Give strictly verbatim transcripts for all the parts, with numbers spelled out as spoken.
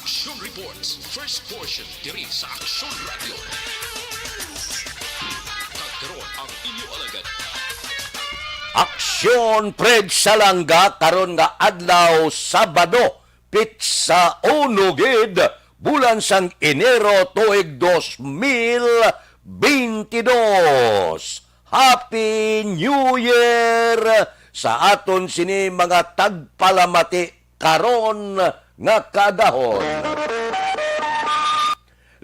Action Reports, first portion, diri sa Action Radio. Kag karon ang inyo alagad. Action Fred Salanga karon nga adlaw, Sabado, pitsa uno gid, bulan sang Enero, tuig dos mil beintidos. Happy New Year sa aton sini mga tagpalamati karon nga kaagahon.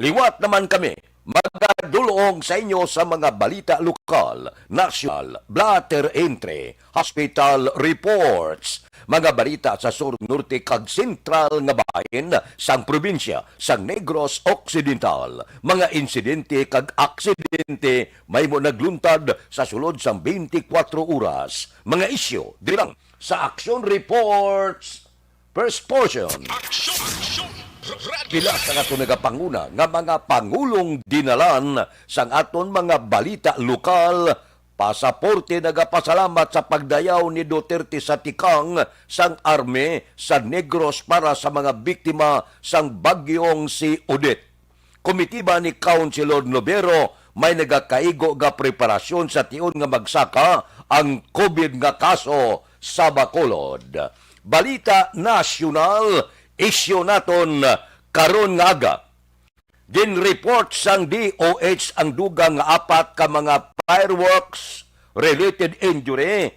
Liwat naman kami magadulong sa inyo sa mga balita lokal, nasyonal, blotter entry, hospital reports, mga balita sa sur, norte, kag sentral nga bahin sang probinsya sang Negros Occidental, mga insidente kag aksidente mahimo nagluntad sa sulod sang twenty-four oras, mga isyu diri lang sa Action Reports. First portion. Action! Action! Radio! Pila sa aton nagapanguna nga mga pangulong dinalan sang aton mga balita lokal, pasaporte nagapasalamat sa pagdayaw ni Duterte sa tikang sang army sa Negros para sa mga biktima sang bagyong si Odette. Komitiba ni Councilor Novero may nagakaigo nga preparasyon sa tion nga magsaka ang COVID nga kaso sa Bacolod. Balita nasyonal, isyu naton karon nga aga. Ginreport sang D O H ang dugang nga apat ka mga fireworks related injury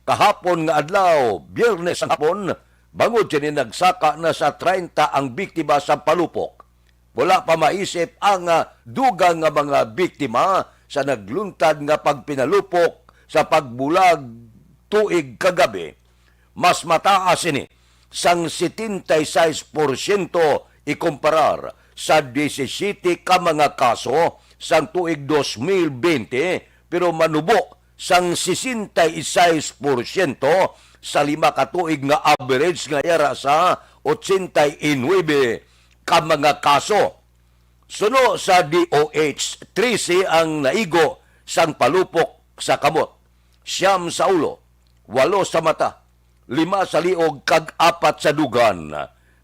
kahapon nga adlaw, Biyernes ang hapon, bangod sini nagsaka na sa treinta ang biktima sa palupok. Wala pa maisip ang, ah, dugang nga mga biktima sa nagluntad nga pagpinalupok sa pagbulag tuig kagabi. Mas mataas ini sang setenta y seis porsyento ikumparar sa disisyete ka mga kaso sang tuig dos mil bente, pero manubo sang sesenta y seis porsyento sa lima ka tuig nga average nga yara sa ochenta y nuebe ka mga kaso. Suno sa D O H, trese ang naigo sang palupok sa kamot, siyam sa ulo, walo sa mata, lima sa liog, kag apat sa dugan.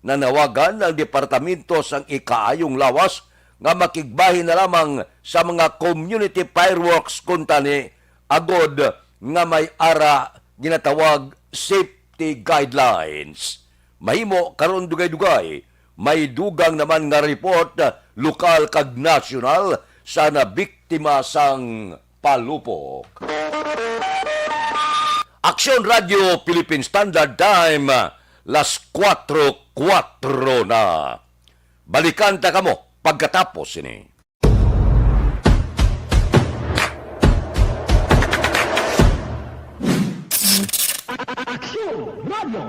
Nanawagan ang Departamento sang Ikaayong Lawas nga makigbahin na lamang sa mga community fireworks kuntani agod nga may ara ginatawag safety guidelines. Mahimo karon dugay-dugay, may dugang naman nga report, lokal kag nasyonal, sa nabiktima sang palupok. Aksyon Radio Philippine Standard Time, las kuwatro kuwatro na. Balikan ta kamo pagkatapos sini. Aksyon Radio.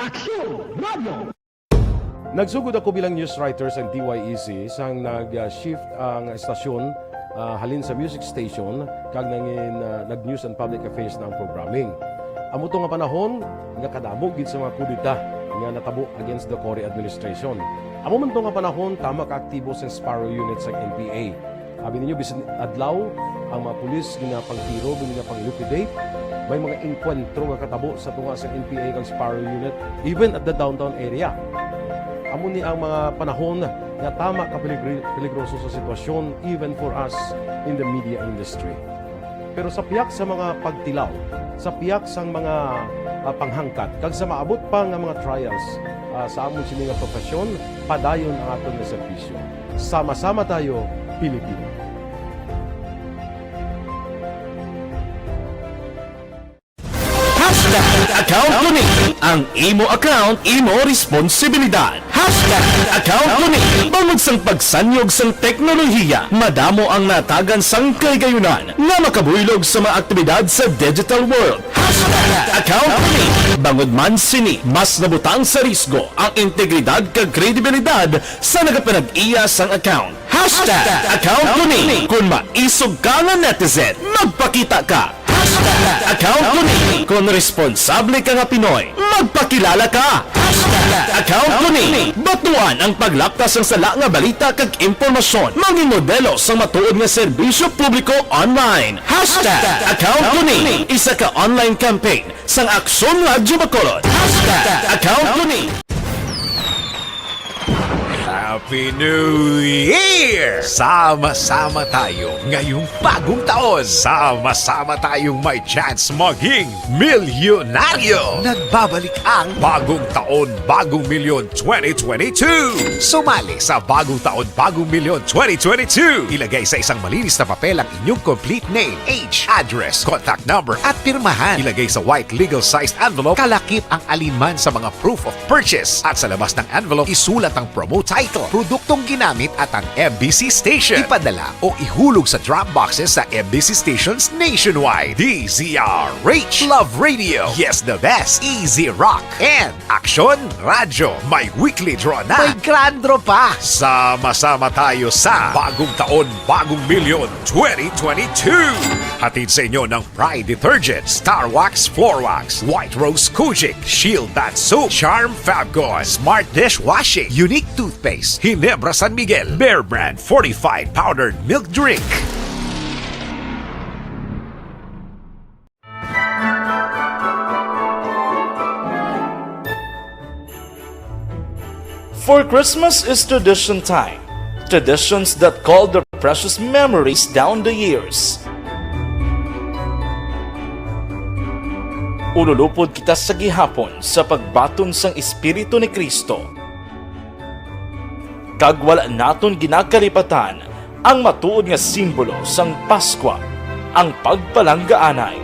Aksyon Radio. Nagsugod ako bilang news writer sa D Y E C sang nag-shift ang estasyon, ah, halin sa music station kag nangin, ah, nag-news and public affairs na ang programming. Amo to nga panahon nga kadamo gid sa mga kudeta nga natabo against the Cory administration. Amo man to nga panahon, tama ka aktibo sang Sparrow Unit sang N P A. Abi ninyo, bisan adlaw, ang mga pulis ginapangtiro, ginapang-liquidate. May mga engkwentro nga katabo sa tunga sa N P A kag Sparrow Unit, even at the downtown area. Amo ni ang mga panahon nga tama ka peligri-, peligroso sa sitwasyon, even for us in the media industry. Pero sa pihak sa mga pagtilaw, sa pihak sang mga, ah, panghangkat, kag sa maabot pa nga mga trials, ah, sa amon sini nga profesyon, padayon ang aton nga serbisyo. Sama-sama tayo, Pilipino. Hashtag account ko ni. Ang imo account, imo responsibilidad. Hashtag account ko ni. Bangod sang pagsanyog sang teknolohiya, madamo ang natagan sang kahigayonan nga makabuylog sa mga aktibidad sa digital world. Hashtag account ko ni. Bangod man sini, mas nabutang sa risgo ang integridad kag kredibilidad sa nagapanag-iya sang account. Hashtag account ko ni. Kung maisog ka nga netizen, magpakita ka. Hashtag account ko ni. Kung responsable ka nga Pinoy, magpakilala ka. Hashtag account ko ni. Batuan ang paglapta sang sala nga balita kag impormasyon. Mangin modelo sang matuod nga serbisyo publiko online. Hashtag account ko ni. Isa ka online campaign sang Aksyon Radyo Bacolod. Hashtag account ko ni. Happy New Year! Sama-sama tayo ngayong bagong taon. Sama-sama tayong may chance maging milyonaryo. Nagbabalik ang Bagong Taon, Bagong Milyon twenty twenty-two. Sumali sa Bagong Taon, Bagong Milyon twenty twenty-two. Ilagay sa isang malinis na papel ang inyong complete name, age, address, contact number, at pirmahan. Ilagay sa white legal-sized envelope, kalakip ang alinman sa mga proof of purchase. At sa labas ng envelope, isulat ang promo title, produktong ginamit, at ang M B C station. Ipadala o ihulog sa drop boxes sa M B C stations nationwide. D Z R H, Love Radio, Yes the Best, Easy Rock, and Aksyon Radyo. May weekly draw na. May grand draw pa. Sama-sama tayo sa Bagong Taon, Bagong Milyon twenty twenty-two. Hatid sa inyo ng Pride Detergent, Star Wax Floor Wax, White Rose Kojic, Shield Bath Soap, Charm Fabcon, Smart Dishwashing, Unique Toothpaste, Ginebra San Miguel, Bear Brand Fortified Powdered Milk Drink. For Christmas is tradition time. Traditions that call their precious memories down the years. Ululupod kita sa gihapon sa pagbaton sang Espiritu ni Cristo. Kag wala naton ginakalipatan ang matuod nga simbolo sang Paskwa, ang pagpalanggaanay.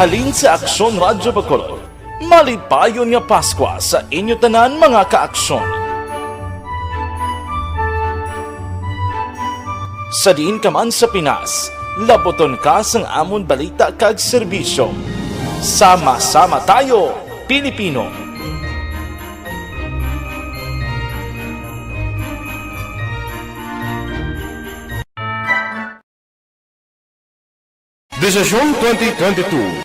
Halin sa Aksyon Radyo Bacolod, malipayon nga Paskwa sa inyo tanan, mga ka-aksyon. Sa diin ka man sa Pinas, labuton ka sang amon balita kag serbisyo. Sama-sama tayo, Pilipino! Desisyon twenty twenty-two.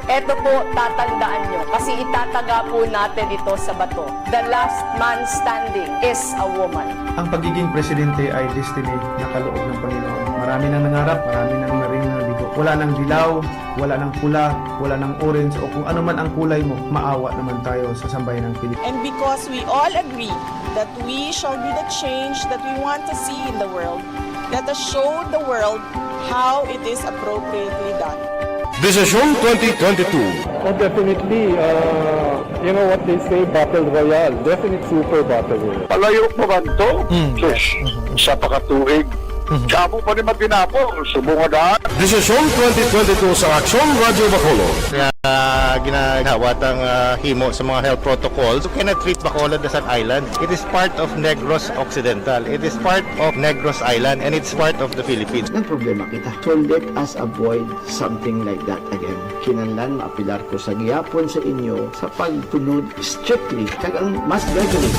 Eto po, tatandaan nyo, kasi itataga po natin ito sa bato. The last man standing is a woman. Ang pagiging presidente ay destiny na kaloob ng Panginoon. Marami nang nangarap, marami nang naring nabigo. Wala nang dilaw, wala nang pula, wala nang orange, o kung ano man ang kulay mo, maawa naman tayo sa sambayanang Pilipino. And because we all agree that we shall be the change that we want to see in the world, let us show the world how it is appropriately done. Desisyon twenty twenty-two. Oh, definitely, uh, you know what they say, battle royale. Definite super battle royale. Palayo pa man to? Mm. Sus, sa pakatuig. Mhm. Sa amo pa ni Matinabo, subong nga daan. Desisyon twenty twenty-two sa Aksyon Radyo Bacolod. Kaya ginagawa tang, ah, himo sa mga health protocols. You cannot treat Bacolod as an island. It is part of Negros Occidental. It is part of Negros Island, and it's part of the Philippines. Nagproblema kita. So let us avoid something like that again. Kinahanglan maapelar ko sa gihapon sa inyo sa pagtunod strictly kag ang mas gathering.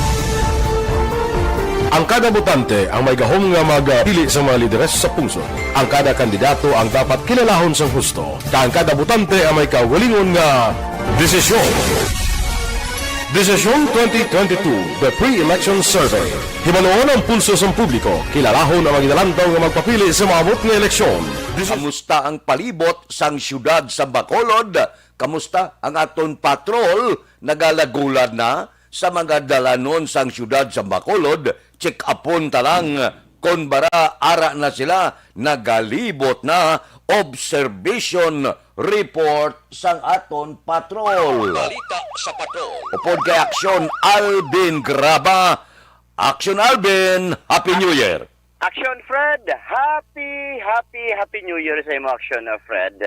Ang kada botante ang may gahom nga magpili sa mga lideres sa pungsod. Ang kada kandidato ang dapat kilalahon sang husto, kag ang kada botante ang may kaugalingon nga desisyon. Desisyon twenty twenty-two, The Pre-Election Survey. Hibaluon ang pulso sang publiko, kilalahon ang mga ginalantaw nga magpapili sa maabot nga eleksyon. Desi- Kamusta ang palibot sang siyudad sa Bacolod? Kamusta ang aton patrol? Nagalagulad na sa mga dalanon sang siyudad sa Bacolod? Check-upon ta lang kon bara ara na sila nagalibot na. Observation report sang aton patrol. Balita sa patrol. Upod kay Aksyon Alvin Graba. Aksyon Alvin, Happy New Year! Action Fred, happy, happy, happy New Year sa imo, Action, uh, Fred.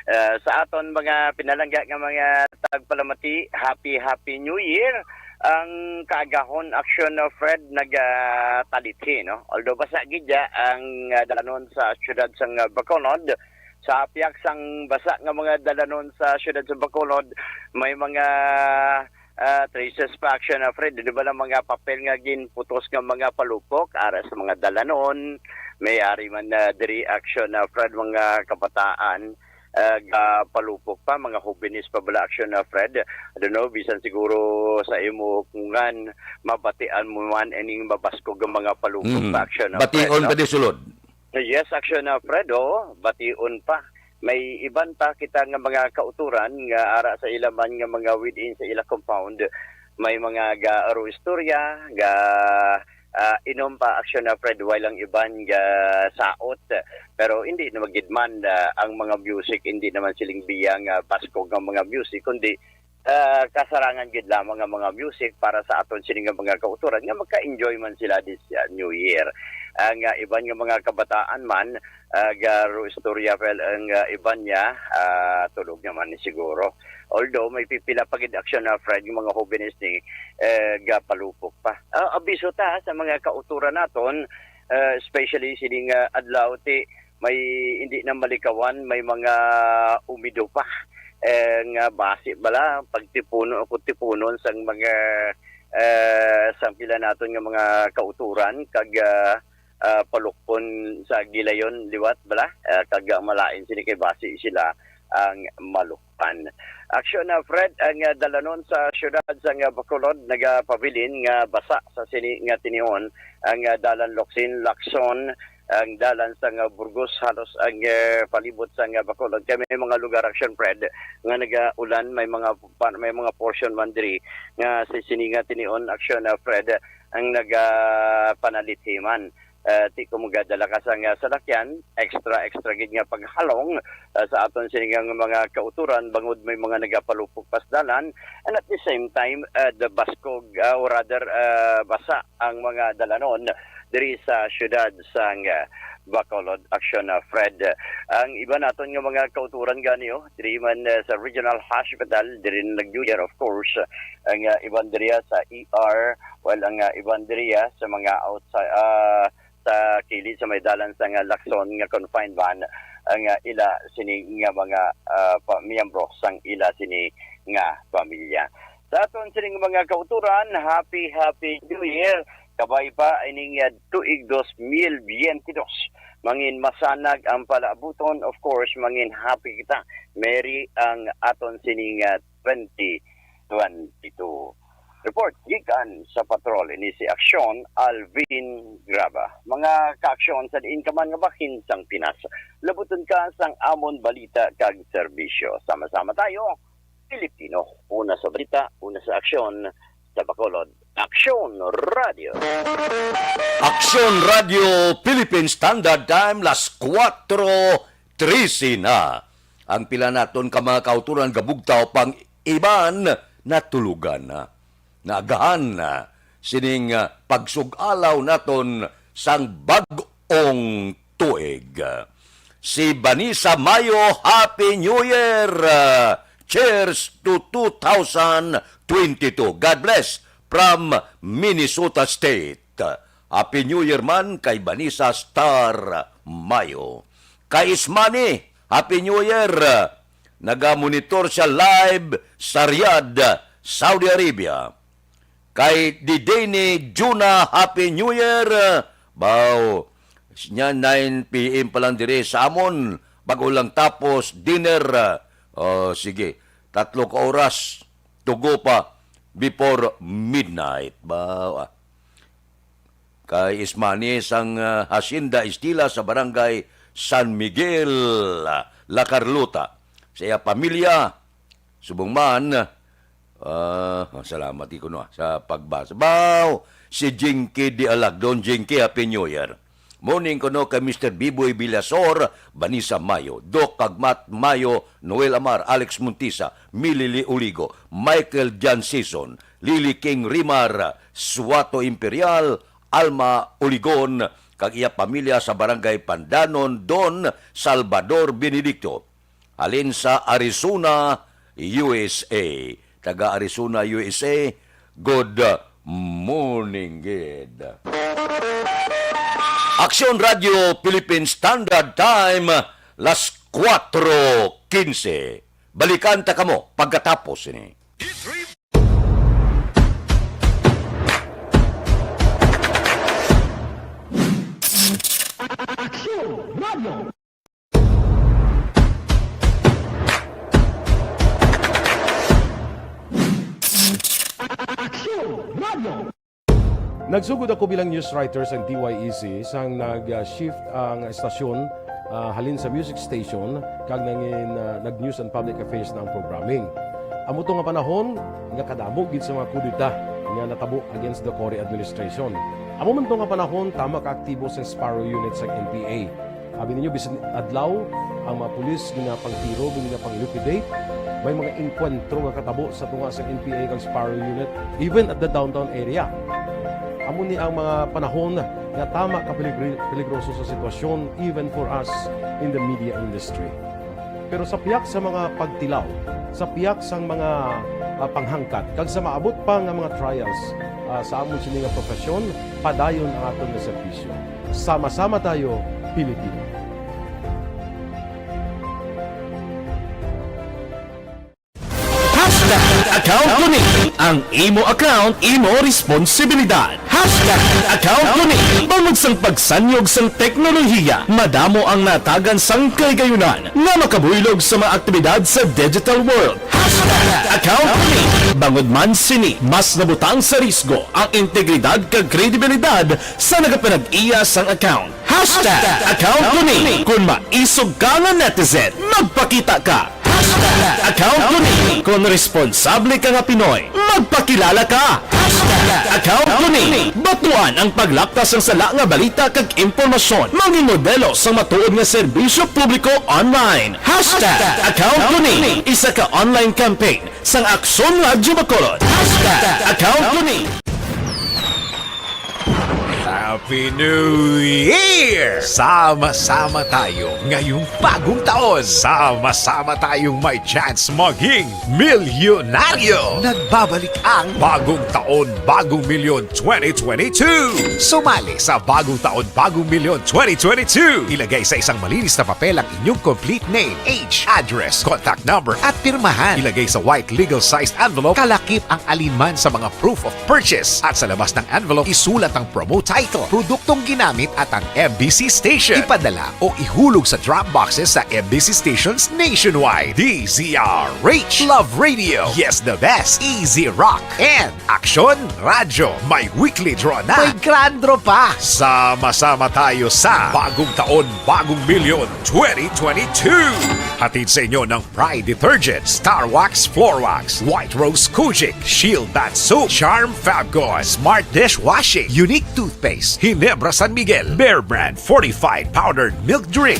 Uh, sa aton mga pinalangga nga mga tagpalamati, happy, happy New Year. Ang kaagahon, Action, uh, Fred, nagatalit, no? Although basa gid ya ang, uh, dalanon sa siyudad sang, uh, Bacolod, sa piyak sang basa nga mga dalanon sa siyudad sa Bacolod, may mga ah, traces pa, Action, ah, Fred. Di ba lang mga papel nga ginputos nga mga palupok ara sa mga dalanon? May ari man na diri, Action, ah, Fred, mga kabataan. ah, gapalupok pa, mga hobenes pa bala, Action, ah, Fred. I don't know, bisan siguro sa imo kung ngan mabatian mo man ining mabaskog nga mga palupok Mhm. pa, Action, ah, Fred, Bation no? pa di sulod. Yes, Action, ah, Fred, oo, bation pa. May iban pa kita nga mga kauturan nga ara sa ila man nga mga within sa ila compound. May mga ga-aro istorya, ga, ah, inom pa, Action, ah, Fred, while ang iban ga saot. Pero hindi na magid man, ah, ang mga music, hindi naman siling biya nga baskog nga mga music, kundi, ah, kasarangan gid lamang ang mga music para sa aton sini nga mga kauturan nga magka-enjoy man sila this, ah, New Year. Ang, ah, iban nga mga kabataan man, ah, garo istorya, well, ang, ah, iban niya, ah, tulog naman ni siguro. Although may pipila pa gid, Action, ah, Fred, nga mga hobenes ni, eh, gapalupok pa. Ah, abiso ta sa mga kauturan naton, ah, especially sining, ah, adlaw ti may hindi na malikawan, may mga umido pa, eh, nga basi bala pagtipunon o tipunon sang mga, eh, sang pila naton nga mga kauturan kag, ah, ah, palukpon sa gilayon liwat bala, ah, kag ang malain sini kay basi sila ang malukpan. Action, ah, Fred, ang, ah, dalanon sa siyudad sang, ah, Bacolod nagapabilin nga basa sa sini nga tinihon ang, ah, dalan Locsin, Lacson, ang dalan sang, ah, Burgos, halos ang, ah, palibot sang, ah, Bacolod. Kay may mga lugar, Action, Fred, nga nagaulan, may mga pa-, may mga portion man diri nga sa sini nga tinihon, Action, ah, Fred, ang nagapanalitiman. Ah, ti kung magadala ka sang, ah, salakyan, extra, extra gid nga paghalong, ah, sa aton sini nga mga kauturan bangod may mga nagapalupok pa sa dalan, and at the same time, ah, the baskog, ah, or rather, ah, basa ang mga dalanon diri sa siyudad sang, ah, Bacolod, Action, ah, Fred. Ang iba naton nga mga kauturan gani, oh, diri man, ah, sa Regional Hospital, diri na nag-New Year, of course, ang, ah, iban diri sa E R, while ang, ah, iban diri, ah, sa mga outside, ah, sa kilid sa may dalan sang, ah, Lacson nga confined man ang, ah, ila sini nga mga, ah, pa-, miyembro sang ila sini nga pamilya. Sa aton sining mga kauturan, happy, happy New Year. Kabay pa ining, ah, tuig dos mil biyente dos. Mangin masanag ang palaabuton. Of course, mangin happy kita. Merry ang aton sining, ah, twenty twenty-two. Report gikan sa patrol ini si Aksyon Alvin Graba. Mga kaaksyon sa diin ka man nga bahin sang Pinas, labuton ka sang amon balita kag serbisyo. Sama-sama tayo, Pilipino. Una sa balita, una sa aksyon, sa Bacolod. Aksyon Radio. Aksyon Radio Philippine Standard Time, las kuwatro trese na. Ang pila naton ka mga kauturan gabugtaw, pang iban natulugan na. Naagahan na sining, ah, pagsug-alaw naton sang bag-ong tuig. Si Vanessa Mayo, Happy New Year! Ah, cheers to two thousand twenty-two. God bless from Minnesota State. Happy New Year man kay Vanessa Star Mayo. Kay Ismani, Happy New Year! Nagamonitor siya live sa Riyadh, Saudi Arabia. Kay Dideni Juna, Happy New Year! Baw, nya nine P M pa lang diri sa amon, bago lang tapos dinner. Oh, sige, tatlo ka oras, tugo pa before midnight. Baw, ah. Kay Ismani sang, ah, Hacienda Estila sa Barangay San Miguel, ah, La Carlota. Sa iya pamilya, subong man, ah, salamat, ikuno, ah, sa pagbasa. Baw, si Jinky Di Alagdon. Jinky, Happy New Year. Morning kuno kay Mister Biboy Villasor, Vanessa Mayo, Doc Kagmat Mayo, Noel Amar, Alex Montisa, Milili Uligo, Michael John Season, Lily King Rimar, Suato Imperial, Alma Uligon, kag iya pamilya sa Barangay Pandanon, Don Salvador Benedicto. Halin sa Arizona, U S A. Taga Arizona, U S A, good morning, gid. Aksyon Radio Philippine Standard Time, las kuwatro kinse. Balikan ta kamo pagkatapos ini. Aksyon Radio. Aksyon Radio. Nagsugod ako bilang news writer sa D Y E C sang nag-shift ang estasyon, ah, halin sa music station kag nangin-, ah, nag-news and public affairs na ang programming. Amo to nga panahon nga kadamo gid sa mga kudeta nga natabo against the Cory administration. Amo man to nga panahon, tama ka aktibo sang Sparrow Unit sang N P A. Abi ninyo, bisan adlaw, ang mga pulis ginapangtiro, ginapang-liquidate. May mga engkwentro nga katabo sa tunga sa N P A kag Sparrow Unit, even at the downtown area. Amo ni ang mga panahon nga tama ka peligri-, peligroso sa sitwasyon, even for us in the media industry. Pero sa pihak sa mga pagtilaw, sa pihak sang mga, ah, panghangkat, kag sa maabot pa nga mga trials, ah, sa amon sini nga profesyon, padayon ang aton nga serbisyo. Sama-sama tayo, Pilipino. Hashtag Account Ko Ni. Ang imo account, imo responsibilidad. Hashtag Account Ko Ni. Bangod sang pagsanyog sang teknolohiya, madamo ang natagan sang kahigayunan nga makabuylog sa mga aktibidad sa digital world. Hashtag Account Ko Ni. Bangod man sini, mas nabutang sa risgo ang integridad kag kredibilidad sa nagapanag-iya sang account. Hashtag Account Ko Ni. Kung maisog ka nga netizen, magpakita ka. Hashtag Account Ko Ni. Kung responsable ka nga Pinoy, magpakilala ka. Hashtag Account Ko Ni. Batuan ang paglapta sang sala nga balita kag impormasyon. Maging modelo sang matuod nga serbisyo publiko online. Hashtag Account Ko Ni. Isa ka online campaign sang Aksyon Radyo Bacolod. Hashtag Account Ko Ni. Happy New Year! Sama-sama tayo ngayong bagong taon. Sama-sama tayong may chance maging milyonaryo. Nagbabalik ang Bagong Taon, Bagong Milyon twenty twenty-two. Sumali sa Bagong Taon, Bagong Milyon twenty twenty-two. Ilagay sa isang malinis na papel ang inyong complete name, age, address, contact number, at pirmahan. Ilagay sa white legal-sized envelope, kalakip ang alinman sa mga proof of purchase. At sa labas ng envelope, isulat ang promo title, produktong ginamit, at ang M B C station. Ipadala o ihulog sa drop boxes sa M B C stations nationwide. D Z R H, Love Radio, Yes the Best, Easy Rock, and Aksyon Radyo, may weekly draw na. May grand draw pa. Sama-sama tayo sa Bagong Taon, Bagong Milyon twenty twenty-two. Hatid sa inyo ng Pride Detergent, Star Wax Floor Wax, White Rose Kojic, Shield Bath Soap, Charm Fabcon, Smart Dishwashing, Unique Toothpaste, Ginebra San Miguel, Bear Brand Fortified Powdered Milk Drink.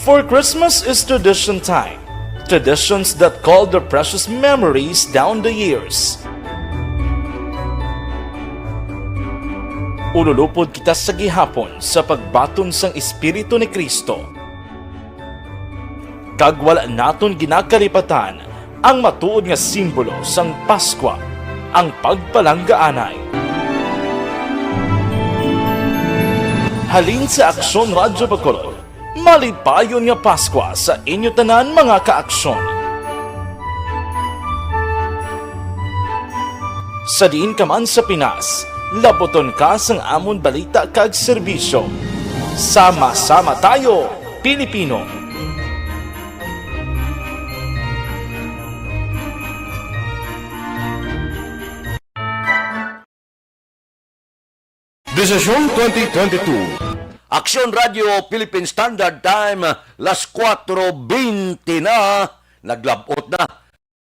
For Christmas is tradition time. Traditions that call their precious memories down the years. Ululupod kita sa gihapon sa pagbaton sang Espiritu ni Cristo. Kag wala naton ginakalipatan ang matuod nga simbolo sang Paskwa, ang pagpalanggaanay. Halin sa Aksyon Radyo Bacolod, malipayon nga Paskwa sa inyo tanan, mga ka-Aksyon. Sa diin ka man sa Pinas, laputon ka sang amon balita kag serbisyo. Sama-sama tayo, Pilipino! Desisyon twenty twenty-two. Aksyon Radio Philippine Standard Time, las kuwatro bente na, naglab-ot na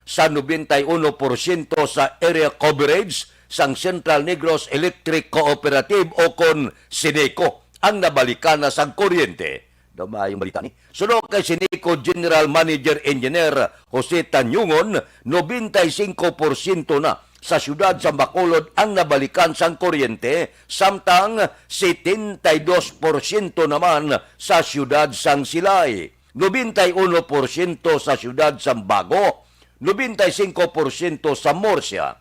sa nobenta y uno porsyento sa area coverage sang Central Negros Electric Cooperative o kon Ceneco ang nabalikan na sang kuryente. Daw maayong balita ni. Suno kay Ceneco General Manager Engineer Jose Tanyungon, nobenta y singko porsyento na sa siyudad sa Bacolod ang nabalikan sang kuryente, samtang setenta y dos porsyento naman sa siyudad sang Silay, nobenta y uno porsyento sa siyudad sang Bago, nobenta y singko porsyento sa Murcia,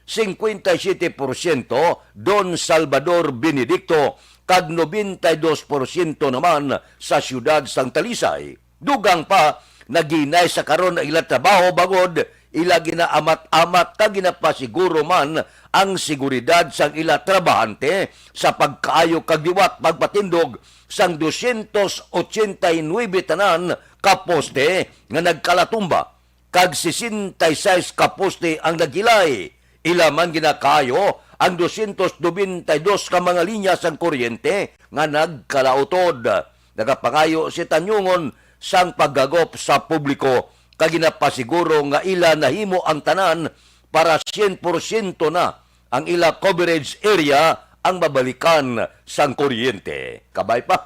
singkwenta y siyete porsyento Don Salvador Benedicto, kag nobenta y dos porsyento naman sa siyudad sang Talisay. Dugang pa, naghinay sa karon ang ila trabaho bangod Ila ginaamat-amat kag ginapasiguro man ang seguridad sang ila trabahante sa pagkaayo kag liwat pagpatindog sang dosyentos otsenta y nuebe tanan ka poste nga nagkalatumba, kag sesenta y seis ka poste ang nagilay. Ila man ginakaayo ang dosyentos nobenta y dos ka mga linya sang kuryente nga nagkalautod. Nagapangayo si Tanyungon sang paghagop sa publiko, kag ginapasiguro nga ila nahimo ang tanan para syen porsyento na ang ila coverage area ang mabalikan sang kuryente. Kabay pa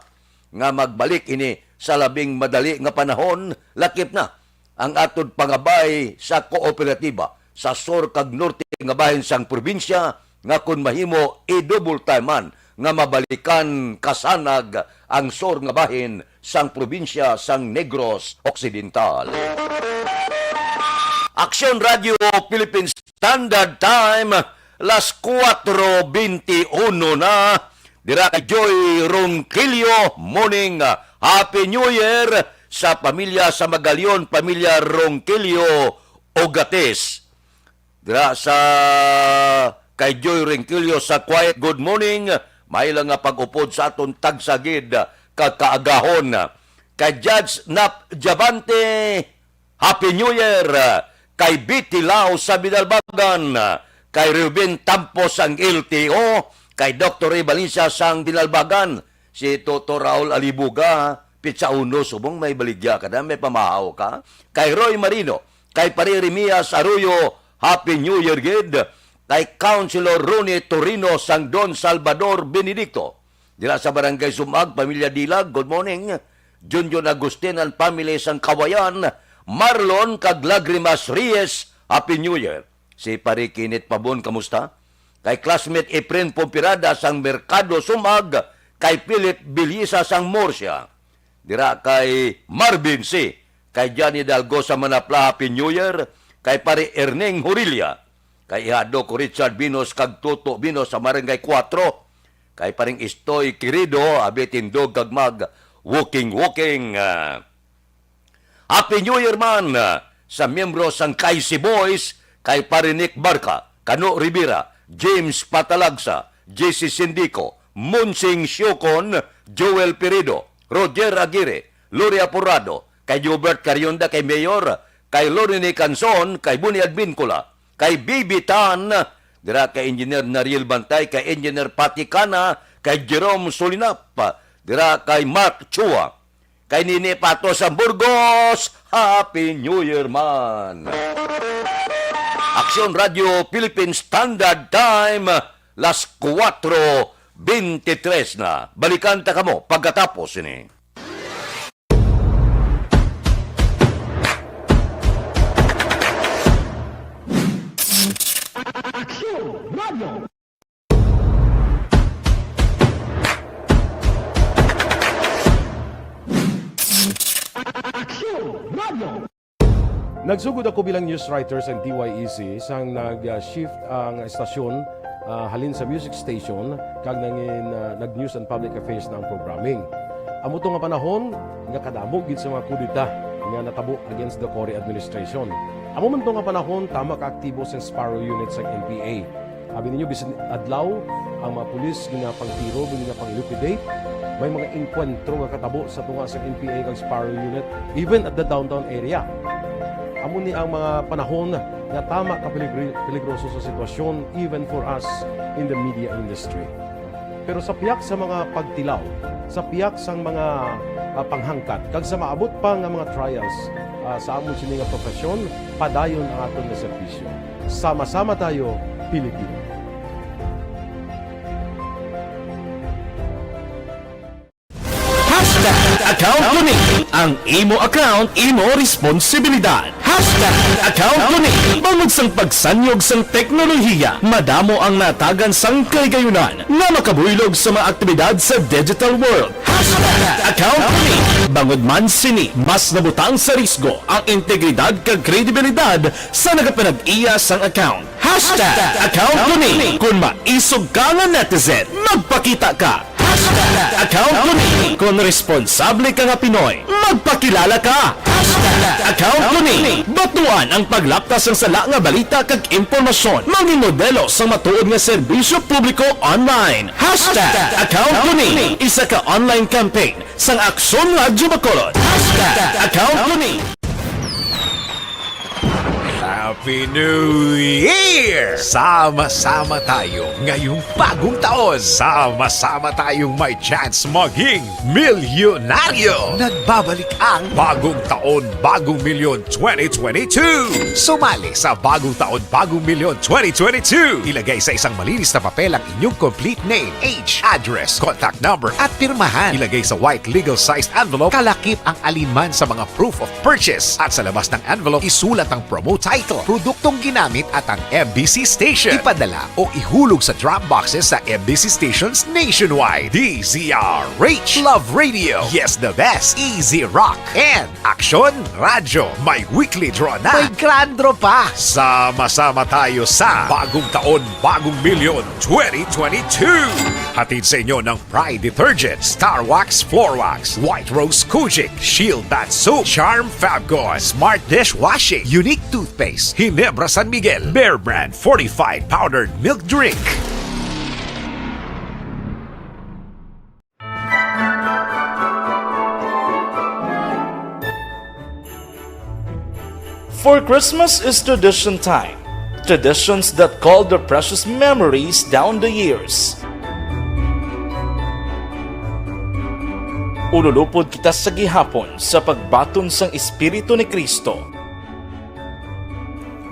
nga magbalik ini sa labing madali nga panahon, lakip na ang aton pangabay sa kooperatiba sa sur kag norte nga bahin sang probinsya, nga kon mahimo, i-double time man nga mabalikan kasanag ang sur nga bahin sang probinsya sang Negros Occidental. Aksyon Radio Philippine Standard Time, las kuwatro bente uno na. Dira kay Joy Ronquillo, morning. Happy New Year sa pamilya sa Magalion, pamilya Ronquillo Ogates. Dira sa kay Joy Ronquillo sa Quiet, good morning. May lang nga pag-upod sa aton tagsa gid ka kaagahon. Kay Judge Nap Jabante, Happy New Year, ah, kay Betty Lau sa Binalbagan, ah, kay Ruben Tampos sang L T O, kay Doktor Ray Valencia sang Binalbagan, si Toto Raul Alibuga, pitsa uno, subong may baligya ka na, may pamahaw ka, kay Roy Marino, kay Pare Remias Arroyo, Happy New Year gid, kay Councilor Ronnie Torino sang Don Salvador Benedicto. Dira sa Barangay Sumag, pamilya Dilag, good morning. Junjun Agustin and family sang Kawayan, Marlon kag Lagrimas Reyes, Happy New Year. Si Pare Kenneth Pabon, kamusta? Kay classmate Efren Pompirada sang Merkado Sumag, kay Philip Bilisa sang Murcia. Dira kay Marvin C, kay Johnny Dalgo sa Manapla, Happy New Year, kay Pare Erning Horilia, kay Ihado ko Richard Binos kag Toto Binos sa Barangay Kuwatro, kay Paring Istoy Querido, abi tindog kag mag walking-walking, ah. Happy New Year man, ah, sa miyembro sang K C Boys, kay Pare Nick Barca, Kano Rivera, James Patalagsa, J C Sindico, Monsing Siocon, Joel Pirido, Roger Aguirre, Lori Aporado, kay Gilbert Carionda, kay Mayor, kay Lorini Canzon, kay Buni Advincula, kay Bibi Tan, dira kay Engineer Nariel Bantay, kay Engineer Pati Cana, kay Jerome Solinap, dira kay Mark Chua, kay Nini Pato sa Burgos, Happy New Year man. Aksyon Radio Philippine Standard Time, las kuwatro bente tres na. Balikan ta kamo pagkatapos ini. Aksyon Radio. Aksyon Radio. Nagsugod ako bilang news writer sa D Y E C sang nag-shift ang estasyon, ah, halin sa music station kag nangin, ah, nag-news and public affairs na ang programming. Amo to nga panahon nga kadamo gid sa mga kudeta nga natabo against the Cory administration. Amo man to nga panahon tama ka aktibo sa Sparrow Unit sa N P A. Abi ninyo, bisan adlaw, ang mga pulis ginapangtiro, ginapang-liquidate. May mga engkwentro nga katabo sa tunga sa N P A kag Sparrow Unit, even at the downtown area. Amo ni ang mga panahon nga tama ka peligri-, peligroso sa sitwasyon, even for us in the media industry. Pero sa pihak sa mga pagtilaw, sa pihak sang mga, ah, panghangkat, kag sa maabot pa nga mga trials, ah, sa amon sini nga profesyon, padayon ang aton nga serbisyo. Sama-sama tayo, Pilipino. Hashtag account ko ni. Ang imo account, imo responsibilidad. Hashtag account ko ni. Bangod sang pagsanyog sang teknolohiya, madamo ang natagan sang kahigayunan nga makabuylog sa mga aktibidad sa digital world. Hashtag account ko ni. Bangod man sini, mas nabutang sa risgo ang integridad kag kredibilidad sa nagapanag-iya sang account. Hashtag account ko ni. Kung maisog ka nga netizen, magpakita ka. Hashtag account ko ni. Kon responsable ka nga Pinoy, magpakilala ka. Hashtag account ko ni. Batuan ang paglapta sang sala nga balita kag impormasyon. Mangin modelo sang matuod nga serbisyo publiko online. Hashtag account ko ni. Isa ka online campaign sang Aksyon Radyo Bacolod. Hashtag account ko ni. Happy New Year! Sama-sama tayo ngayong bagong taon. Sama-sama tayong may chance maging milyonaryo. Nagbabalik ang Bagong Taon, Bagong Milyon twenty twenty-two. Sumali sa Bagong Taon, Bagong Milyon twenty twenty-two. Ilagay sa isang malinis na papel ang inyong complete name, age, address, contact number, at pirmahan. Ilagay sa white legal sized envelope. Kalakip ang alinman sa mga proof of purchase. At sa labas ng envelope, isulat ang promo title, produktong ginamit at ang M B C station. Ipadala o ihulog sa drop boxes sa M B C stations nationwide. D Z R H, Love Radio, Yes the Best, Easy Rock, and Aksyon Radyo. May weekly draw na. May grand draw pa. Sama-sama tayo sa Bagong Taon, Bagong Milyon twenty twenty-two. Hatid sa inyo ng Pride Detergent, Star Wax Floor Wax, White Rose Kojic, Shield Bath Soap, Charm Fabcon, Smart Dishwashing, Unique Toothpaste, Ginebra San Miguel, Bear Brand Fortified Powdered Milk Drink. For Christmas is tradition time. Traditions that call their precious memories down the years. Ululupod kita sa gihapon sa pagbaton sang Espiritu ni Cristo.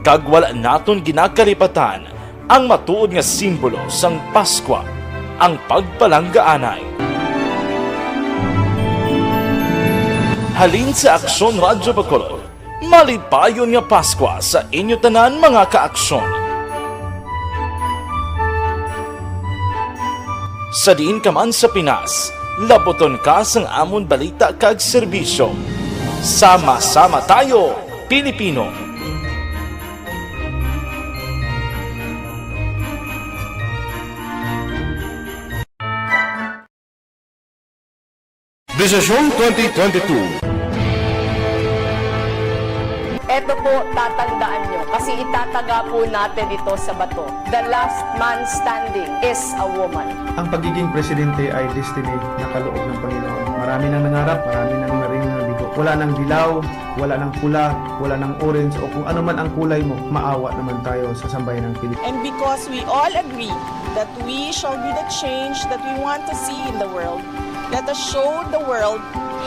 Kag wala naton ginakalipatan ang matuod nga simbolo sang Paskwa, ang pagpalanggaanay. Halin sa Aksyon Radyo Bacolod, malipayon nga Paskwa sa inyo tanan, mga kaaksyon. Sa diin ka man sa Pinas, labuton ka sang amon balita kag serbisyo. Sama-sama tayo, Pilipino! Desisyon twenty twenty-two. Eto po, tatandaan nyo, kasi itataga po natin ito sa bato. The last man standing is a woman. Ang pagiging presidente ay destiny na kaloob ng Panginoon. Marami nang nangarap, marami nang naring nabigo. Wala nang dilaw, wala nang pula, wala nang orange, o kung ano man ang kulay mo, maawa naman tayo sa sambayanang Pilipino. And because we all agree that we shall be the change that we want to see in the world, let us show the world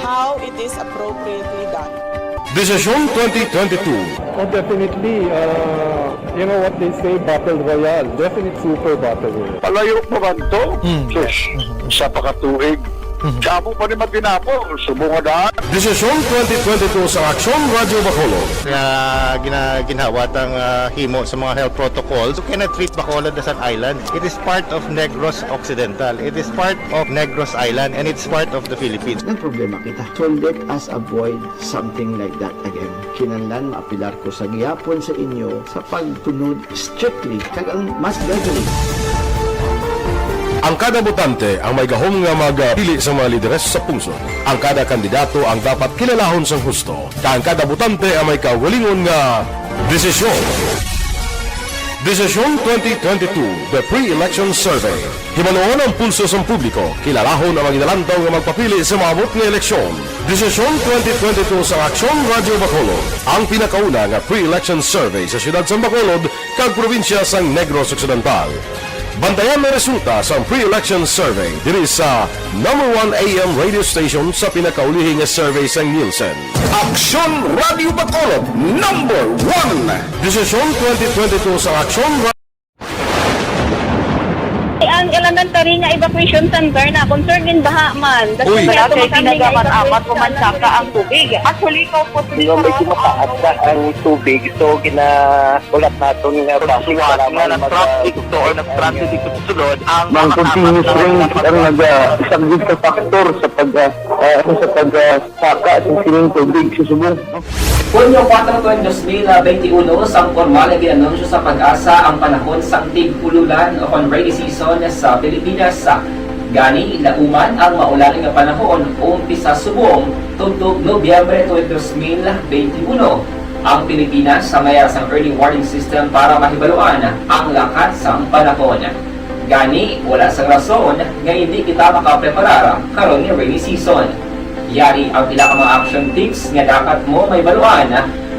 how it is appropriately done. Desisyon twenty twenty-two. Oh, definitely. Uh, you know what they say, battle royale. Definite super battle royale. Palayo pa man to? Mm. Sus, isa pa ka tuig. Mhm. Sa amo pa ni Matinabo, subong nga daan. Desisyon twenty twenty-two sa Aksyon Radyo Bacolod. Nga gina-, ginhawa tang, ah, himo sa mga health protocols. You cannot treat Bacolod as an island. It is part of Negros Occidental. It is part of Negros Island, and it's part of the Philippines. Nagproblema kita. So let us avoid something like that again. Kinahanglan maapelar ko sa gihapon sa inyo sa pagsunod strictly kag ang mass gathering. Ang kada botante ang may gahom nga magpili sa mga lideres sa pungsod. Ang kada kandidato ang dapat kilalahon sang husto, kag ang kada botante ang may kaugalingon nga desisyon. Desisyon twenty twenty-two, The Pre-Election Survey. Himanuon ang pulso sang publiko, kilalahon ang mga ginalantaw nga magpapili sa maabot nga eleksyon. Desisyon twenty twenty-two sa Aksyon Radyo Bacolod, ang pinakauna nga pre-election survey sa siyudad sang Bacolod kag probinsya sang Negros Occidental. Bantayan ang resulta sang pre-election survey diri sa number one A M radio station sa pinakaulihi nga survey sang Nielsen. Aksyon Radyo Bacolod, number one. Desisyon twenty twenty-two sa Aksyon Ra- Ang elementary nga evacuation center na, concern in baha man. That's Uy. why Wala ato kay kami nga ginagaman evacuation amat ko man center. saka ang tubig. Actually, ikaw po, Hindi, medyo mataas na ang tubig. So, gina-, ulat naton nga basi Pagsuwat para nga man nag-traffic mag-, to or nag-traffic ang, dito sa sulod, ang Mga mga continuous kapatid rain lang ang nag-, isang dito factor sa pag, ah, ah, ano, sa pag, ah, saka sa sining tubig sa subong. Hunyo kuwatro, twenty, dos mil benti uno, sang pormal nga gin-anunsyo sa PAGASA ang panahon sang tig-ululan o kon rainy season sa Pilipinas. Gani, laguman ang maulan nga panahon umpisa subong tubtob Nobyembre twenty twenty-one. Ang Pilipinas sa mayara sang early warning system para mahibaluan ang lakat sang panahon. Gani, wala sang rason nga hindi kita makapreparar karon nga rainy season. Yari ang pila ka mga action tips nga dapat mo mahibaluan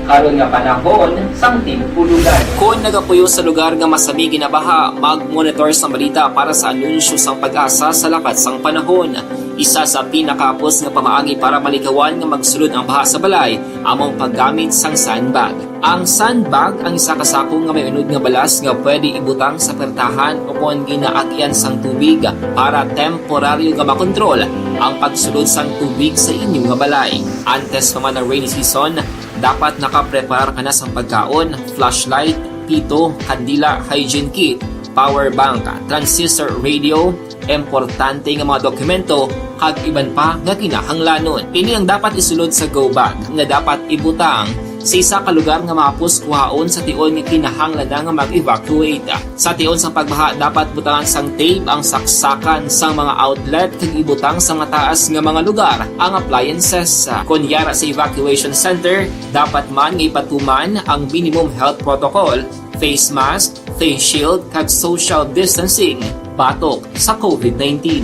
karon nga panahon sang tig-ulolan. Kon nagapuyo sa lugar nga masami ginabaha, mag-monitor sang balita para sa anunsyo sang PAGASA sa lakat sang panahon. Isa sa pinakahapos nga pamaagi para malikawan nga magsulod ang baha sa balay amo ang paggamit sang sandbag. Ang sandbag ang isa ka sako nga may unod nga balas nga pwede ibutang sa pertahan o kon ginaagyan sang tubig para temporaryo nga makontrol ang pagsulod sang tubig sa inyo nga balay. Antes pa man ang rainy season, dapat nakapreparar ka na sang pagkaon, flashlight, pito, kandila, hygiene kit, power bank, transistor radio, importante nga mga dokumento, kag iban pa nga kinahanglanon. Ini ang dapat isulod sa go bag nga dapat ibutang sa isa ka lugar nga mahapos kuhaon sa tion nga kinahanglan na nga mag-evacuate. Sa tion sang pagbaha, dapat butangan sang tape ang saksakan sang mga outlet kag ibutang sa mataas nga mga lugar ang appliances. Kon yara sa evacuation center, dapat man nga ipatuman ang minimum health protocol, face mask, face shield, kag social distancing batok sa COVID nineteen.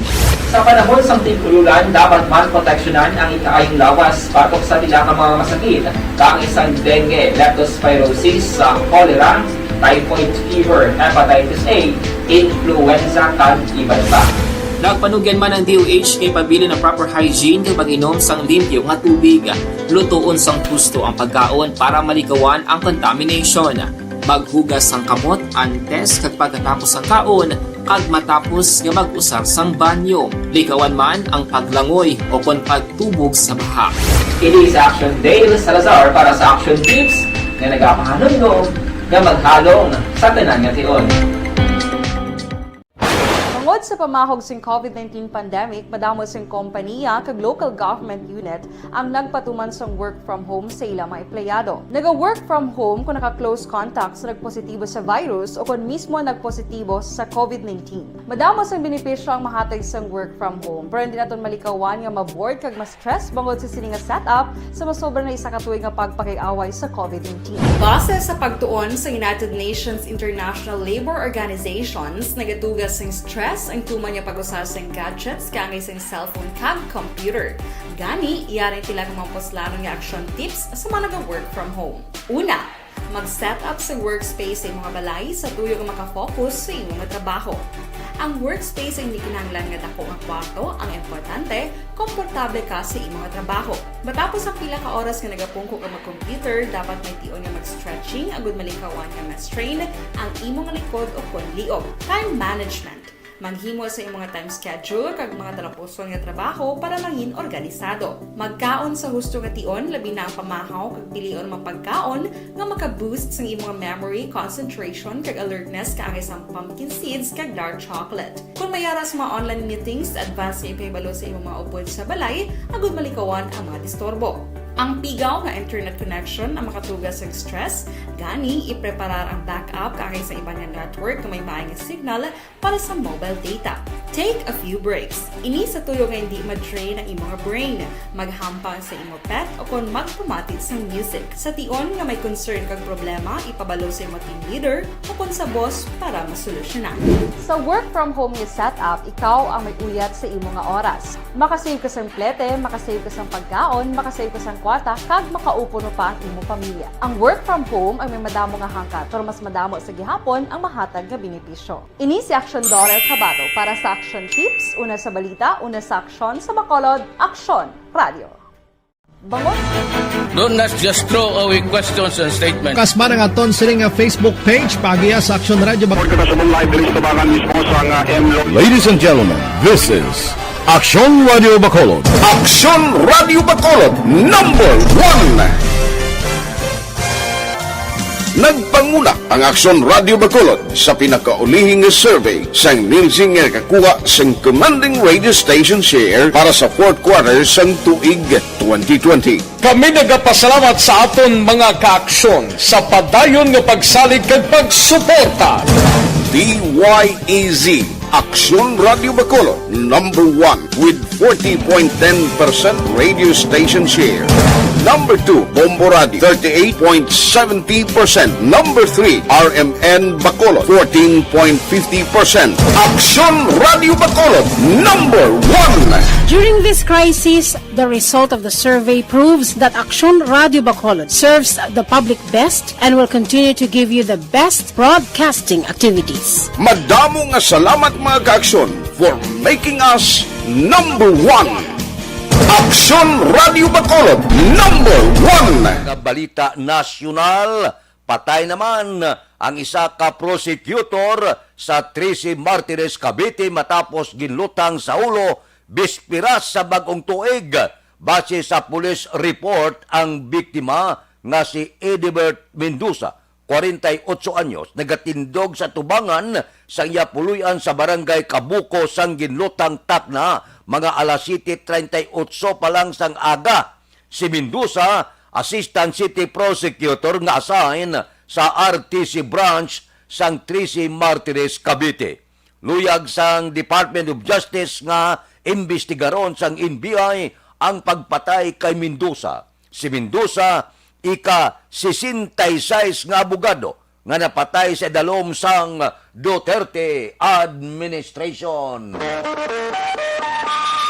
Sa panahon sang tig-ulolan, dapat man proteksyonan ang ikaayong lawas batok sa pila ka mga masakit, kaangay sang dengue, leptospirosis, sa cholera, typhoid fever, hepatitis A, influenza, kag iban pa. Nagpanugyan man ang D O H nga ipabilin ang proper hygiene kag pag-inom sang limpyo nga tubig. Lutoon sang husto ang pagkaon para malikawan ang contamination. Maghugas sang kamot antes kag pagkatapos sang kaon, kag matapos nga mag-usar sang banyo. Likawan man ang paglangoy o kon pagtubog sa baha. Ini si Action Dale Salazar para sa Action Tips nga nagapahanumdom nga maghalong sa tanan nga tion. Tungod sa pamahog sing COVID nineteen pandemic, madamo sing kompanya kag local government unit ang nagpatuman sang work from home sa ila mga empleyado. Naga-work from home kung naka-close contact sa nagpositibo sa virus o kon mismo nagpositibo sa COVID nineteen. Madamo sang benepisyo ang mahatag sang work from home, pero hindi naton malikawan nga ma-bored kag ma-stress bangod sa sini nga setup sa masobra na isa ka tuig nga pagpakig-away sa COVID nineteen. Base sa pagtuon sa United Nations International Labor Organizations, nagatuga sing stress ang tuman nga pag-usa sing gadgets kaangay sing cellphone kag computer. Gani, yari ang pila ka mga puslanon nga action tips sa mga naga-work from home. Una, mag-set up sa workspace sa imong balay sa tuyo nga makafocus sa imong trabaho. Ang workspace ay hindi kinahanglan nga dako nga kwarto, ang importante, komportable ka sa imong trabaho. Matapos ang pila ka oras nga nagapungko ka mag-computer, dapat may tion nga mag-stretching agud malikawan nga ma-strain ang imong likod o kon liog. Time management. Maghimo sa imong time schedule kag mga talapuson nga trabaho para mangin organisado. Magkaon sa husto nga tion, labi na ang pamahaw, kag pilion ang mga pagkaon nga maka-boost sang imong memory, concentration, kag alertness kaangay sang pumpkin seeds kag dark chocolate. Kon may ara sa mga online meetings, advance nga ipahibalo sa imong mga upod sa balay agud malikawan ang mga disturbo. Ang pigaw nga internet connection ang makatuga sang stress, gani ipreparar ang backup kaangay sa iban nga network nga may maay nga signal para sa mobile data. Take a few breaks. Ini sa tuyo nga hindi ma-drain ang imong brain. Maghampang sa imo pet o kon magpamati sang music. Sa tion nga may concern kag problema, ipabalo sa imo team leader o kon sa boss para masolusyonan. Sa work from home nga setup, ikaw ang may uyat sa imo nga oras. Makasave ka sang plete, makasave ka sang pagkaon, makasave ka sang kwarta, kag makaupo no pa ang imo pamilya. Ang work from home ay may madamo nga hangkat, pero mas madamo sa gihapon ang mahatag nga benepisyo. Ini si Action Daughter Kabato para sa Action Tips, una sa balita, una sa aksyon, sa Bacolod, Aksyon Radio. Bangon! Don't not just throw away questions and statements. Kasma nga ton sini nga Facebook page, paagiha sa Action Radio Bacolod. Report ka sa live diri sa tabangan mismo sa nga M Lo. Ladies and gentlemen, this is Aksyon Radio Bacolod. Aksyon Radio Bacolod, number one! Nagpanguna ang Aksyon Radio Bacolod sa pinakaulihi nga survey sang Nielsen nga nakakuha sang commanding radio station share para sa fourth quarter sang tuig twenty twenty. Kami nagapasalamat sa aton mga kaaksyon sa padayon nga pagsalig kag pagsuporta. D Y E Z Aksyon Radio Bacolod, number one with forty point ten percent radio station share. Number two, Bombo Radio, thirty-eight point seventy percent. Number three, R M N Bacolod, fourteen point fifty percent. Aksyon Radio Bacolod, number one. During this crisis, the result of the survey proves that Aksyon Radio Bacolod serves the public best and will continue to give you the best broadcasting activities. Madamo nga salamat, mga ka-Aksyon, for making us number one. Aksyon Radio Bacolod, number one. Nga balita nasyonal, patay naman ang isa ka prosecutor sa Trece Martires, Cavite matapos ginlutang sa ulo bisperas sa bag-ong tuig. Base sa police report, ang biktima nga si Edibert Mendoza, kwarenta y otso anyos, nagatindog sa tubangan sa iya puloy-an sa barangay Kabuko sang ginlutang Tacna, mga alas siyete treinta y otso pa lang sang aga. Si Mendoza, Assistant City Prosecutor nga assign sa R T C Branch sang Trece Martires, Cavite. Luyag sang Department of Justice nga imbestigaron sang N B I ang pagpatay kay Mendoza. Si Mendoza, ika sesenta y seis nga abogado nga napatay sa idalom sang Duterte administration.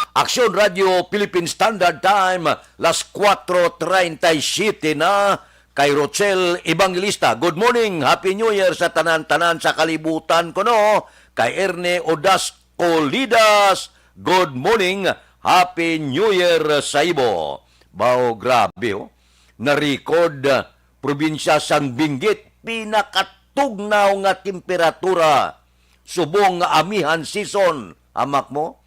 Aksyon Radio Philippine Standard Time, las kuwatro treinta y siete na. Kay Rochelle Evangelista, good morning, Happy New Year sa tanan-tanan sa kalibutan, kuno. Kay Erne Odas Colidas, good morning, Happy New Year sa imo. Bao, grabe, oh. Na-record, ah, probinsya sang Benguet, pinakatugnaw nga temperatura subong nga amihan season. Hamak mo?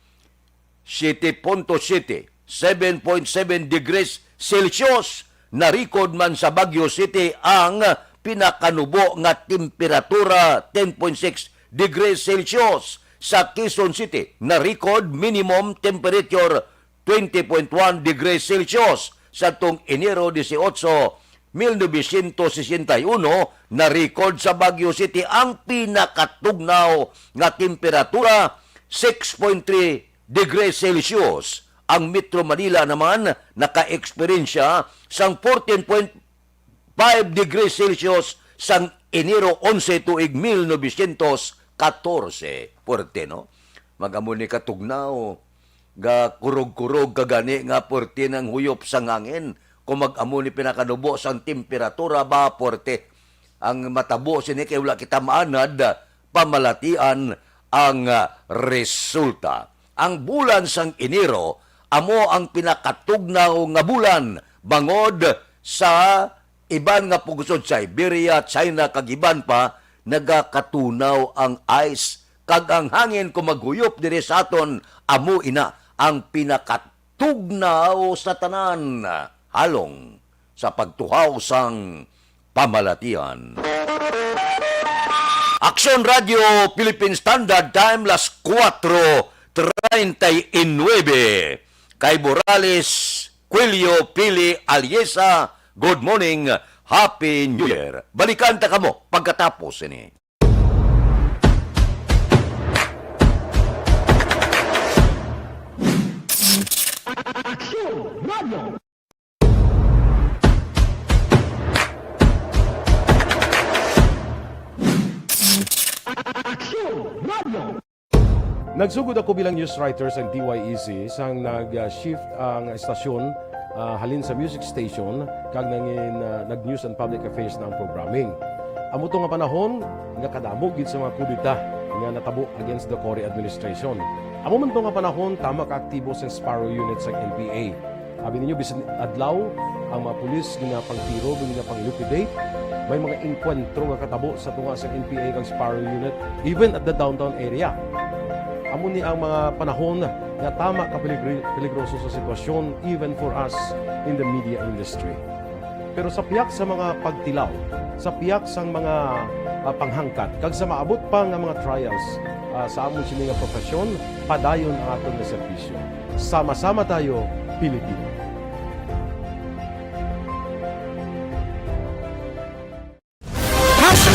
Siete punto siete, seven point seven degrees Celsius. Na-record man sa Baguio City ang pinakanubo nga temperatura, ten point six degrees Celsius. Sa Quezon City, na-record minimum temperature twenty point one degrees Celsius. Sa tong Enero dieciocho, mil novecientos sesenta y uno, na-record sa Baguio City ang pinakatugnaw nga temperatura, six point three degrees Celsius. Ang Metro Manila naman naka-eksperyensya sang fourteen point five degrees Celsius sang Enero onse tuig mil novecientos katorse. Puwerte, no? Mag-amo ni katugnaw, gakurog-kurog ka gani nga puwerte nang huyop sang hangin. Kung mag-amo ni pinakanubo sang temperatura, ba, puwerte ang matabo sini kay wala kita maanad, pamalatian ang, ah, resulta. Ang bulan sang Enero amo ang pinakatugnaw nga bulan bangod sa iban nga pungsod sa Iberia, China, kag iban pa, nagakatunaw ang ice, kag ang hangin kung maghuyop diri sa aton, amo ina ang pinakatugnaw sa tanan, halong sa pagtuhaw sang pamalatian. Aksyon Radio Philippine Standard Time, las kuwatro treinta y nuebe. Kay Borales Quilio Pili Aliesa, good morning, Happy New Year. Balikan ta kamo pagkatapos sini. Aksyon Radio. Aksyon Radio. Nagsugod ako bilang news writer sa D Y E C sang nag-shift ang estasyon, ah, halin sa music station kag nangin, ah, nag-news and public affairs na ang programming. Amo to nga panahon nga kadamo gid sa mga kudeta nga natabo against the Cory administration. Amo man to nga panahon tama ka aktibo sa Sparrow Unit sa N P A. Abi ninyo, bisan adlaw, ang mga pulis ginapangtiro, ginapang-liquidate. May mga engkwentro nga katabo sa tunga sa N P A kag Sparrow Unit, even at the downtown area. Amo ni ang mga panahon nga tama ka peligri-, peligroso sa sitwasyon, even for us in the media industry. Pero sa pihak sa mga pagtilaw, sa pihak sang mga, ah, panghangkat, kag sa maabot pa nga mga trials, ah, sa amon sini nga profesyon, padayon ang aton nga serbisyo. Sama-sama tayo, Pilipino. Hashtag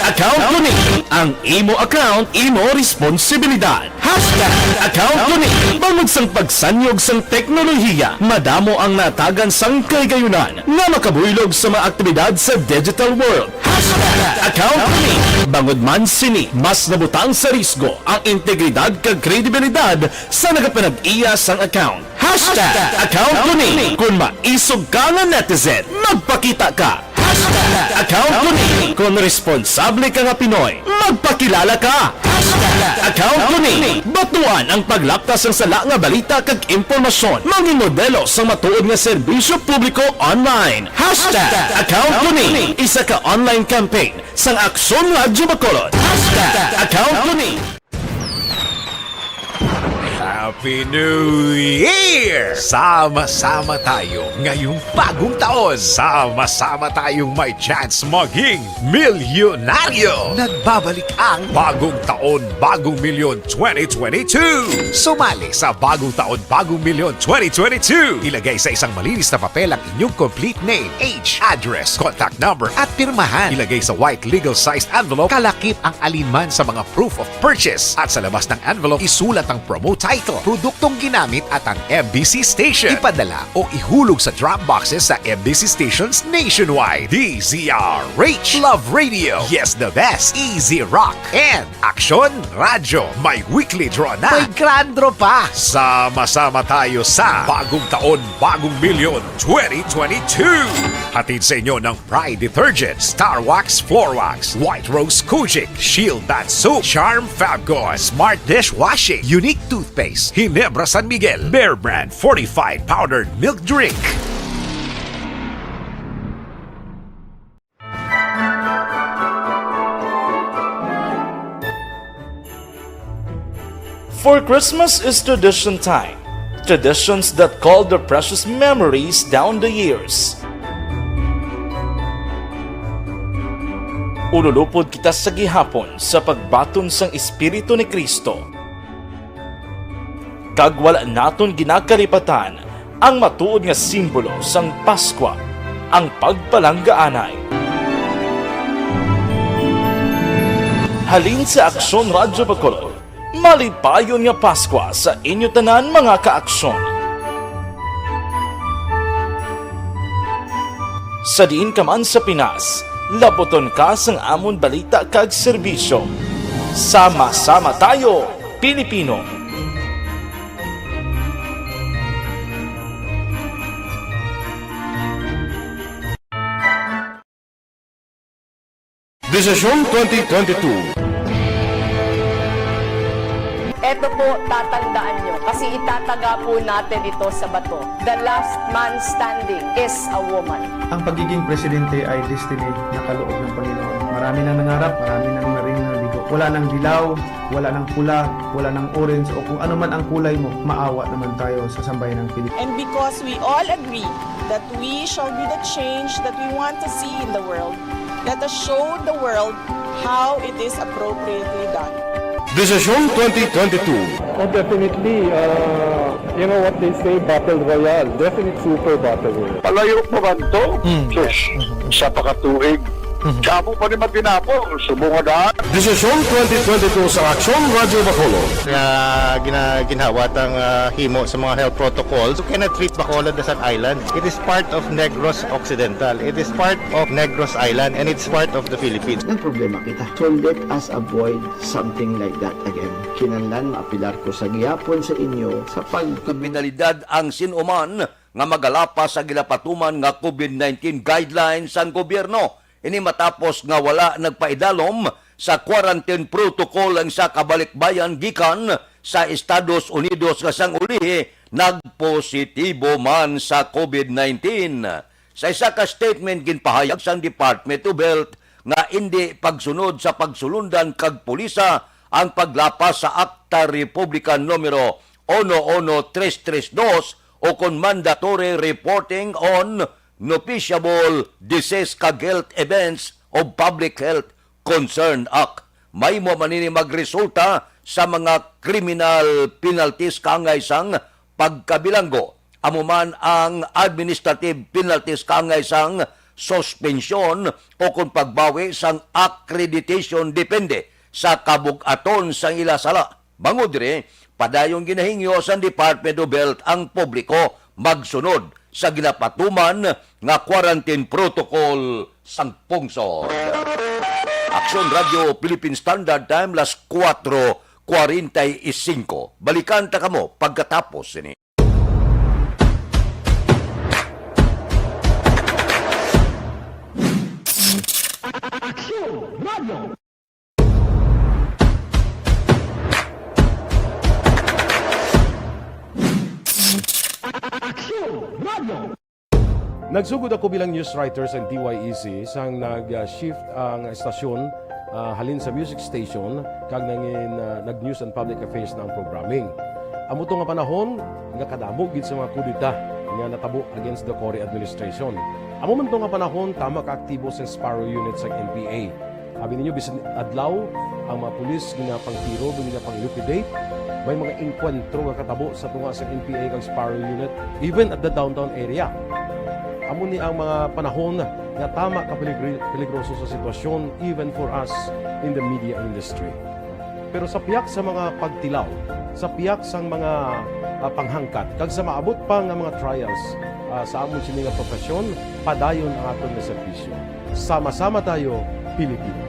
Account ko ni. Ang imo account, imo responsibilidad. Hashtag account ko ni. Bangod sang pagsanyog sang teknolohiya, madamo ang natagan sang kahigayunan nga makabuylog sa mga aktibidad sa digital world. Hashtag account ko ni. Bangod man sini, mas nabutang sa risgo ang integridad kag kredibilidad sa nagapanag-iya sang account. Hashtag account ko ni. Kung maisog ka nga netizen, magpakita ka. Hashtag account ko ni. Kung responsable ka nga Pinoy, magpakilala ka. Hashtag account ko ni. Batuan ang paglapta sang sala nga balita kag impormasyon. Mangin modelo sang matuod nga serbisyo publiko online. Hashtag account ko ni. Isa ka online campaign sang Aksyon Radyo Bacolod. Hashtag account ko ni. Happy New Year! Sama-sama tayo ngayong bagong taon. Sama-sama tayong may chance maging milyonaryo. Nagbabalik ang Bagong Taon, Bagong Milyon twenty twenty-two. Sumali sa Bagong Taon, Bagong Milyon twenty twenty-two. Ilagay sa isang malinis na papel ang inyong complete name, age, address, contact number, at pirmahan. Ilagay sa white legal sized envelope, kalakip ang alinman sa mga proof of purchase. At sa labas ng envelope, isulat ang promo title, produktong ginamit at ang M B C station. Ipadala o ihulog sa drop boxes sa M B C stations nationwide. D Z R H Love Radio. Yes, the best. Easy Rock. And Aksyon Radyo. May weekly draw na. May grand draw pa. Sama-sama tayo sa Bagong Taon, Bagong Milyon twenty twenty-two. Hatid sa inyo ng Pride Detergent, Star Wax Floor Wax, White Rose Kojic, Shield Bath Soap, Charm Fab Gone, Smart Dishwashing, Unique Toothpaste, Ginebra San Miguel, Bear Brand Fortified Powdered Milk Drink. For Christmas is tradition time. Traditions that call the precious memories down the years. Ululupod kita sa gihapon sa pagbaton sang Espiritu ni Cristo. Kag wala naton ginakalipatan ang matuod nga simbolo sang Paskwa, ang pagpalanggaanay. Halin sa Aksyon Radyo Bacolod, malipayon nga Paskwa sa inyo tanan, mga ka-Aksyon. Sa diin ka man sa Pinas, laputon ka sang amon balita kag serbisyo. Sama-sama tayo, Pilipino! Desisyon twenty twenty-two. Eto po, tatandaan nyo, kasi itataga po natin ito sa bato. The last man standing is a woman. Ang pagiging presidente ay destiny na kaloob ng Panginoon. Marami nang nangarap, marami nang naring nabigo. Wala nang dilaw, wala nang pula, wala nang orange, o kung ano man ang kulay mo, maawa naman tayo sa sambayanang Pilipino. And because we all agree that we shall be the change that we want to see in the world, let us show the world how it is appropriately done. Desisyon twenty twenty-two. Oh, definitely, uh, you know what they say, battle royale. Definite super battle royale. Palayo pa man to? Hmm. Sus, sa pakatuig. Mhm. Kamo pa ni matinapo, subong nga daan. Desisyon twenty twenty-two sa Aksyon Radyo Bacolod. Nga gina-, ginhawa tang, ah, himo sa mga health protocols. You cannot treat Bacolod as an island. It is part of Negros Occidental. It is part of Negros Island, and it's part of the Philippines. Nagproblema kita. So let us avoid something like that again. Kinahanglan maapelar ko sa gihapon sa inyo sa pag- Kriminalidad ang sin-o man nga magalapas sa ginapatuman nga COVID nineteen guidelines sang gobyerno. Ini matapos nga wala nagpaidalom sa quarantine protocol ang isa ka balikbayan gikan sa Estados Unidos nga sang ulihi nagpositibo man sa COVID nineteen. Sa isa ka statement, ginpahayag sang Department of Health nga indi pagsunod sa pagsulundan kag pulisa ang paglapas sa Akta Republika numero uno uno tres tres dos, o kon mandatory reporting on noticeable disease kag health events of Public Health Concern Act. Mahimo man ini magresulta sa mga criminal penalties kaangay sang pagkabilanggo. Amo man ang administrative penalties kaangay sang suspensyon o kon pagbawi sang accreditation, depende sa kabug-aton sang ila sala. Bangod diri, padayon ginahingyo sang Department of Health ang publiko magsunod sa ginapatuman nga quarantine protocol sang pungsod. Aksyon Radio Philippine Standard Time, las kuwatro kwarenta y singko. Balikan ta kamo pagkatapos sini. Aksyon Radio. Aksyon Radio. Nagsugod ako bilang news writer sa D Y E C sang nag-shift ang estasyon, ah, halin sa music station kag nangin, ah, nag-news and public affairs na ang programming. Amo to nga panahon nga kadamo gid sa mga kudeta nga natabo against the Cory administration. Amo man to nga panahon, tama ka aktibo sa Sparrow Unit sa N P A. Abi ninyo, bisan adlaw, ang mga pulis ginapangtiro, ginapang-liquidate. May mga engkwentro nga katabo sa tunga sa N P A kag Sparrow Unit, even at the downtown area. Amo ni ang mga panahon nga tama ka peligri-, peligroso sa sitwasyon, even for us in the media industry. Pero sa pihak sa mga pagtilaw, sa pihak sang mga, ah, panghangkat, kag sa maabot pa nga mga trials, ah, sa amon sini nga profesyon, padayon ang aton nga serbisyo. Sama-sama tayo, Pilipino.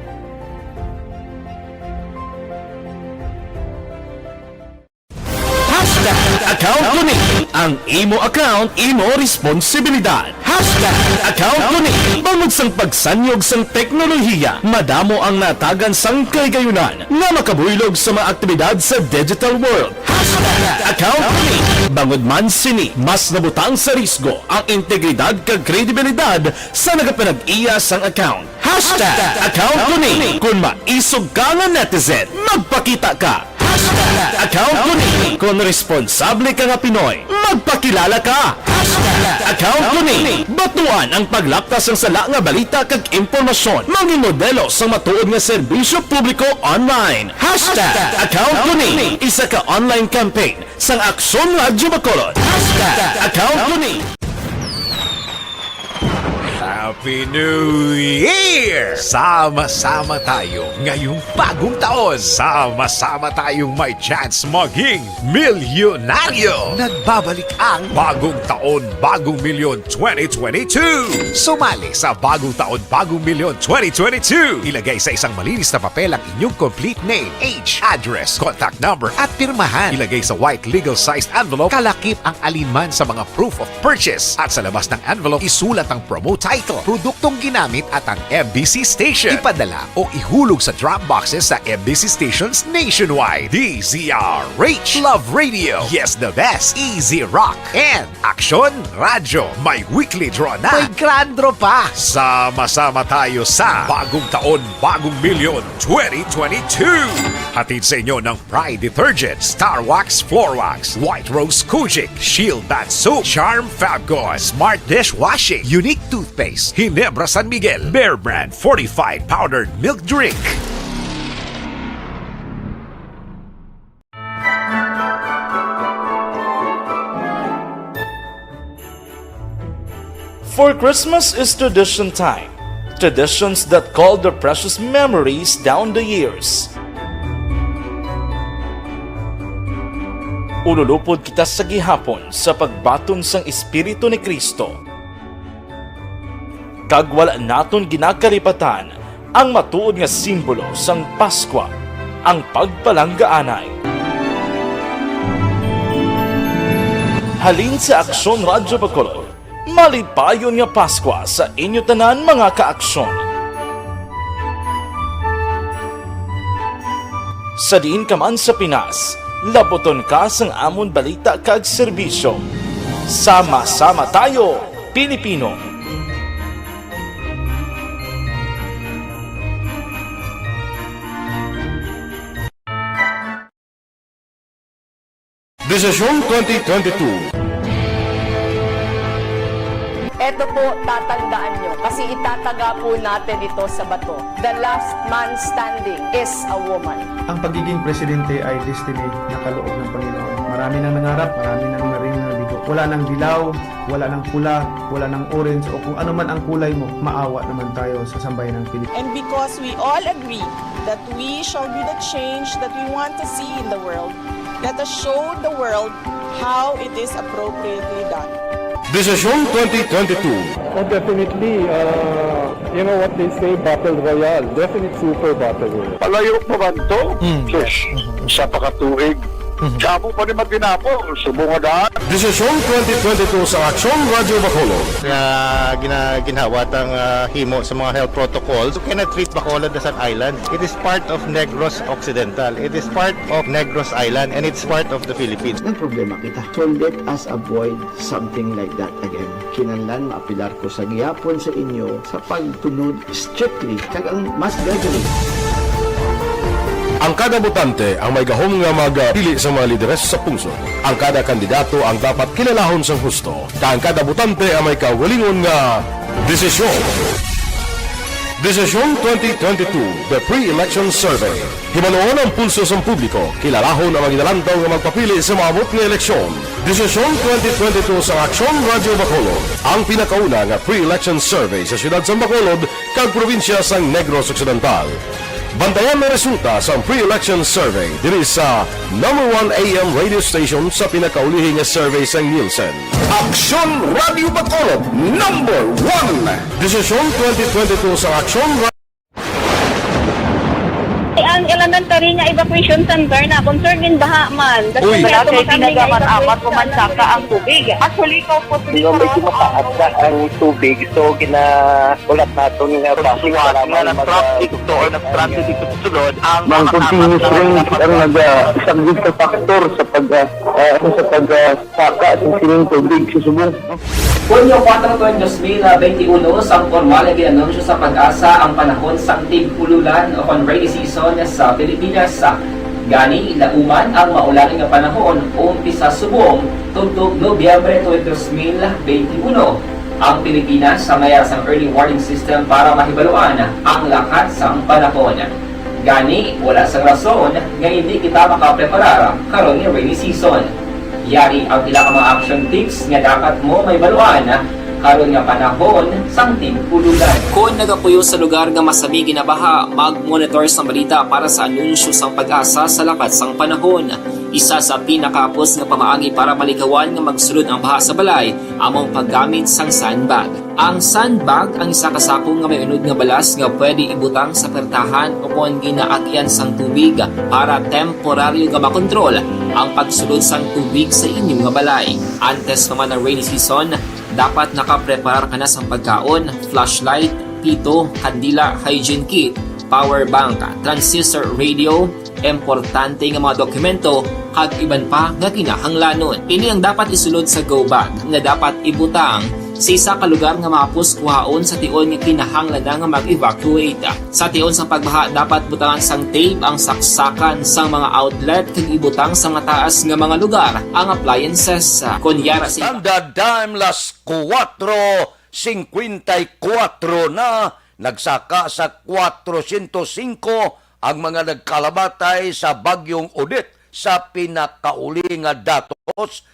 Hashtag account ko ni. Ang imo account, imo responsibilidad. Hashtag account ko ni. Bangod sang pagsanyog sang teknolohiya, madamo ang natagan sang kahigayunan nga makabuylog sa mga aktibidad sa digital world. Hashtag account ko ni. Bangod man sini, mas nabutang sa risgo ang integridad kag kredibilidad sa nagapanag-iya sang account. Hashtag account ko ni. Kung maisog ka nga netizen, magpakita ka. Hashtag account ko ni. Kung responsable ka nga Pinoy, magpakilala ka. Hashtag account ko ni. Batuan ang paglapta sang sala nga balita kag impormasyon. Mangin modelo sang matuod nga serbisyo publiko online. Hashtag account ko ni. Isa ka online campaign sang Aksyon Radyo Bacolod. Hashtag account ko ni. Happy New Year! Sama-sama tayo ngayong bagong taon. Sama-sama tayong may chance maging milyonaryo. Nagbabalik ang Bagong Taon, Bagong Milyon twenty twenty-two. Sumali sa Bagong Taon, Bagong Milyon twenty twenty-two. Ilagay sa isang malinis na papel ang inyong complete name, age, address, contact number, at pirmahan. Ilagay sa white legal-sized envelope, kalakip ang alinman sa mga proof of purchase. At sa labas ng envelope, isulat ang promo title, produktong ginamit, at ang M B C station. Ipadala o ihulog sa drop boxes sa M B C stations nationwide. D Z R H. Love Radio. Yes, the best. Easy Rock. And Aksyon Radyo, may weekly draw na. May grand draw pa. Sama-sama tayo sa Bagong Taon, Bagong Milyon twenty twenty-two. Hatid sa inyo ng Pride Detergent, Star Wax Floor Wax, White Rose Kojic, Shield Bath Soap, Charm Fab Gone, Smart Dishwashing, Unique Toothpaste, Ginebra San Miguel, Bear Brand Fortified Powdered Milk Drink. For Christmas is tradition time. Traditions that call their precious memories down the years. Ululupod kita sa gihapon sa pagbaton sang Espiritu ni Cristo. Kag wala naton ginakalipatan ang matuod nga simbolo sang Paskwa, ang pagpalanggaanay. Halin sa Aksyon Radyo Bacolod, malipayon nga Paskwa sa inyo tanan, mga ka-Aksyon. Sa diin ka man sa Pinas, labuton ka sang amon balita kag serbisyo. Sama-sama tayo, Pilipino! Desisyon twenty twenty-two. Eto po, tatandaan nyo, kasi itataga po natin ito sa bato. The last man standing is a woman. Ang pagiging presidente ay destiny na kaloob ng Panginoon. Marami nang nangarap, marami nang naring nabigo. Wala nang dilaw, wala nang pula, wala nang orange, o kung ano man ang kulay mo, maawa naman tayo sa sambayanang Pilipino. And because we all agree that we shall be the change that we want to see in the world, let us show the world how it is appropriately done. Desisyon twenty twenty-two. Oh, definitely. Uh, you know what they say, battle royale. Definite super battle royale. Palayo pa man to? Sus, isa pa ka tuig. Damo pa ni matinapol, subong nga daan. Desisyon twenty twenty-two sa Aksyon Radyo Bacolod. Nga gina, ginhawa tang ah, himo sa mga health protocols. You cannot treat Bacolod as an island. It is part of Negros Occidental. It is part of Negros Island and it's part of the Philippines. Nagproblema kita. So let us avoid something like that again. Kinahanglan maapilar ko sa gihapon sa inyo sa pagtunod strictly kag ang mass gathering. Ang kada botante ang may gahom nga magpili sa mga lideres sa pungsod. Ang kada kandidato ang dapat kilalahon sang husto, kag ang kada botante ang may kaugalingon nga desisyon. Desisyon twenty twenty-two, The Pre-Election Survey. Hibaluon ang pulso sang publiko, kilalahon ang mga ginalantaw nga magpapili sa maabot nga eleksyon. Desisyon twenty twenty-two sa Aksyon Radyo Bacolod, ang pinakauna nga pre-election survey sa siyudad sang Bacolod kag probinsya sang Negros Occidental. Bantayan ang resulta sang pre-election survey diri sa number one A M radio station sa pinakaulihi nga survey sang Nielsen. Aksyon Radyo Bacolod, number one. Desisyon twenty twenty-two sa Aksyon Radyo Ang elementary nga evacuation center na concern in baha man. Uy. Wala kay pinagaman amat ko man saka ang tubig. Actually, ikaw po, Di ba medyo mataas na ang tubig, so ginahulat naton nga basi para nga nag-traffic to or nag-transit dito sa sulod ang Ang continuous rain ang nag-isang sa factor sa pag ah, ah, sa pag ah, saka sa sining tubig sa subong. Hunyo kuwatro tuig dos mil benti uno, sang pormal nga gin-anunsyo sa PAGASA ang panahon sang tig-ululan o kon rainy season sa Pilipinas. Gani, lauman ang maulan nga panahon umpisa subong tubtob Nobyembre tuig dos mil benti uno. Ang Pilipinas may ara sang early warning system para mahibaluan ang lakat sang panahon. Gani, wala sang rason nga indi kita makapreparar karon nga rainy season. Yari ang pila ka mga action tips nga dapat mo mahibaluan karon nga panahon sang tig-ululan. Kon nagapuyo sa lugar nga masami ginabaha, mag-monitor sang balita para sa anunsyo sang PAGASA sa lakat sang panahon. Isa sa pinakahapos nga pamaagi para malikawan nga magsulod ang baha sa balay amo ang paggamit sang sandbag. Ang sandbag ang isa ka sako nga may unod nga balas nga pwede ibutang sa pertahan o kon ginaagian sang tubig para temporaryo nga makontrol ang pagsulod sang tubig sa inyo nga balay. Antes pa man ang rainy season, dapat nakapreparar ka na sang pagkaon, flashlight, pito, kandila, hygiene kit, power bank, transistor radio, importante nga mga dokumento, kag iban pa nga kinahanglanon. Ini ang dapat isulod sa go bag nga dapat ibutang sa isa ka lugar nga mahapos kuhaon sa tion nga kinahanglan na nga mag-evacuate. Sa tion sang pagbaha, dapat butangan sang tape ang saksakan sang mga outlet kag ibutang sa mataas nga mga lugar ang appliances. Kon yara sa Standard time, las kuwatro singkwenta y kuwatro na. Nagsaka sa kwatrosyentos singko ang mga nagkalamatay sa Bagyong Odette sa pinakauli nga datos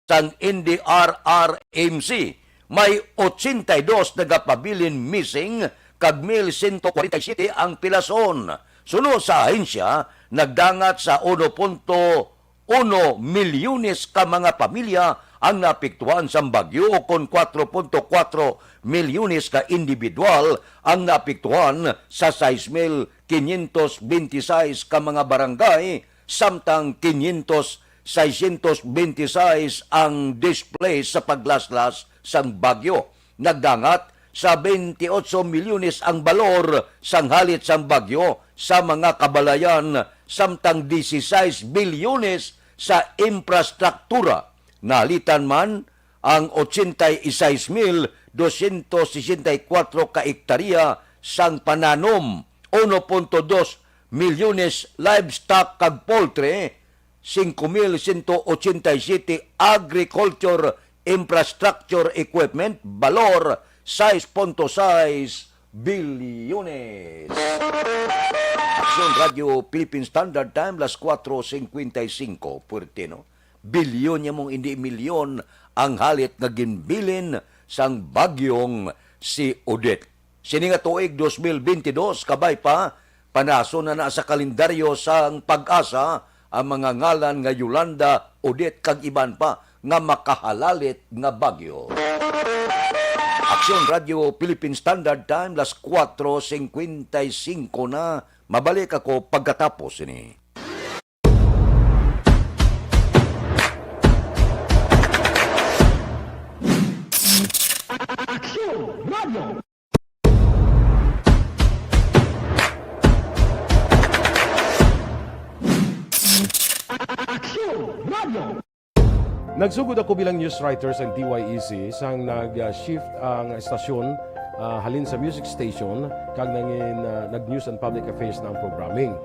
sang N D R R M C. May ochenta y dos nagapabilin missing kag mil sento kwarenta y siyete ang pilason. Suno sa ahensya, nagdangat sa uno punto uno milyones ka mga pamilya ang naapektuhan sang bagyo, kon kuwatro punto kuwatro milyones ka individual ang naapektuhan sa sais mil kinyentos benti sais ka mga barangay, samtang kinyentos, seiscientos benti sais ang displaced sa paglaslas sang bagyo. Nagdangat sa benti otso milyones ang balor sang halit sang bagyo sa mga kabalayan, samtang disisais bilyones sa infrastruktura. Nahalitan man ang ochenta y seis mil doscientos sesenta y kuwatro ka ektarya sang pananom, uno punto dos milyones livestock kag poultry, singko mil sento ochenta y siyete agriculture infrastructure equipment, balor sais punto sais bilyones. Aksyon Radyo Philippine Standard Time, las kuwatro singkwenta y singko. Puwerte, no? Bilyon niya mong hindi milyon ang halit nga ginbilin sang bagyong si Odette. Sini nga tuig, dos mil bentidós, kabay pa, panason na na sa kalendaryo sang PAGASA ang mga ngalan nga Yolanda, Odette, kag iban pa nga makahalalit nga bagyo. Aksyon Radyo Philippine Standard Time, las kuwatro singkwenta y singko na. Mabalik ako pagkatapos sini. Aksyon Radyo. Aksyon Radyo. Nagsugod ako bilang news writer sang D Y E C sang nag-shift ang estasyon, ah, halin sa music station kag nangin, ah, nag-news and public affairs na ang programming.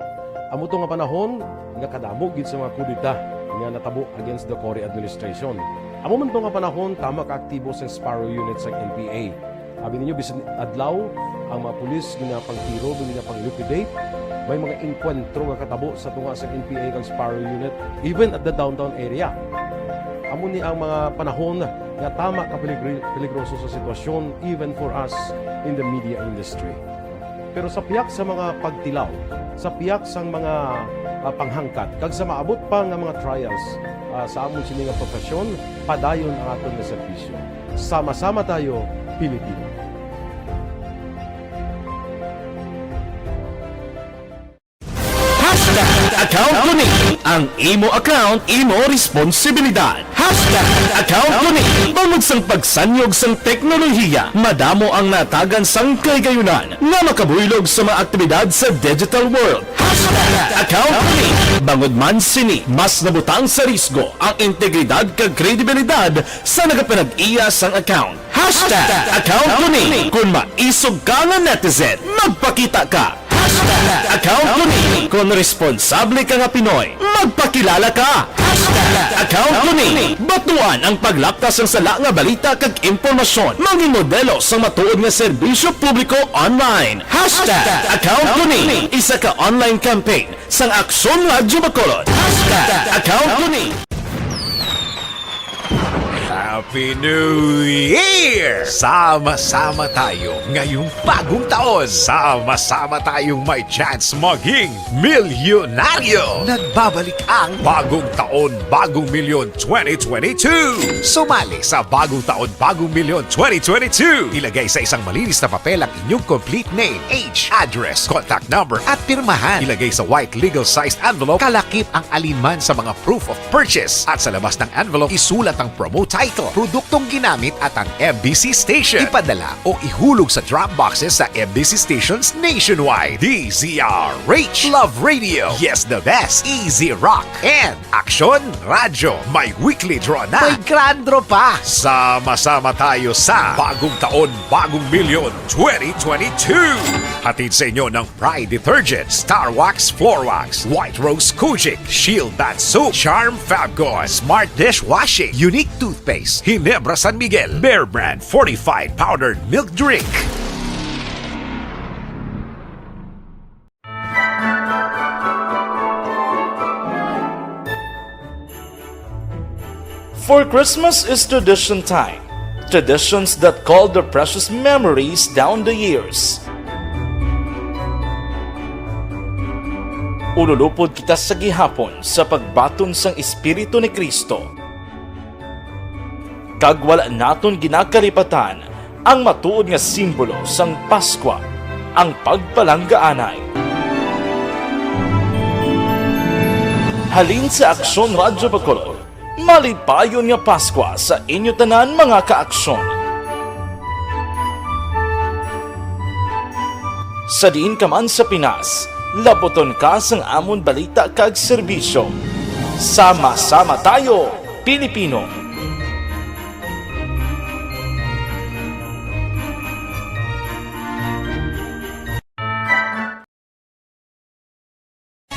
Amo to nga panahon nga kadamo gid sa mga kudeta nga natabo against the Cory administration. Amo man to nga panahon tama ka aktibo sang Sparrow Unit sang N P A. Abi ninyo, bisan adlaw, ang mga pulis ginapangtiro, ginapang-liquidate. May mga engkwentro nga katabo sa tunga sa N P A kag Sparrow Unit, even at the downtown area. Amo ni ang mga panahon nga tama ka peligri-, peligroso sa sitwasyon, even for us in the media industry. Pero sa pihak sa mga pagtilaw, sa pihak sang mga, ah, panghangkat, kag sa maabot pa nga mga trials, ah, sa amon sini nga profesyon, padayon ang aton nga serbisyo. Sama-sama tayo, Pilipino. Hashtag account ko ni. Ang imo account, imo responsibilidad. Hashtag account ko ni. Bangod sang pagsanyog sang teknolohiya, madamo ang natagan sang kahigayunan nga makabuylog sa mga aktibidad sa digital world. Hashtag account ko ni. Bangod man sini, mas nabutang sa risgo ang integridad kag kredibilidad sa nagapanag-iya sang account. Hashtag account ko ni. Kung maisog ka nga netizen, magpakita ka. Hashtag account ko ni. Kung responsable ka nga Pinoy, magpakilala ka. Hashtag account ko ni. Batuan ang paglapta sang sala nga balita kag impormasyon. Mangin modelo sang matuod nga serbisyo publiko online. Hashtag account ko ni. Isa ka online campaign sang Aksyon Radyo Bacolod. Hashtag account ko ni. Happy New Year! Sama-sama tayo ngayong bagong taon. Sama-sama tayong may chance maging milyonaryo. Nagbabalik ang Bagong Taon, Bagong Milyon twenty twenty-two. Sumali sa Bagong Taon, Bagong Milyon twenty twenty-two. Ilagay sa isang malinis na papel ang inyong complete name, age, address, contact number, at pirmahan. Ilagay sa white legal-sized envelope, kalakip ang alinman sa mga proof of purchase. At sa labas ng envelope, isulat ang promo title, produktong ginamit, at ang M B C station. Ipadala o ihulog sa drop boxes sa M B C stations nationwide. D Z R H, Love Radio, Yes the Best, Easy Rock, and Aksyon Radyo. May weekly draw na. May grand draw pa. Sama-sama tayo sa Bagong Taon, Bagong Milyon twenty twenty-two. Hatid sa inyo ng Pride Detergent, Star Wax Floor Wax, White Rose Kojic, Shield Bath Soap, Charm Fabcon, Smart Dishwashing, Unique Toothpaste, Ginebra San Miguel, Bear Brand Fortified Powdered Milk Drink. For Christmas is tradition time. Traditions that call the precious memories down the years. Ululupod kita sa gihapon sa pagbaton sang Espiritu ni Cristo. Kag wala naton ginakalipatan ang matuod nga simbolo sang Paskwa, ang pagpalanggaanay. Halin sa Aksyon Radyo Bacolod, malipayon nga Paskwa sa inyo tanan, mga ka-Aksyon. Sa diin ka man sa Pinas, laputon ka sang amon balita kag serbisyo. Sama-sama tayo, Pilipino!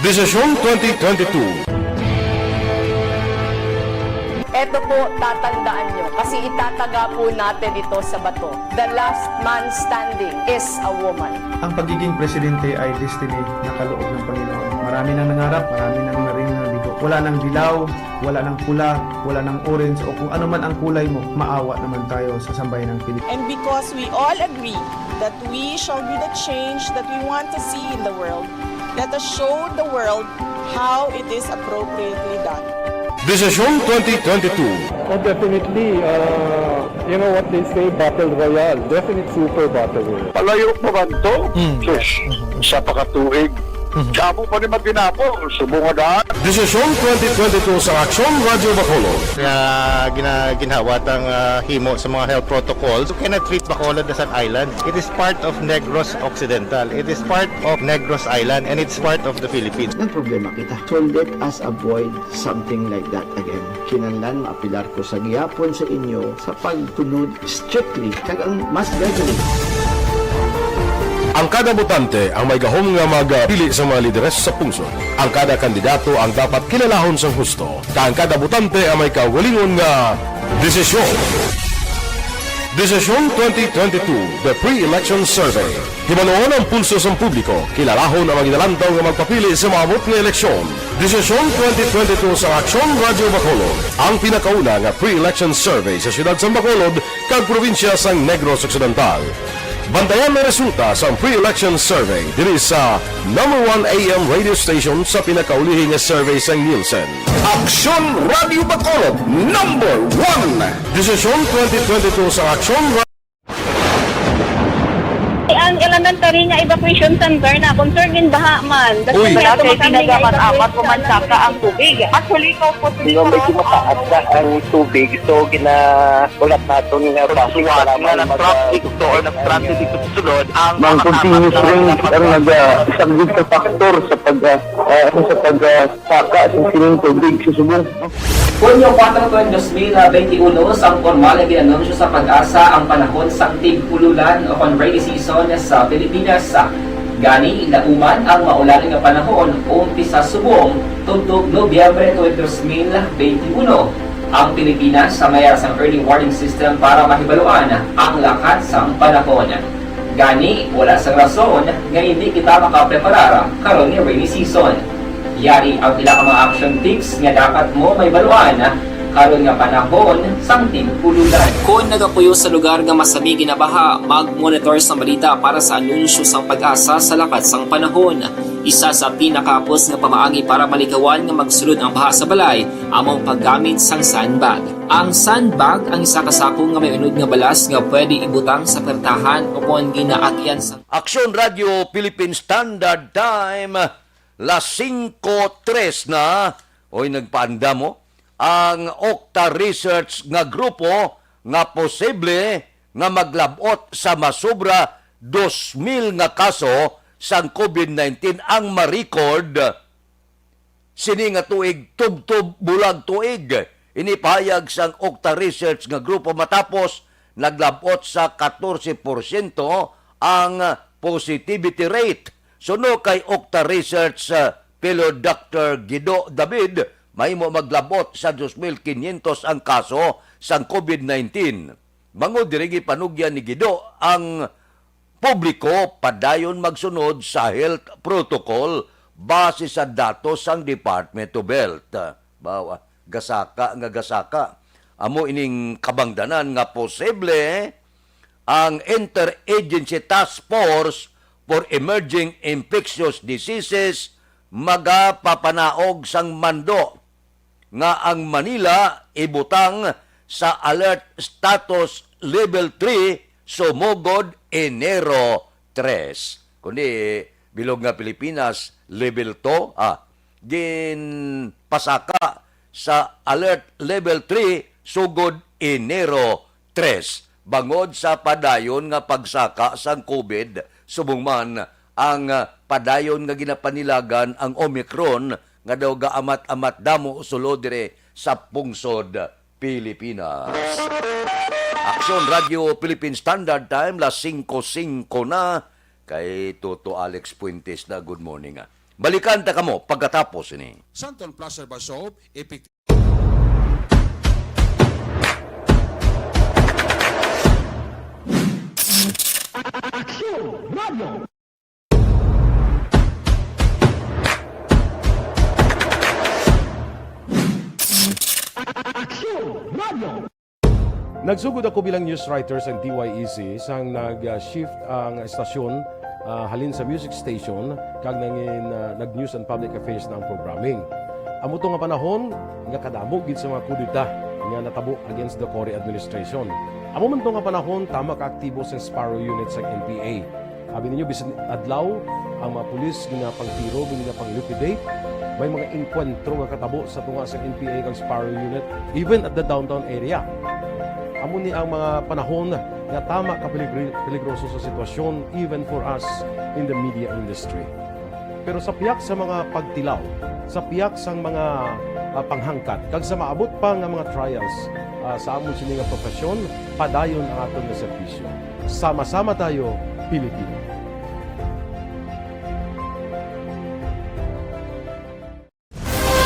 Desisyon twenty twenty-two. Eto po, tatandaan nyo, kasi itataga po natin ito sa bato. The last man standing is a woman. Ang pagiging presidente ay destiny na kaloob ng Panginoon. Marami nang nangarap, marami nang naring nabigo. Wala nang dilaw, wala nang pula, wala nang orange, o kung ano man ang kulay mo, maawa naman tayo sa sambayanang Pilipino. And because we all agree that we shall be the change that we want to see in the world, let us show the world how it is appropriately done. Desisyon twenty twenty-two. Oh, definitely. Uh, you know what they say, battle royale. Definite super battle royale. Palayo pa man to? Sus, isa pa ka tuig. Damo pa ni Matinabo, subong nga daan. Desisyon twenty twenty-two sa Aksyon Radyo Bacolod. Nga gina, ginhawat ang ah, himo sa mga health protocols. You cannot treat Bacolod as an island. It is part of Negros Occidental. It is part of Negros Island and it's part of the Philippines. Nagproblema kita. So let us avoid something like that again. Kinahanglan maapilar ko sa gihapon sa inyo sa pagtunod strictly kag ang mas gathering. Ang kada botante ang may gahom nga magpili sa mga lideres sa pungsod. Ang kada kandidato ang dapat kilalahon sang husto, kag ang kada botante ang may kaugalingon nga desisyon. Desisyon twenty twenty-two, The Pre-Election Survey. Hibaluon ang pulso sang publiko, kilalahon ang mga ginalantaw nga magpapili sa maabot nga eleksyon. Desisyon twenty twenty-two sa Aksyon Radyo Bacolod, ang pinakauna nga pre-election survey sa siyudad sang Bacolod kag probinsya sang Negros Occidental. Bantayan ang resulta sang pre-election survey diri sa number one A M radio station sa pinakaulihi nga survey sang Nielsen. Aksyon Radyo Bacolod, number one. Desisyon twenty twenty-two sa Aksyon Ang elementary nga evacuation center na concern gin baha man. Uy. Wala kay tinaga man amat ko man saka ang tubig. Actually, ko po. Medyo mataas na ang tubig, so ginahulat naton nga bus para nga nag-traffic to or nag-transit dito sa sulod ang mga continuous rain ang nag-, ah, isang big factor sa pag, ah, ah, sa pag, ah, saka sa sining tubig sa Subo. Hunyo kuwatro, dos mil benti uno, sang pormal nga gin-anunsyo sa PAGASA ang panahon sang tig-ululan o kon rainy season sa Pilipinas. Gani, nauman ang maulan nga panahon umpisa subong tubtob Nobyembre tuig dos mil benti uno. Ang Pilipinas sa mayara sang early warning system para mahibaluan ang lakat sang panahon. Gani, wala sang rason nga indi kita makapreparar karon nga rainy season. Yari ang pila ka mga action tips nga dapat mo mahibaluan karon nga panahon sang tig-ululan. Kon nagapuyo sa lugar nga masami ginabaha, mag-monitor sang balita para sa anunsyo sang PAGASA sa lakat sang panahon. Isa sa pinakahapos nga pamaagi para malikawan nga magsulod ang baha sa balay amo ang paggamit sang sandbag. Ang sandbag ang isa ka sako nga may unod nga balas nga pwede ibutang sa pertahan o kon ginaagyan sa Aksyon Radyo Philippine Standard Time, las singko tres na. Oy, nagpaandam mo. Ang Okta Research nga grupo nga posible nga maglab-ot sa masobra dos mil nga kaso sang COVID nineteen ang ma-record sini nga tuig, tubtob bulag tuig. Ini pahayag sang Okta Research nga grupo matapos naglab-ot sa katorse porsyento ang positivity rate. Suno kay Okta Research, uh, Fellow Doctor Guido David, mahimo maglab-ot sa dos mil kinyentos ang kaso sang COVID nineteen. Bangod diri, gipanugyan ni Guido ang publiko padayon magsunod sa health protocol base sa datos sang Department of Health. Bawa, gasaka nga gasaka. Amo ining kabangdanan nga posible ang Interagency Task Force for Emerging Infectious Diseases magapapanaog sang mando nga ang Manila ibutang sa alert status level three sumugod Enero tres. Kundi bilog nga Pilipinas, level two, ah, ginpasaka sa alert level three sugod Enero tres bangod sa padayon nga pagsaka sang COVID, subong man ang, ah, padayon nga ginapanilagan ang Omicron nga daw gaamat-amat damo sulod diri sa pungsod Pilipinas. Aksyon Radyo Philippine Standard Time, las singko singko na. Kay Toto Alex Fuentes na, good morning, ah. Balikan ta kamo pagkatapos ini. Santon Plaza Herbal Soap, epektibo. Nagsugod ako bilang news writer sa D Y E C sang nag-shift ang estasyon, ah, halin sa music station kag nangin, ah, nag-news and public affairs na ang programming. Amo to nga panahon nga kadamo gid sa mga kudeta nga natabo against the Cory administration. Amo man to nga panahon tama ka aktibo sang Sparrow Unit sa N P A. Abi ninyo, bisan adlaw, ang mga pulis ginapangtiro, ginapang-liquidate. May mga engkwentro nga katabo sa tunga sa N P A kag Sparrow Unit, even at the downtown area. Amo ni ang mga panahon nga tama ka peligri-, peligroso sa sitwasyon, even for us in the media industry. Pero sa pihak sa mga pagtilaw, sa pihak sang mga, ah, panghangkat, kag sa maabot pa nga mga trials, ah, sa amon sini nga profesyon, padayon ang aton nga serbisyo. Sama-sama tayo, Pilipino.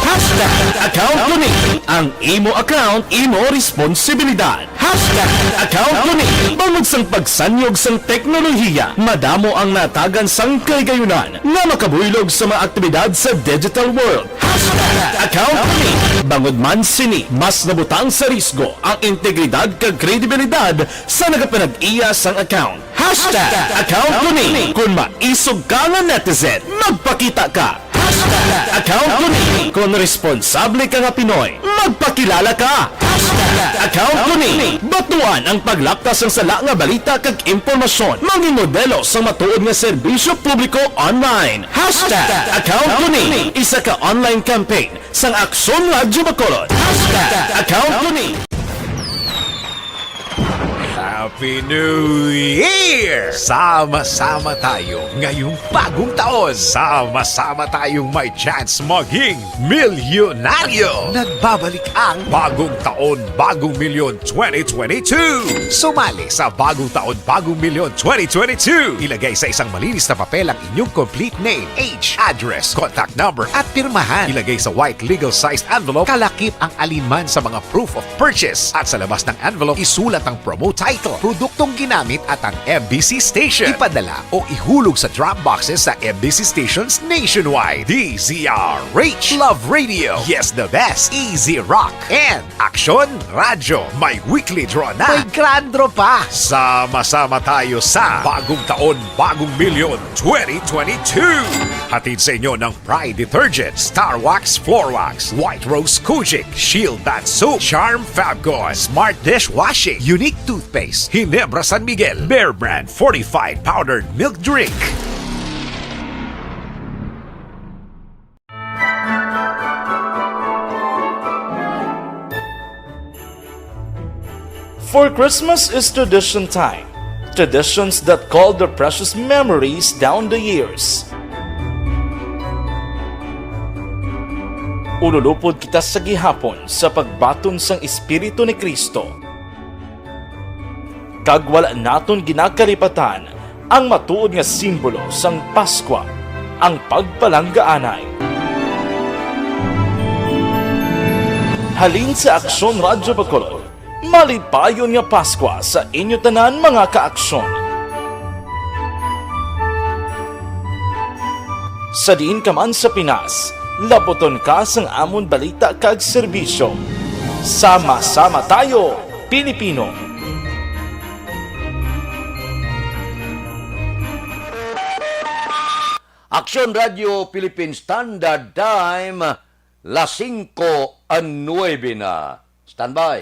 Hashtag account ko ni. Ang imo account, imo responsibilidad. Hashtag account ko ni. Bangod sang pagsanyog sang teknolohiya, madamo ang natagan sang kahigayunan nga makabuylog sa mga aktibidad sa digital world. Hashtag account ko ni. Bangod man sini, mas nabutang sa risgo ang integridad kag kredibilidad sa nagapanag-iya sang account. Hashtag account ko ni. Kung maisog ka nga netizen, magpakita ka. Hashtag account ko ni. Kung responsable ka nga Pinoy, magpakilala ka. Hashtag account ko ni. Batuan ang paglapkas sang sala nga balita kag impormasyon. Mangin modelo sang matuod nga serbisyo publiko online. Hashtag account ko ni. Isa ka online campaign sang Aksyon Radyo Bacolod. Hashtag account ko ni. Happy New Year! Sama-sama tayo ngayong bagong taon. Sama-sama tayong may chance maging milyonaryo. Nagbabalik ang Bagong Taon, Bagong Milyon twenty twenty-two. Sumali sa Bagong Taon, Bagong Milyon twenty twenty-two. Ilagay sa isang malinis na papel ang inyong complete name, age, address, contact number, at pirmahan. Ilagay sa white legal-sized envelope, kalakip ang alinman sa mga proof of purchase. At sa labas ng envelope, isulat ang promo title, produktong ginamit at ang M B C station. Ipadala o ihulog sa drop boxes sa M B C stations nationwide. D Z R H, Love Radio, Yes the Best, Easy Rock, and Aksyon Radyo. May weekly draw na. May grand draw pa. Sama-sama tayo sa Bagong Taon, Bagong Milyon twenty twenty-two. Hatid sa inyo ng Pride Detergent, Star Wax Floor Wax, White Rose Kojic, Shield Bath Soap, Charm Fabcon, Smart Dishwashing, Unique Toothpaste, Ginebra San Miguel, Bear Brand Fortified Powdered Milk Drink. For Christmas is tradition time. Traditions that call the precious memories down the years. Ululupod kita sa gihapon sa pagbaton sang Espiritu ni Cristo. Kag wala naton ginakalipatan ang matuod nga simbolo sang Paskwa, ang pagpalanggaanay. Halin sa Aksyon Radyo Bacolod, malipayon nga Paskwa sa inyo tanan, mga kaaksyon. Sa diin ka man sa Pinas, laputon ka sang amon balita kag serbisyo. Sama-sama tayo, Pilipino! Aksyon Radio Philippine Standard Time, las singko a nuebe na. Standby.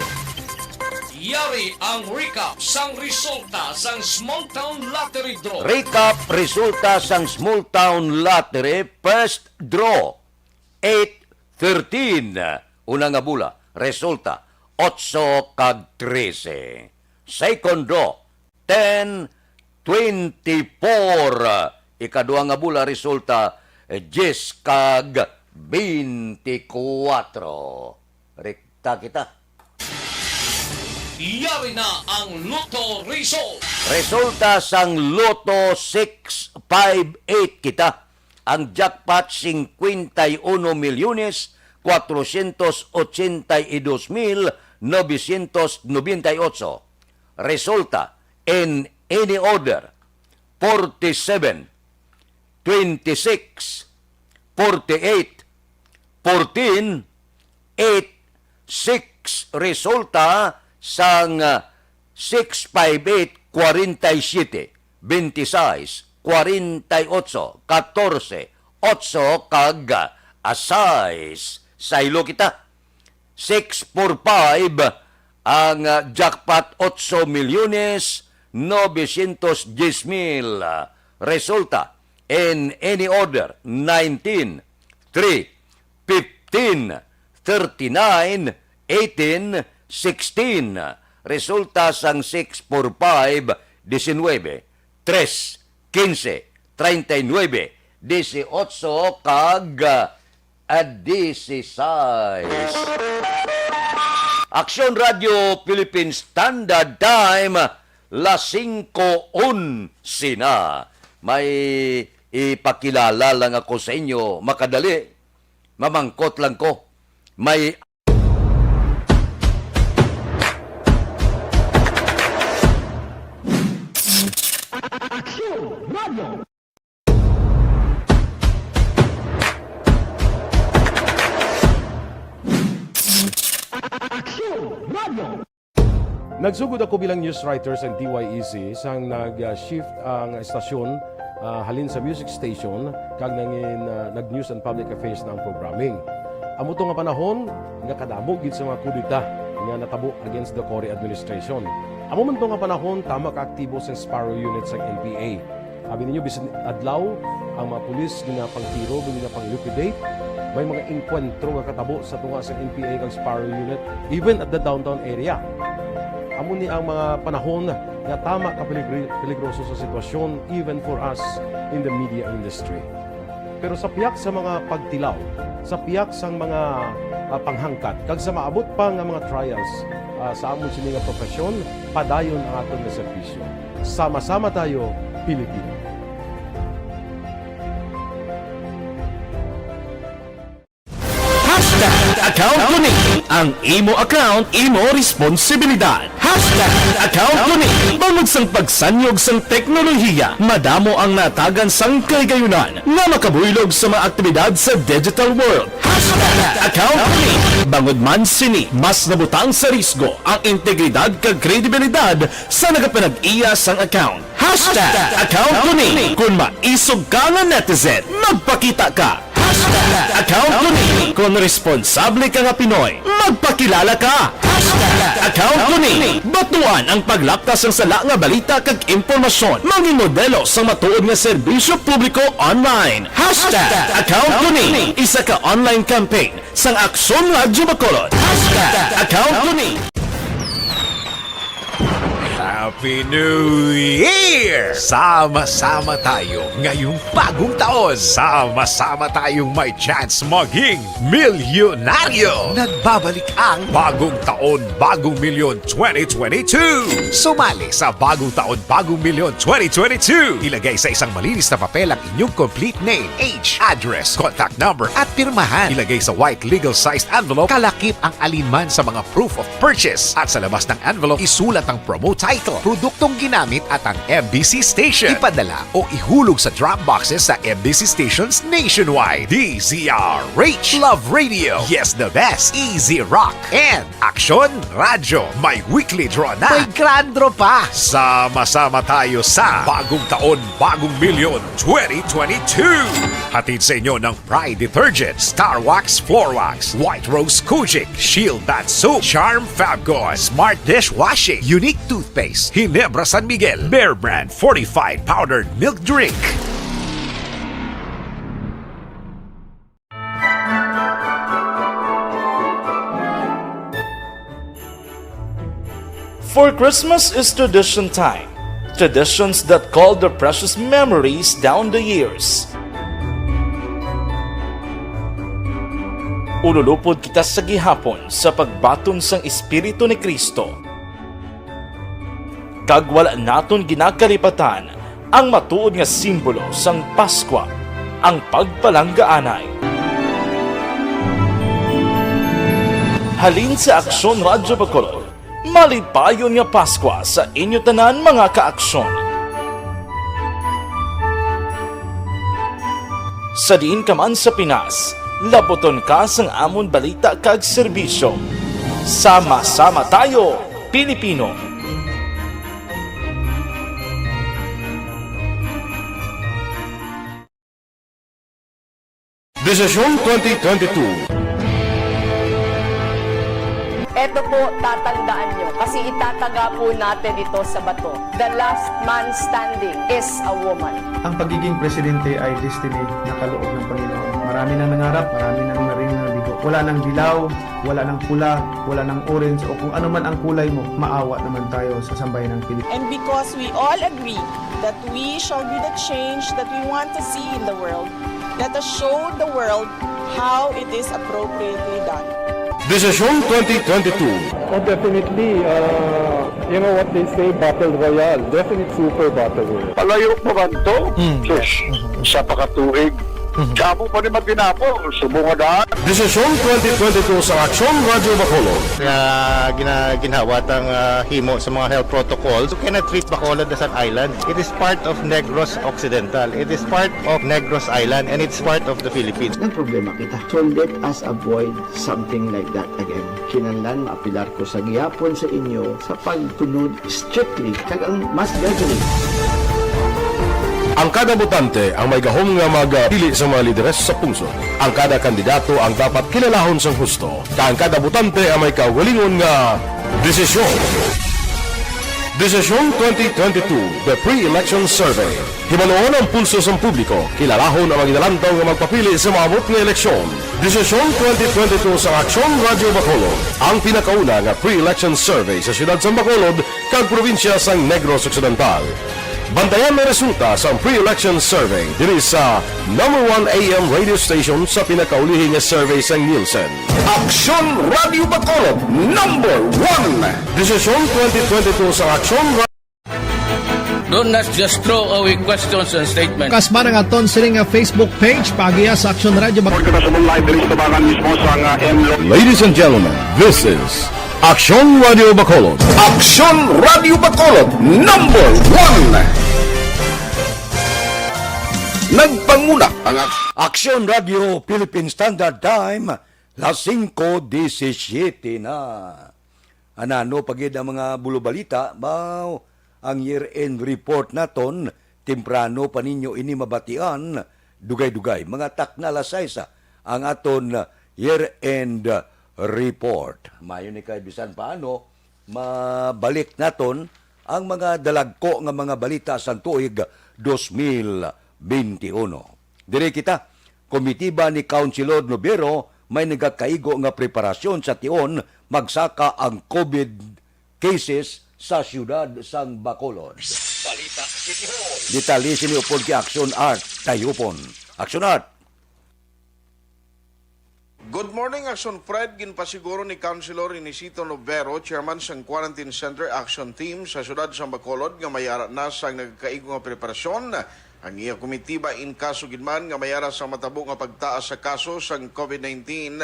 Yari ang recap sang resulta sang Small Town Lottery Draw. Recap resulta sang Small Town Lottery first draw, eight thirteen. Una nga bula, resulta, otso kag trese. Second draw, ten twenty-four. Ikadua nga bula, resulta, diyes kag bente kuwatro. Rekta kita. Yari na ang Lotto result. Resulta sang Lotto six five eight kita. Ang jackpot, singkwenta y uno milyones, kwatrosyentos ochenta y dos mil, novesyentos nobenta y otso. Resulta, in any order, forty-seven, twenty-six, forty-eight, fourteen, eight, six, resulta sang, ah, six five eight, forty-seven, twenty-six, forty-eight, catorce, ocho, kag, ah, sais. Saylo kita. Six four five ang, ah, jackpot, ocho milyones novecientos diez mil. Ah, resulta in any order, nineteen, three, fifteen, thirty-nine, eighteen, sixteen. Resulta sang six four five, diecinuebe, tres, quince, treinta y nueve, dieciocho, kag, ah, dieciséis. Aksyon Radio Philippine Standard Time, las singko onse na. May ipakilala lang ako sa inyo, makadali. Mamangkot lang ko. May Aksyon Radio. Aksyon Radio. Nagsugod ako bilang news writer sa D Y E C sang nag-shift ang estasyon, ah, halin sa music station kag nangin, ah, nag-news and public affairs na ang programming. Amo to nga panahon nga kadamo gid sa mga kudeta nga natabo against the Cory administration. Amo man to nga panahon, tama ka aktibo sa Sparrow Unit sang N P A. Abi ninyo, bisan adlaw, ang mga pulis ginapangtiro, ginapang-liquidate. May mga engkwentro nga katabo sa tunga sa N P A kag Sparrow Unit, even at the downtown area. Amo ni ang mga panahon nga tama ka peligri-, peligroso sa sitwasyon, even for us in the media industry. Pero sa pihak sa mga pagtilaw, sa pihak sang mga, ah, panghangkat, kag sa maabot pa nga mga trials, ah, sa amon sini nga profesyon, padayon ang aton nga serbisyo. Sama-sama tayo, Pilipino. Hashtag account ko ni. Ang imo account, imo responsibilidad. Hashtag account ko ni. Bangod sang pagsanyog sang teknolohiya, madamo ang natagan sang kahigayunan nga makabuylog sa mga aktibidad sa digital world. Hashtag account ko ni. Bangod man sini, mas nabutang sa risgo ang integridad kag kredibilidad sa nagapanag-iya sang account. Hashtag account ko ni. Kung maisog ka nga netizen, magpakita ka. Hashtag account ko ni. Kung responsable ka nga Pinoy, magpakilala ka. Hashtag account ko ni. Batuan ang paglapta sang sala nga balita kag impormasyon. Mangin modelo sang matuod nga serbisyo publiko online. Hashtag account ko ni. Isa ka online campaign sang Aksyon Radyo Bacolod. Hashtag account ko ni. Happy New Year! Sama-sama tayo ngayong bagong taon. Sama-sama tayong may chance maging milyonaryo. Nagbabalik ang Bagong Taon, Bagong Milyon twenty twenty-two. Sumali sa Bagong Taon, Bagong Milyon twenty twenty-two. Ilagay sa isang malinis na papel ang inyong complete name, age, address, contact number, at pirmahan. Ilagay sa white legal-sized envelope. Kalakip ang alinman sa mga proof of purchase. At sa labas ng envelope, isulat ang promo title, produktong ginamit, at ang M B C station. Ipadala o ihulog sa drop boxes sa M B C stations nationwide. D Z R H, Love Radio, Yes the Best, Easy Rock, and Aksyon Radyo. May weekly draw na. May grand draw pa. Sama-sama tayo sa Bagong Taon, Bagong Milyon twenty twenty-two. Hatid sa inyo ng Pride Detergent, Star Wax Floor Wax, White Rose Kojic, Shield Bath Soap, Charm Fabcon, Smart Dishwashing, Unique Toothpaste, Ginebra San Miguel, Bear Brand Fortified Powdered Milk Drink. For Christmas is tradition time. Traditions that call their precious memories down the years. Ululupod kita sa gihapon sa pagbaton sang Espiritu ni Cristo. Kag wala naton ginakalipatan ang matuod nga simbolo sang Paskwa, ang pagpalanggaanay. Halin sa Aksyon Radyo Bacolod, malipayon nga Paskwa sa inyo tanan, mga kaaksyon. Sa diin ka man sa Pinas, labuton ka sang amon balita kag serbisyo. Sama-sama tayo, Pilipino. Desisyon twenty twenty-two. Eto po, tatandaan nyo, kasi itataga po natin ito sa bato. The last man standing is a woman. Ang pagiging presidente ay destiny na kaloob ng Panginoon. Marami nang nangarap, marami nang naring nabigo. Wala nang dilaw, wala nang pula, wala nang orange, o kung ano man ang kulay mo, maawa naman tayo sa sambayan ng Pilipinas. And because we all agree that we shall be the change that we want to see in the world, let us show the world how it is appropriately done. Desisyon twenty twenty-two. Oh, definitely. Uh, you know what they say, battle royale. Definite super battle royale. Palayo pa man to? Sus, sa pakatuig. Damo pa ni matinapo, subong nga daan. Desisyon twenty twenty-two sa Aksyon Radyo Bacolod. Nga gina, ginhawa tang ah, himo sa mga health protocols. You cannot treat Bacolod as an island. It is part of Negros Occidental. It is part of Negros Island, and it's part of the Philippines. Nagproblema kita. So let us avoid something like that again. Kinahanglan maapilar ko sa gihapon sa inyo sa pagtunod strictly kag ang mas gathering. Ang kada botante ang may gahom nga magpili sa mga lideres sa pungsod. Ang kada kandidato ang dapat kilalahon sang husto, kag ang kada botante ang may kaugalingon nga desisyon. Desisyon twenty twenty-two, The Pre-Election Survey. Hibaluon ang pulso sang publiko, kilalahon ang mga ginalantaw nga magpapili sa maabot nga eleksyon. Desisyon twenty twenty-two sa Aksyon Radyo Bacolod, ang pinakauna nga pre-election survey sa siyudad sang Bacolod kag probinsya sang Negros Occidental. Bantayan ang resulta sang pre-election survey diri sa number one A M radio station sa pinakaulihi nga survey sang Nielsen. Aksyon Radyo Bacolod, number one. Desisyon twenty twenty-two sa Aksyon Ra- Do not just throw away questions and statements. Kasba ang aton sini nga Facebook page, paagiha sa Aksyon Radyo Bacolod. Kita sa live diri sa tabangan mismo sa nga M Lo. Ladies and gentlemen, this is Aksyon Radyo Bacolod. Aksyon Radyo Bacolod, number one. Nagpanguna ang Ak- Aksyon Radyo Philippine Standard Time, las singko disisiyete na. Anano pa gid ang mga bulobalita? Mao ang year-end report naton. Temprano pa ninyo ini mabatian. Dugay-dugay, mga takna alas sais ang aton year-end report. Maayo ni kay bisan paano, mabalik naton ang mga dalagko nga mga balita sang tuig dos mil benti uno. Diri kita, komitiba ni Councilor Novero may nagakaigo nga preparasyon sa tion magsaka ang COVID cases sa siyudad sang Bacolod. Detalye sini upod kay Action Art Tayupon. Action Art. Good morning, Action Fred. Ginpasiguro ni Councilor Inesito Novero, chairman sang Quarantine Center Action Team sa siyudad sang Bacolod, nga may ara na sang nagakaigo nga preparasyon ang iya komitiba in kaso gid man nga may ara sa matabo nga pagtaas sa kaso sang COVID nineteen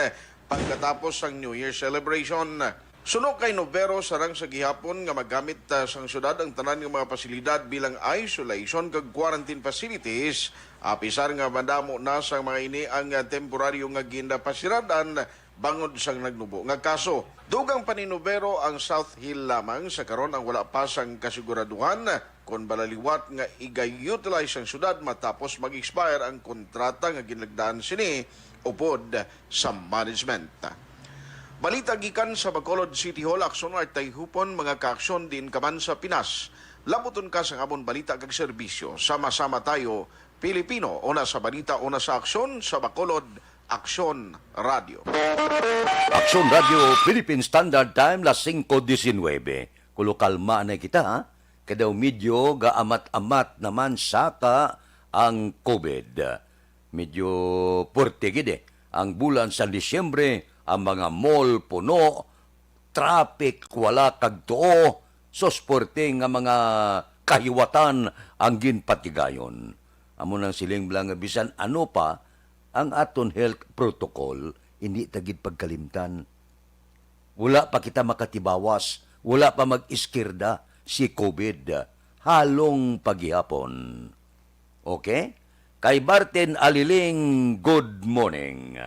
pagkatapos sang New Year celebration. Suno kay Novero, sarang sa gihapon nga magamit, ah, sang siyudad ang tanan nga mga pasilidad bilang isolation kag quarantine facilities, apisar nga madamo na sang mga ini ang, ah, temporaryo nga ginapasiradan bangod sang nagnubo nga kaso. Dugang pa ni Novero, ang South Hill lamang sa karon ang wala pa sang kasiguraduhan kon bala liwat nga iga-utilize ang siyudad matapos mag-expire ang kontrata nga ginagdaan sini upod sa management. Balita gikan sa Bacolod City Hall, Aksyon Art Tayupon, mga kaaksyon diin ka man sa Pinas. Labuton ka sang amon balita kag serbisyo. Sama-sama tayo, Pilipino, una sa balita, una sa aksyon, sa Bacolod, Aksyon Radio. Aksyon Radio, Philippine Standard Time, las singko disinwebe. Kulo kalma na kita, ha? Kay daw medyo gaamat-amat naman saka ang COVID. Medyo puwerte gid, eh. Ang bulan sa Disyembre, ang mga mall puno, traffic wala kag tuo, sus, puwerte nga mga kahiwatan ang ginpatigayon. Amo nang siling bala nga bisan ano pa ang aton health protocol, hindi ta gid pagkalimtan. Wala pa kita makatibawas, wala pa mag-iskirda si COVID. Halong pa gihapon. Okay? Kay Martin Aliling, good morning.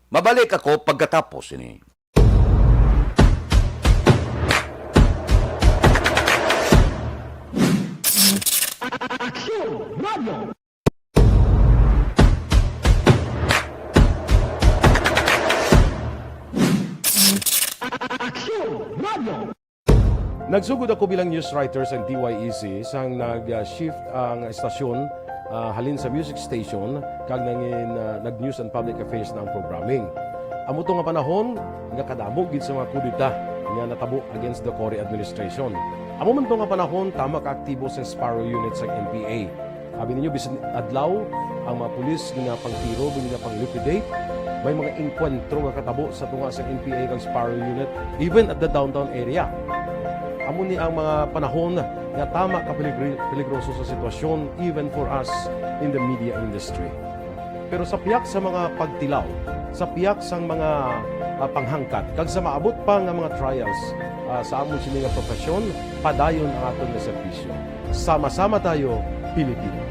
Mabalik ako pagkatapos ini. Aksyon Radio! Aksyon Radio! Nagsugod ako bilang news writer sa D Y E C sang nag-shift ang estasyon, ah, halin sa music station kag nangin, ah, nag-news and public affairs na ang programming. Amo to nga panahon nga kadamo gid sa mga kudeta nga natabo against the Cory administration. Amo man to nga panahon, tama ka aktibo sa Sparrow Unit sa N P A. Abi ninyo, bisan adlaw, ang mga pulis nga pangtiro, nga pang-liquidate, may mga engkwentro nga katabo sa tunga sa N P A kag Sparrow Unit, even at the downtown area. Amo ni ang mga panahon nga tama ka peligri-, peligroso sa sitwasyon, even for us in the media industry. Pero sa pihak sa mga pagtilaw, sa pihak sang mga, ah, panghangkat, kag sa maabot pa nga mga trials, ah, sa amon sini nga profesyon, padayon ang aton nga serbisyo. Sama-sama tayo, Pilipino.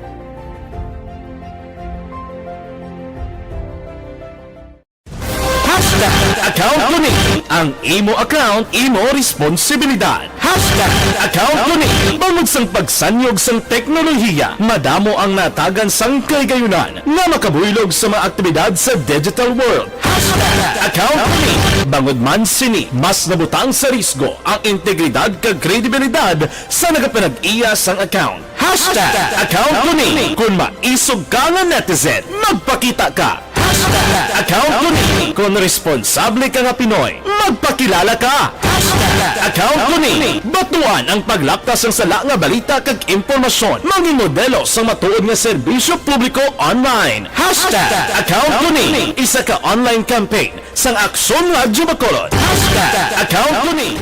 Hashtag account ko ni. Ang imo account, imo responsibilidad. Hashtag account ko ni. Bangod sang pagsanyog sang teknolohiya, madamo ang natagan sang kahigayonan nga makabuylog sa mga aktibidad sa digital world. Hashtag account ko ni. Bangod man sini, mas nabutang sa risgo ang integridad kag kredibilidad sa nagapanag-iya sang account. Hashtag account ko ni. Kung maisog ka nga netizen, magpakita ka. Hashtag account ko ni. Kung responsable ka nga Pinoy, magpakilala ka. Hashtag account ko ni. Batuan ang paglapta sang sala nga balita kag impormasyon. Mangin modelo sang matuod nga serbisyo publiko online. Hashtag account ko ni. Isa ka online campaign sang Aksyon Radyo Bacolod. Hashtag account ko ni.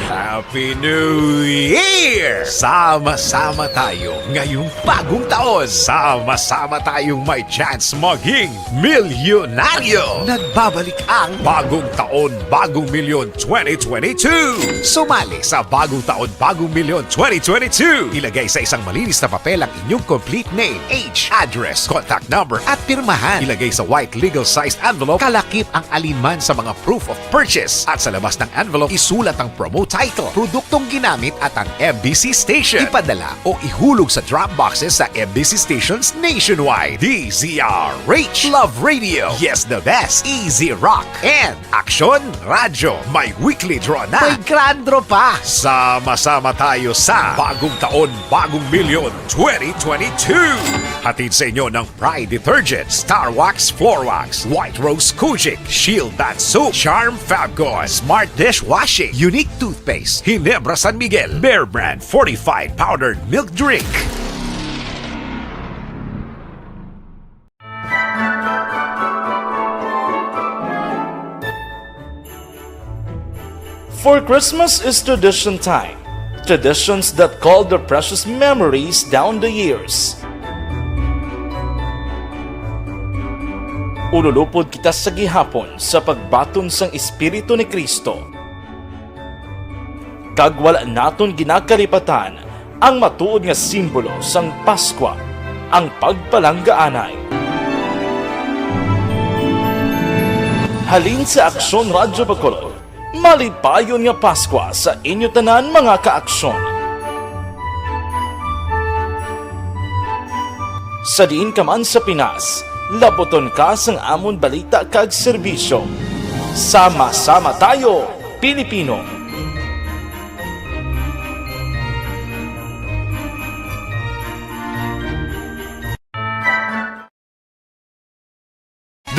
Happy New Year! Sama-sama tayo ngayong bagong taon. Sama-sama tayong may chance maging milyonaryo. Nagbabalik ang Bagong Taon, Bagong Milyon twenty twenty-two. Sumali sa Bagong Taon, Bagong Milyon twenty twenty-two. Ilagay sa isang malinis na papel ang inyong complete name, age, address, contact number, at pirmahan. Ilagay sa white legal-sized envelope, kalakip ang alinman sa mga proof of purchase. At sa labas ng envelope, isulat ang promo title, produktong ginamit, at ang M B C station. Ipadala o ihulog sa drop boxes sa M B C stations nationwide. D Z R H, Love Radio, Yes the Best, Easy Rock, and Aksyon Radyo. May weekly draw na. May grand draw pa. Sama-sama tayo sa Bagong Taon, Bagong Milyon twenty twenty-two. Hatid sa inyo ng Pride Detergent, Star Wax Floor Wax, White Rose Kojic, Shield Bath Soap, Charm Fabcon, Smart Dishwashing, Unique Toothpaste, Ginebra San Miguel, Bear Brand Fortified Powdered Milk Drink. For Christmas is tradition time. Traditions that call their precious memories down the years. Ululupod kita sa gihapon sa pagbaton sang Espiritu ni Cristo. Kag wala naton ginakalipatan ang matuod nga simbolo sang Paskwa, ang pagpalanggaanay. Halin sa Aksyon Radyo Bacolod, malipayon nga Paskwa sa inyo tanan, mga ka-aksyon. Sa diin ka man sa Pinas, laputon ka sang amon balita kag serbisyo. Sama-sama tayo, Pilipino!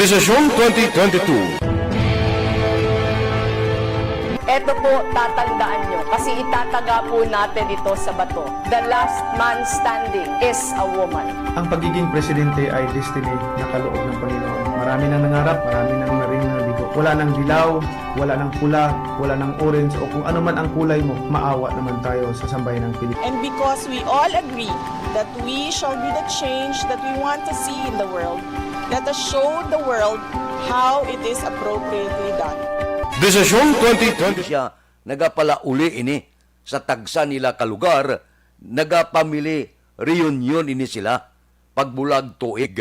Desisyon twenty twenty-two. Eto po, tatandaan nyo, kasi itataga po natin ito sa bato. The last man standing is a woman. Ang pagiging presidente ay destiny na kaloob ng Panginoon. Marami nang nangarap, marami nang naring nabigo. Wala nang dilaw, wala nang pula, wala nang orange, o kung ano man ang kulay mo, maawa naman tayo sa sambayan ng Pilipinas. And because we all agree that we shall be the change that we want to see in the world, let us show the world how it is appropriately done. Desisyon twenty twenty. Siya nagapalauli ini sa tagsa nila ka lugar, nagapamily reunion ini sila pagbulag tuig.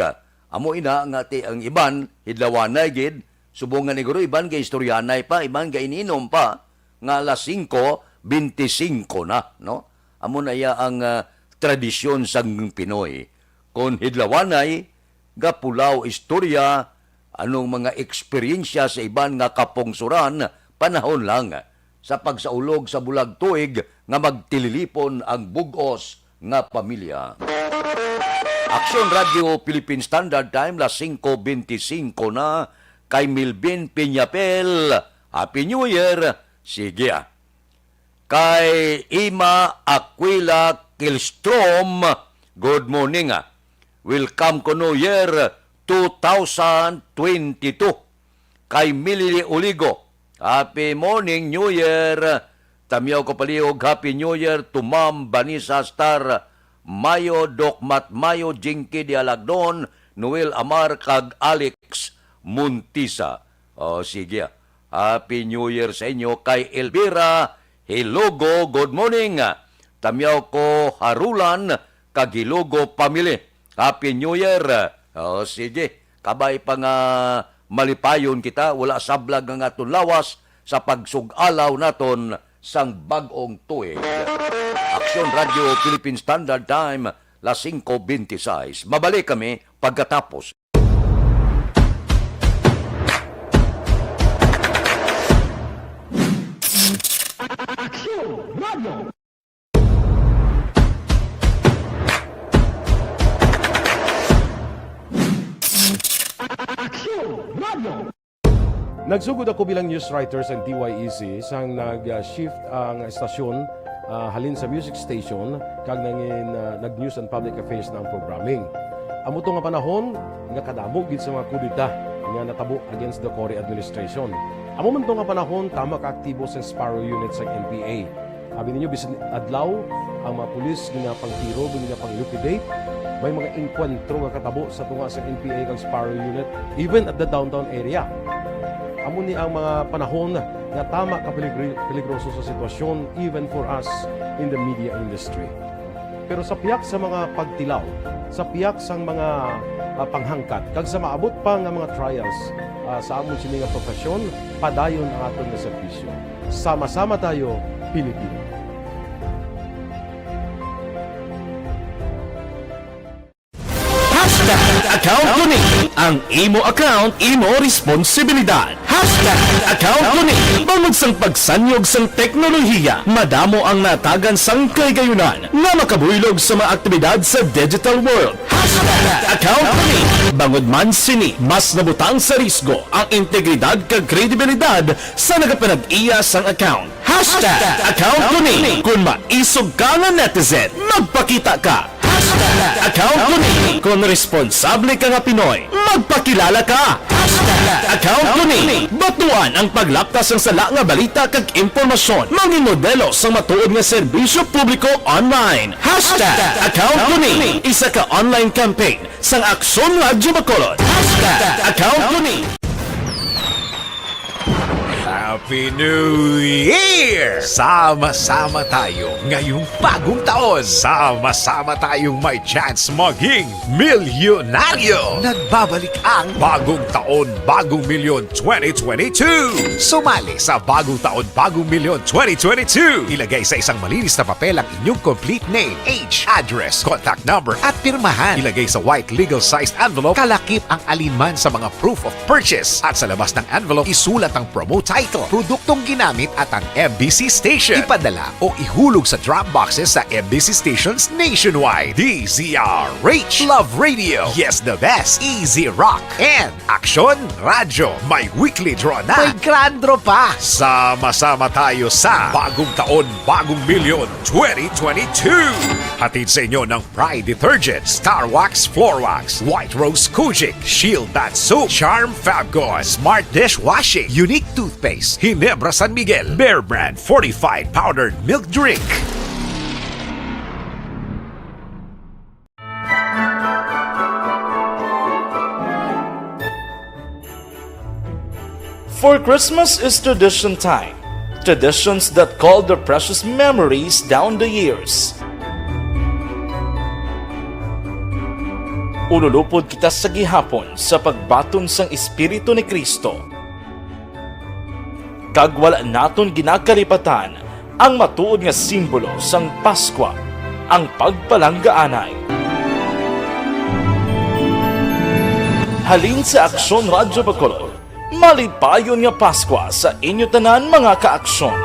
Amo ina nga ti ang iban hidlawanay gid, subong nga niguro iban gaistoryanay pa, iban gaininom pa, nga alas singko, bente singko na, no? Amo na iya ang, ah, tradisyon sang Pinoy. Kon hidlawanay, gapulaw istorya, anong mga eksperyensya sa iban nga kapungsoran, panahon lang sa pagsaulog sa bulag tuig nga magtililipon ang bug-os nga pamilya. Aksyon Radio Philippine Standard Time, las singko benti singko na, kay Milvin Piñapel. Happy New Year! Sige, ah. Kay Ima Aquila Kilstrom, good morning, ah. Welcome ko New Year two thousand twenty-two. Kay Millie Oligo, happy morning, New Year. Tamyaw ko palihog, happy New Year to Ma'am Vanessa Star Mayo, Doc Matt Mayo, Jinky Dialagdon, Noel Amar, kag Alex Montisa. O, sige. Happy New Year sa inyo. Kay Elvira Hilogo, good morning. Tamyaw ko Harulan kag Hilogo family. Happy New Year. O, sige. Kabay pa nga malipayon kita, wala sablag ang aton lawas sa pagsug-alaw naton sang bag-ong tuig. Aksyon Radio Philippine Standard Time, las singko benti sais. Mabalik kami pagkatapos. Aksyon Radio. Aksyon Radio. Nagsugod ako bilang news writer sa D Y E C sang nag-shift ang estasyon, ah, halin sa music station kag nangin, ah, nag-news and public affairs na ang programming. Amo to nga panahon nga kadamo gid sa mga kudeta nga natabo against the Cory administration. Amo man to nga panahon tama ka aktibo sang Sparrow Unit sang N P A. Abi ninyo, bisan adlaw, ang mga pulis ginapangtiro, ginapang-liquidate. May mga engkwentro nga katabo sa tunga sa N P A kag Sparrow Unit, even at the downtown area. Amo ni ang mga panahon nga tama ka peligri-, peligroso sa sitwasyon, even for us in the media industry. Pero sa piyak sa mga pagtilaw, sa piyak sang mga, ah, panghangkat, kag sa maabot pa nga mga trials, ah, sa amon sini nga profesyon, padayon ang aton nga serbisyo. Sama-sama tayo, Pilipino. Hashtag account ko ni. Ang imo account, imo responsibilidad. Hashtag account ko ni. Bangod sang pagsanyog sang teknolohiya, madamo ang natagan sang kahigayunan nga makabuylog sa mga aktibidad sa digital world. Hashtag account ko ni. Bangod man sini, mas nabutang sa risgo ang integridad kag kredibilidad sa nagapanag-iya sang account. Hashtag account ko ni. Kung maisog ka nga netizen, magpakita ka. Hashtag account ko ni. Kung responsable ka nga Pinoy, magpakilala ka. Hashtag account ko ni. Batuan ang paglapkas sang sala nga balita kag impormasyon. Mangin modelo sang matuod nga serbisyo publiko online. Hashtag account ko ni. Isa ka online campaign sang Aksyon Radyo Bacolod. Hashtag account ko ni. Happy New Year! Sama-sama tayo ngayong bagong taon. Sama-sama tayong may chance maging milyonaryo. Nagbabalik ang Bagong Taon, Bagong Milyon twenty twenty-two. Sumali sa Bagong Taon, Bagong Milyon twenty twenty-two. Ilagay sa isang malinis na papel ang inyong complete name, age, address, contact number, at pirmahan. Ilagay sa white legal-sized envelope, kalakip ang alinman sa mga proof of purchase. At sa labas ng envelope, isulat ang promo title, produktong ginamit, at ang M B C station. Ipadala o ihulog sa drop boxes sa M B C stations nationwide. D Z R H, Love Radio, Yes the Best, Easy Rock, and Aksyon Radyo. May weekly draw na. May grand draw pa. Sama-sama tayo sa Bagong Taon, Bagong Milyon twenty twenty-two. Hatid sa inyo ng Pride Detergent, Star Wax Floor Wax, White Rose Kojic, Shield Bath Soap, Charm Fabcon, Smart Dishwashing, Unique Toothpaste, Ginebra San Miguel, Bear Brand Fortified Powdered Milk Drink. For Christmas is tradition time. Traditions that call their precious memories down the years. Ululupod kita sa gihapon sa pagbaton sang Espiritu ni Cristo. Kag wala naton ginakalipatan Ang matuod nga simbolo sang Paskwa, ang pagpalanggaanay. Halin sa Aksyon Radyo Bacolod, malipayon nga Paskwa sa inyo tanan, mga kaaksyon.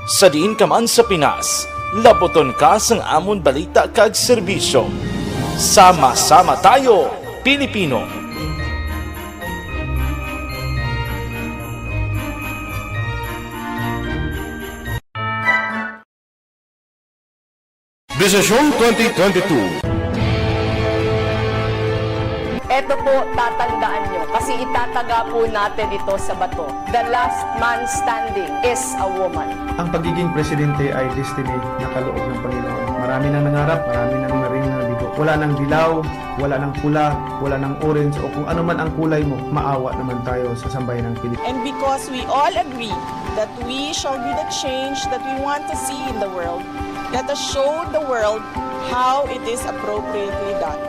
Sa diin ka man sa Pinas, labuton ka sang amon balita kag serbisyo. Sama-sama tayo, Pilipino! Desisyon twenty twenty-two. Eto po, tatandaan nyo, kasi itataga po natin ito sa bato. The last man standing is a woman. Ang pagiging presidente ay destiny na kaloob ng Panginoon. Marami nang nangarap, marami nang naring nabigo. Wala nang dilaw, wala nang pula, wala nang orange, o kung ano man ang kulay mo, maawa naman tayo sa sambayan ng Pilipinas. And because we all agree that we shall be the change that we want to see in the world, let us show the world how it is appropriately done.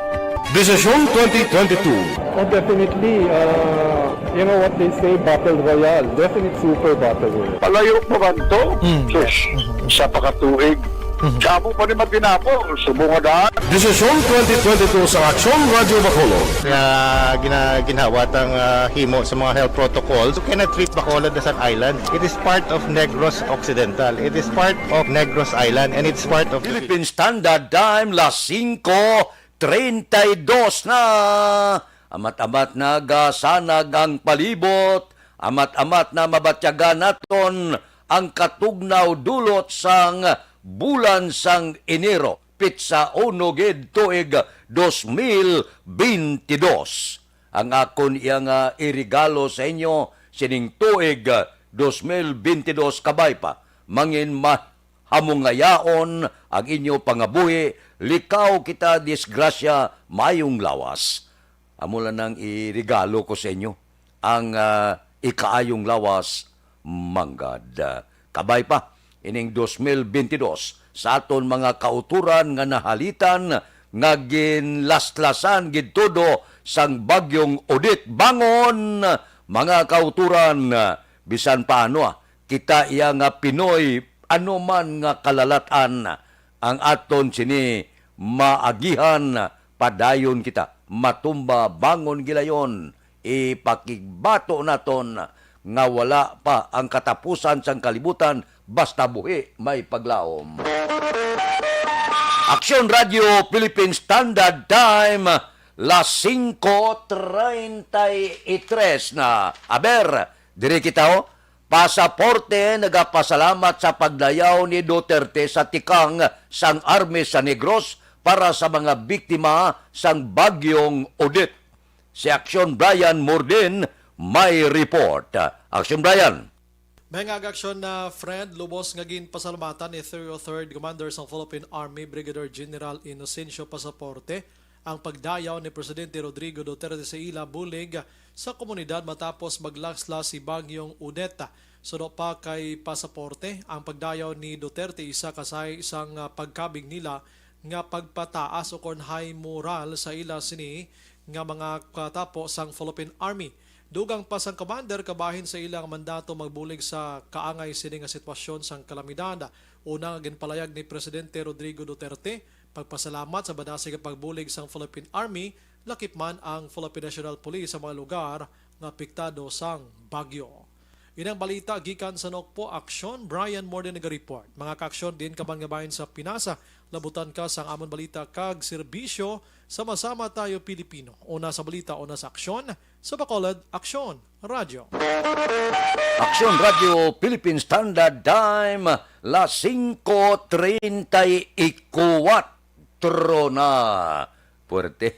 Desisyon twenty twenty-two. Oh, definitely, uh, you know what they say, battle royale. Definite super battle royale. Palayo pa man to? Mm, Sus, yes. Mhm. Sa pakatuig. Mhm. Sa amo pa ni matinapol, subong nga daan. Desisyon twenty twenty-two sa Aksyon Radyo Bacolod. Nga gina-, ginhawa tang, ah, himo sa mga health protocols, you cannot treat Bacolod as an island. It is part of Negros Occidental. It is part of Negros Island, and it's part of the Philippine Standard Time, las singko treinta y dos na. Amat-amat na gasanag ang palibot. Amat-amat na mabatyagan naton ang katugnaw dulot sang bulan sang Enero, pitsa uno gid, tuig dos mil beintidos. Ang akon iya nga iregalo sa inyo sining tuig dos mil beintidos, kabay pa, mangin ma-, hamungayaon ang inyo pangabuhi, likaw kita, disgrasya, maayong lawas. Amo lang nang iregalo ko sa inyo, ang, ah, ikaayong lawas manggad. Ah, kabay pa, ining dos mil beintidos, sa aton mga kauturan nga nahalitan, nga ginlaslasan gid todo sang Bagyong Odette. Bangon, mga kauturan, bisan paano, ah, kita iya nga Pinoy, ano man nga kalalat-an ang aton sini maagihan, padayon kita matumba, bangon gilayon, ipakigbato naton nga wala pa ang katapusan sang kalibutan, basta buhi may paglaom. Aksyon Radio Philippine Standard Time, las singko treinta y tres na. Aber, diri kita, oh. Pasaporte nagapasalamat sa pagdayaw ni Duterte sa tikang sang Army sa Negros para sa mga biktima sang Bagyong Odette. Si Aksyon Brian Mordin may report. Aksyon Brian. May nga aksyon na, friend, lubos nga ginpasalamatan ni thirty-third Commander sang Philippine Army, Brigadier General Inocencio Pasaporte, ang pagdayaw ni Presidente Rodrigo Duterte sa ila bulig sa komunidad matapos maglaslas si Bagyong Odette. Suno pa kay Pasaporte, ang pagdayaw ni Duterte isa ka sahi sang, ah, pagkabig nila nga pagpataas ukon high moral sa ila sini nga mga katapo sang Philippine Army. Dugang pa sang commander, kabahin sa ila nga mandato magbulig sa kaangay sini nga sitwasyon sang kalamidad. Una nga ginpalayag ni Presidente Rodrigo Duterte, pagpasalamat sa badasig nga pagbulig sang Philippine Army, lakip man ang Philippine National Police sa mga lugar nga apektado sang bagyo. Inang balita gikan sa Nokpo Aksyon, Brian Morden naga-report. Mga kaaksyon, diin ka man nga bahin sa Pinas, labutan ka sang amon balita kag serbisyo. Sama-sama tayo, Pilipino. Una sa balita, una sa aksyon. Sa Bacolod, Aksyon Radyo. Aksyon Radyo Philippine Standard Time, las singko treinta y cuatro na. Puwerte.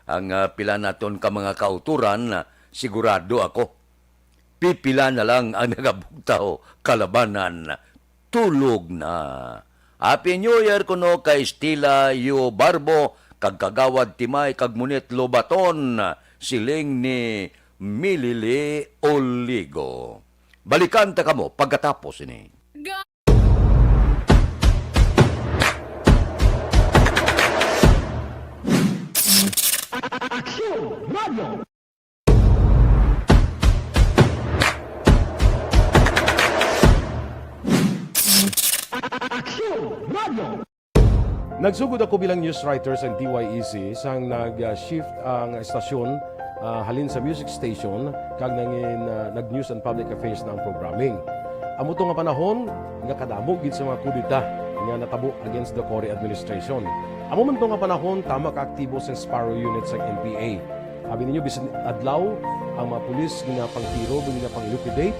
Ang, ah, pila naton ka mga kauturan, ah, sigurado ako, pipila na lang ang nagabugtaw kalabanan. Tulog na. Happy New Year kuno kay Stila Yu Barbo, kag Kagawad Timay, kag Munit Lobaton, siling ni Milili Oligo. Balikan ta kamo pagkatapos ini. Aksyon Radio. Aksyon Radio! Nagsugod ako bilang news writer sa D Y E C sang nag-shift ang estasyon, ah, halin sa music station kag nangin, ah, nag-news and public affairs na ang programming. Amo to nga panahon nga kadamo gid sa mga kudeta nga natabo against the Cory administration. Amo man to nga panahon, tama ka aktibo sa Sparrow Unit sa N P A. Abi ninyo, bisan adlaw, ang mga pulis ginapangtiro, ginapang-liquidate.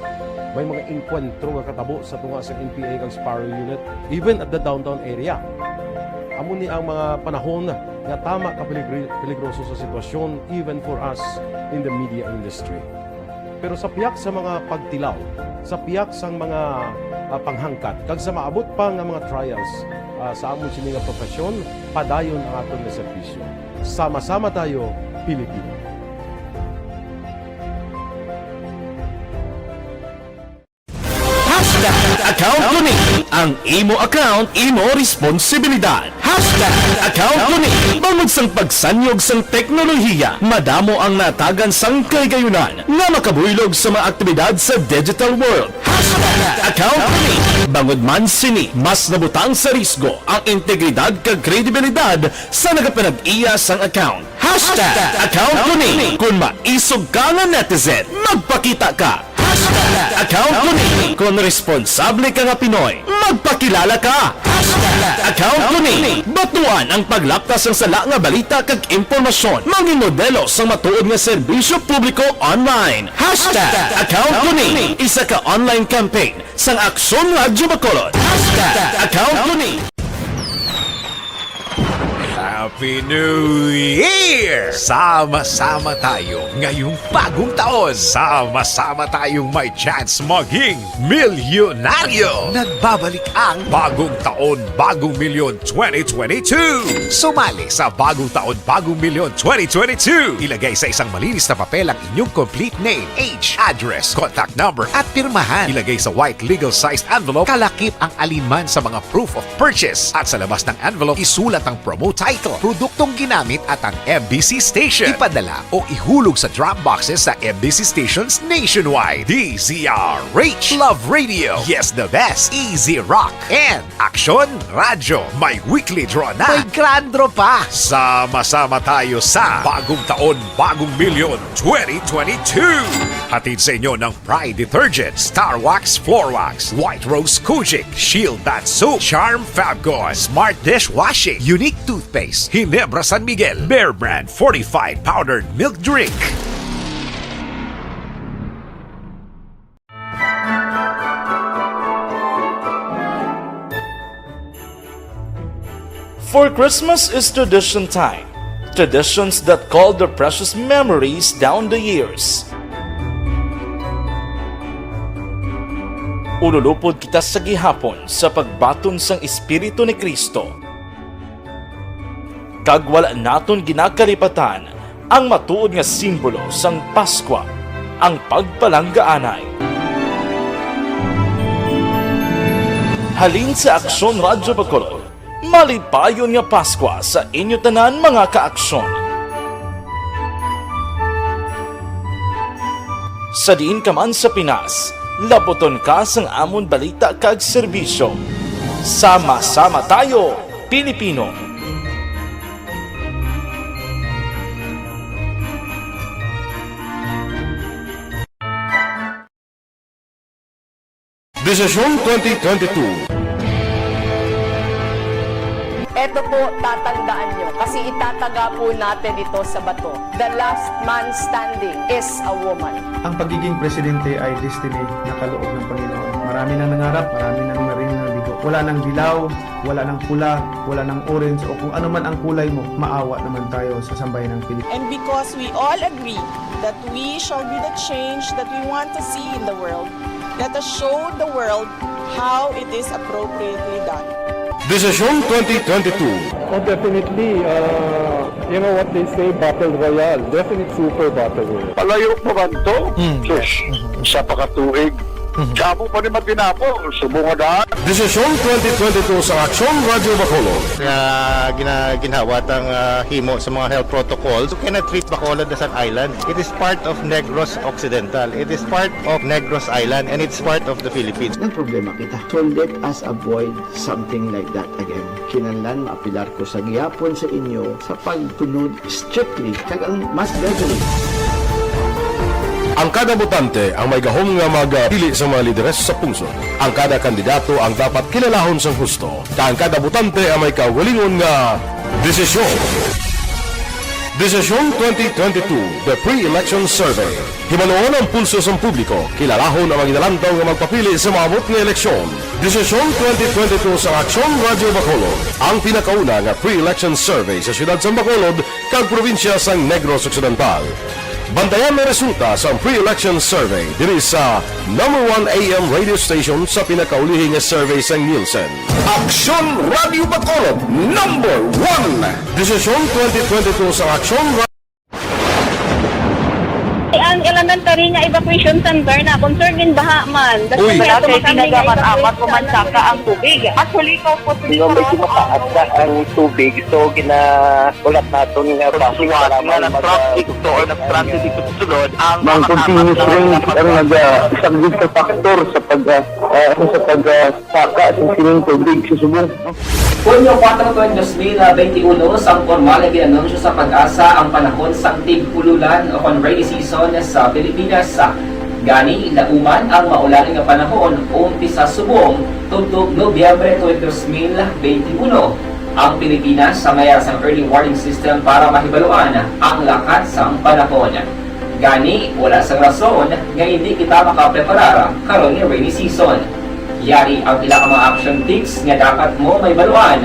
May mga engkwentro nga katabo sa tunga sa N P A kag Sparrow Unit, even at the downtown area. Amo ni ang mga panahon nga tama ka peligri-, peligroso sa sitwasyon, even for us in the media industry. Pero sa pihak sa mga pagtilaw, sa pihak sang mga, ah, panghangkat, kag sa maabot pa nga mga trials, ah, sa amon sini nga profesyon, padayon ang aton nga serbisyo. Sama-sama tayo, Pilipino. Hashtag account ko ni. Ang imo account, imo responsibilidad. Hashtag account ko ni. Bangod sang pagsanyog sang teknolohiya, madamo ang natagan sang kahigayunan nga makabuylog sa mga aktibidad sa digital world. Hashtag account ko ni. Bangod man sini, mas nabutang sa risgo ang integridad kag kredibilidad sa nagapanag-iya sang account. Hashtag account ko ni. Kung maisog ka nga netizen, magpakita ka. Hashtag account ko ni. Kung responsable ka nga Pinoy, magpakilala ka. Hashtag account ko ni. Batuan ang paglapta sang sala nga balita kag impormasyon. Mangin modelo sang matuod nga serbisyo publiko online. Hashtag account ko ni. Isa ka online campaign sang Aksyon Radyo Bacolod. Hashtag account ko ni. Happy New Year! Sama-sama tayo ngayong bagong taon. Sama-sama tayong may chance maging milyonaryo. Nagbabalik ang Bagong Taon, Bagong Milyon twenty twenty-two. Sumali sa Bagong Taon, Bagong Milyon twenty twenty-two. Ilagay sa isang malinis na papel ang inyong complete name, age, address, contact number, at pirmahan. Ilagay sa white legal-sized envelope, kalakip ang alinman sa mga proof of purchase. At sa labas ng envelope, isulat ang promo title, produktong ginamit, at ang M B C station. Ipadala o ihulog sa drop boxes sa M B C stations nationwide. D Z R H, Love Radio, Yes the Best, Easy Rock, and Aksyon Radyo, may weekly draw na. May grand draw pa. Sama-sama tayo sa Bagong Taon, Bagong Milyon twenty twenty-two. Hatid sa inyo ng Pride Detergent, Star Wax Floor Wax, White Rose Kojic, Shield Bath Soap, Charm Fabcon, Smart Dishwashing, Unique Toothpaste, Ginebra San Miguel, Bear Brand Fortified Powdered Milk Drink. For Christmas is tradition time. Traditions that call their precious memories down the years. Ululupod kita sa gihapon sa pagbaton sang Espiritu ni Cristo. Kag wala naton ginakalipatan ang matuod nga simbolo sang Paskwa, ang pagpalanggaanay. Halin sa Aksyon Radyo Bacolod, malipayon nga Paskwa sa inyo tanan, mga ka-Aksyon. Sa diin ka man sa Pinas, laputon ka sang amon balita kag serbisyo. Sama-sama tayo, Pilipino! Desisyon twenty twenty-two. Eto po, tatandaan nyo, kasi itataga po natin ito sa bato. The last man standing is a woman. Ang pagiging presidente ay destiny na kaloob ng Panginoon. Marami nang nangarap, marami nang naring nabigo. Wala nang dilaw, wala nang pula, wala nang orange, o kung ano man ang kulay mo, maawa naman tayo sa sambayan ng Pilipinas. And because we all agree that we shall be the change that we want to see in the world, let us show the world how it is appropriately done. Desisyon twenty twenty-two. Oh, definitely, uh, you know what they say, battle royale. Definite super battle royale. Palayo pa ba to? Mm, yes. Sus, mm-hmm. Isa pa ka tuig, Sa amo pa ni matinapol, subong nga daan. Desisyon twenty twenty-two sa Aksyon Radyo Bacolod. Nga gina-, ginhawa tang, ah, himo sa mga health protocol. So, cannot treat Bacolod as an island. It is part of Negros Occidental. It is part of Negros Island, and it's part of the Philippines. Nagproblema kita. So let us avoid something like that again. Kinahanglan maapilar ko sa gihapon sa inyo sa pagsunod strictly kag ang mas deadly. Ang kada botante ang may gahom nga magpili sa mga lideres sa pungsod. Ang kada kandidato ang dapat kilalahon sang husto, kag ang kada botante ang may kaugalingon nga desisyon. Desisyon twenty twenty-two, The Pre-Election Survey. Hibaluon ang pulso sang publiko, kilalahon ang mga ginalantaw nga magpapili sa maabot nga eleksyon. Desisyon twenty twenty-two sa Aksyon Radyo Bacolod, ang pinakauna nga pre-election survey sa siyudad sang Bacolod kag probinsya sang Negros Occidental. Bantayan ang resulta sang pre-election survey diri sa number one A M radio station sa pinakaulihi nga survey sang Nielsen. Aksyon Radyo Bacolod, number one. Desisyon twenty twenty-two sa Aksyon Ra- Ang elementary nga evacuation center na concern din baha man. Uy. Wala kay kinagaman amat ko man saka ang tubig. Actually, ko po. Di ba may mataas na ang tubig, so gina-, ulat naton nga basi nga nag-traffic to or nag-transit dito sa sulod, ang mga continuous rain ang nagasaglit sa factor sa pag, ah, ah, sa pag, ah, saka sa sining tubig sa subong. Hunyo kuwatro, dos mil benti uno, sang pormal nga gin-anunsyo sa PAGASA ang panahon sang tig-ululan o kon rainy season sa Pilipinas. Gani, nauman ang maulan nga panahon umpisa subong tubtob Nobyembre twenty, dos mil benti uno. Ang Pilipinas sa mayar sang early warning system para mahibaluan ang lakat sang panahon. Gani, wala sang rason nga indi kita makapreparar karon nga rainy season. Yari ang pila ka mga action tips nga dapat mo mahibaluan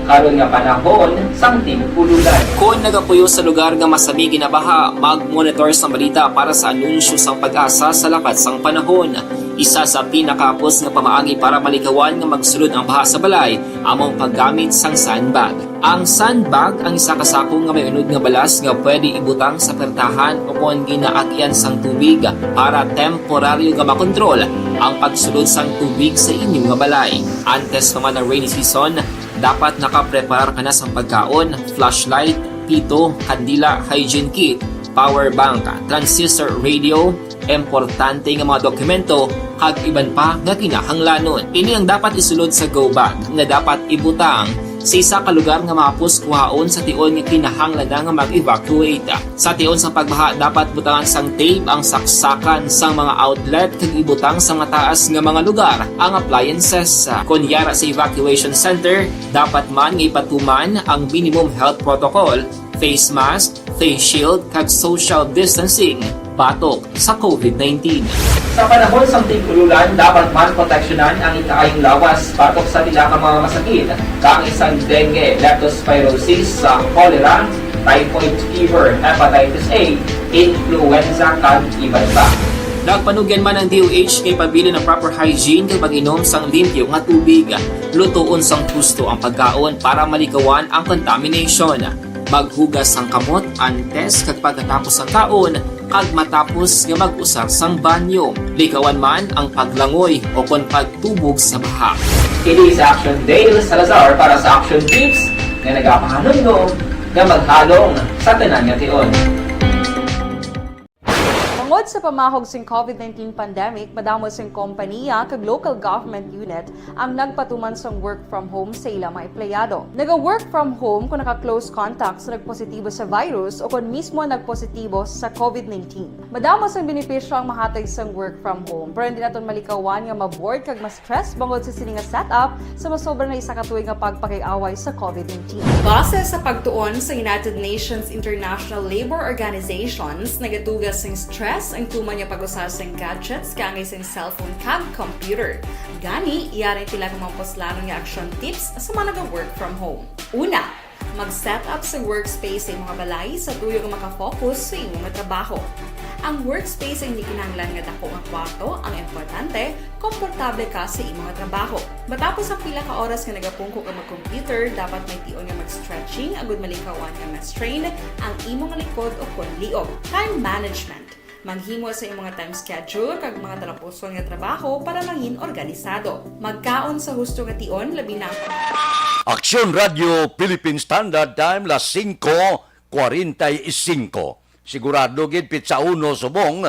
karon nga panahon sang tig-ululan. Kon nagapuyo sa lugar nga masami ginabaha, mag-monitor sang balita para sa anunsyo sang PAGASA sa lakat sang panahon. Isa sa pinakahapos nga pamaagi para malikawan nga magsulod ang baha sa balay amo ang paggamit sang sandbag. Ang sandbag ang isa ka sako nga may unod nga balas nga pwede ibutang sa pertahan o kon ginaagian sang tubig para temporaryo nga makontrol ang pagsulod sang tubig sa inyo nga balay. Antes pa man ang rainy season, dapat nakapreparar ka na sang pagkaon, flashlight, pito, kandila, hygiene kit, power bank, transistor radio, importante nga mga dokumento, kag iban pa nga kinahanglanon. Ini ang dapat isulod sa go bag nga dapat ibutang sa isa ka lugar nga mahapos kuhaon sa tion nga kinahanglan na nga mag-evacuate. Sa tion sa pagbaha, dapat butangan sang tape ang saksakan sang mga outlet kag ibutang sa mataas nga mga lugar ang appliances. Kon yara sa evacuation center, dapat man nga ipatuman ang minimum health protocol, face mask, face shield, kag social distancing batok sa COVID nineteen. Sa panahon sang tig-ululan, dapat man proteksyonan ang ikaayong lawas batok sa pila ka mga masakit, kaangay sang dengue, leptospirosis, sa cholera, typhoid fever, hepatitis A, influenza, kag iban pa. Nagpanugyan man ang D O H nga ipabilin ang proper hygiene kag pag-inom sang limpyo nga tubig. Lutoon sang husto ang pagkaon para malikawan ang contamination. Maghugas sang kamot antes kag pagkatapos sang kaon, kag matapos nga mag-usar sang banyo. Likawan man ang paglangoy o kon pagtubog sa baha. Kini si Action Dale Salazar para sa Action Tips nga nagapahanumdom nga maghalong sa tanan nga tion. Tungod sa pamahog sing COVID nineteen pandemic, madamo sing kompanya kag local government unit ang nagpatuman sang work from home sa ila mga empleyado. Naga-work from home kung naka-close contact sa nagpositibo sa virus o kung mismo nagpositibo sa COVID nineteen. Madamo sang benepisyo ang mahatag sang work from home, pero hindi naton malikawan nga ma-bored kag ma-stress bangod sa sini nga setup sa masobra na isa ka tuig nga pagpakiaway sa COVID nineteen. Base sa pagtuon sa United Nations International Labour Organizations, nagatuga sing stress ang tuman nga pag-usar sing gadgets kaangay sing cellphone kag computer. Gani, yari ang pila ka mga puslanon nga action tips sa mga naga-work from home. Una, mag-set up sa workspace sa imong balay sa tuyo nga maka-focus sa imong trabaho. Ang workspace ay hindi kinahanglan nga dako nga kwarto, ang importante, komportable ka sa imong trabaho. Matapos ang pila ka oras nga nagapungko ka mag-computer, dapat may tion nga mag-stretching agud malikawan nga ma-strain ang imong likod o kon liog. Time management. Maghimo sa imong mga time schedule kag mga talapuson nga trabaho para mangin organisado. Magkaon sa husto nga tion, labi na ang Aksyon Radio Philippine Standard Time, las singko kwarenta y singko. Sigurado gid, pitsa uno subong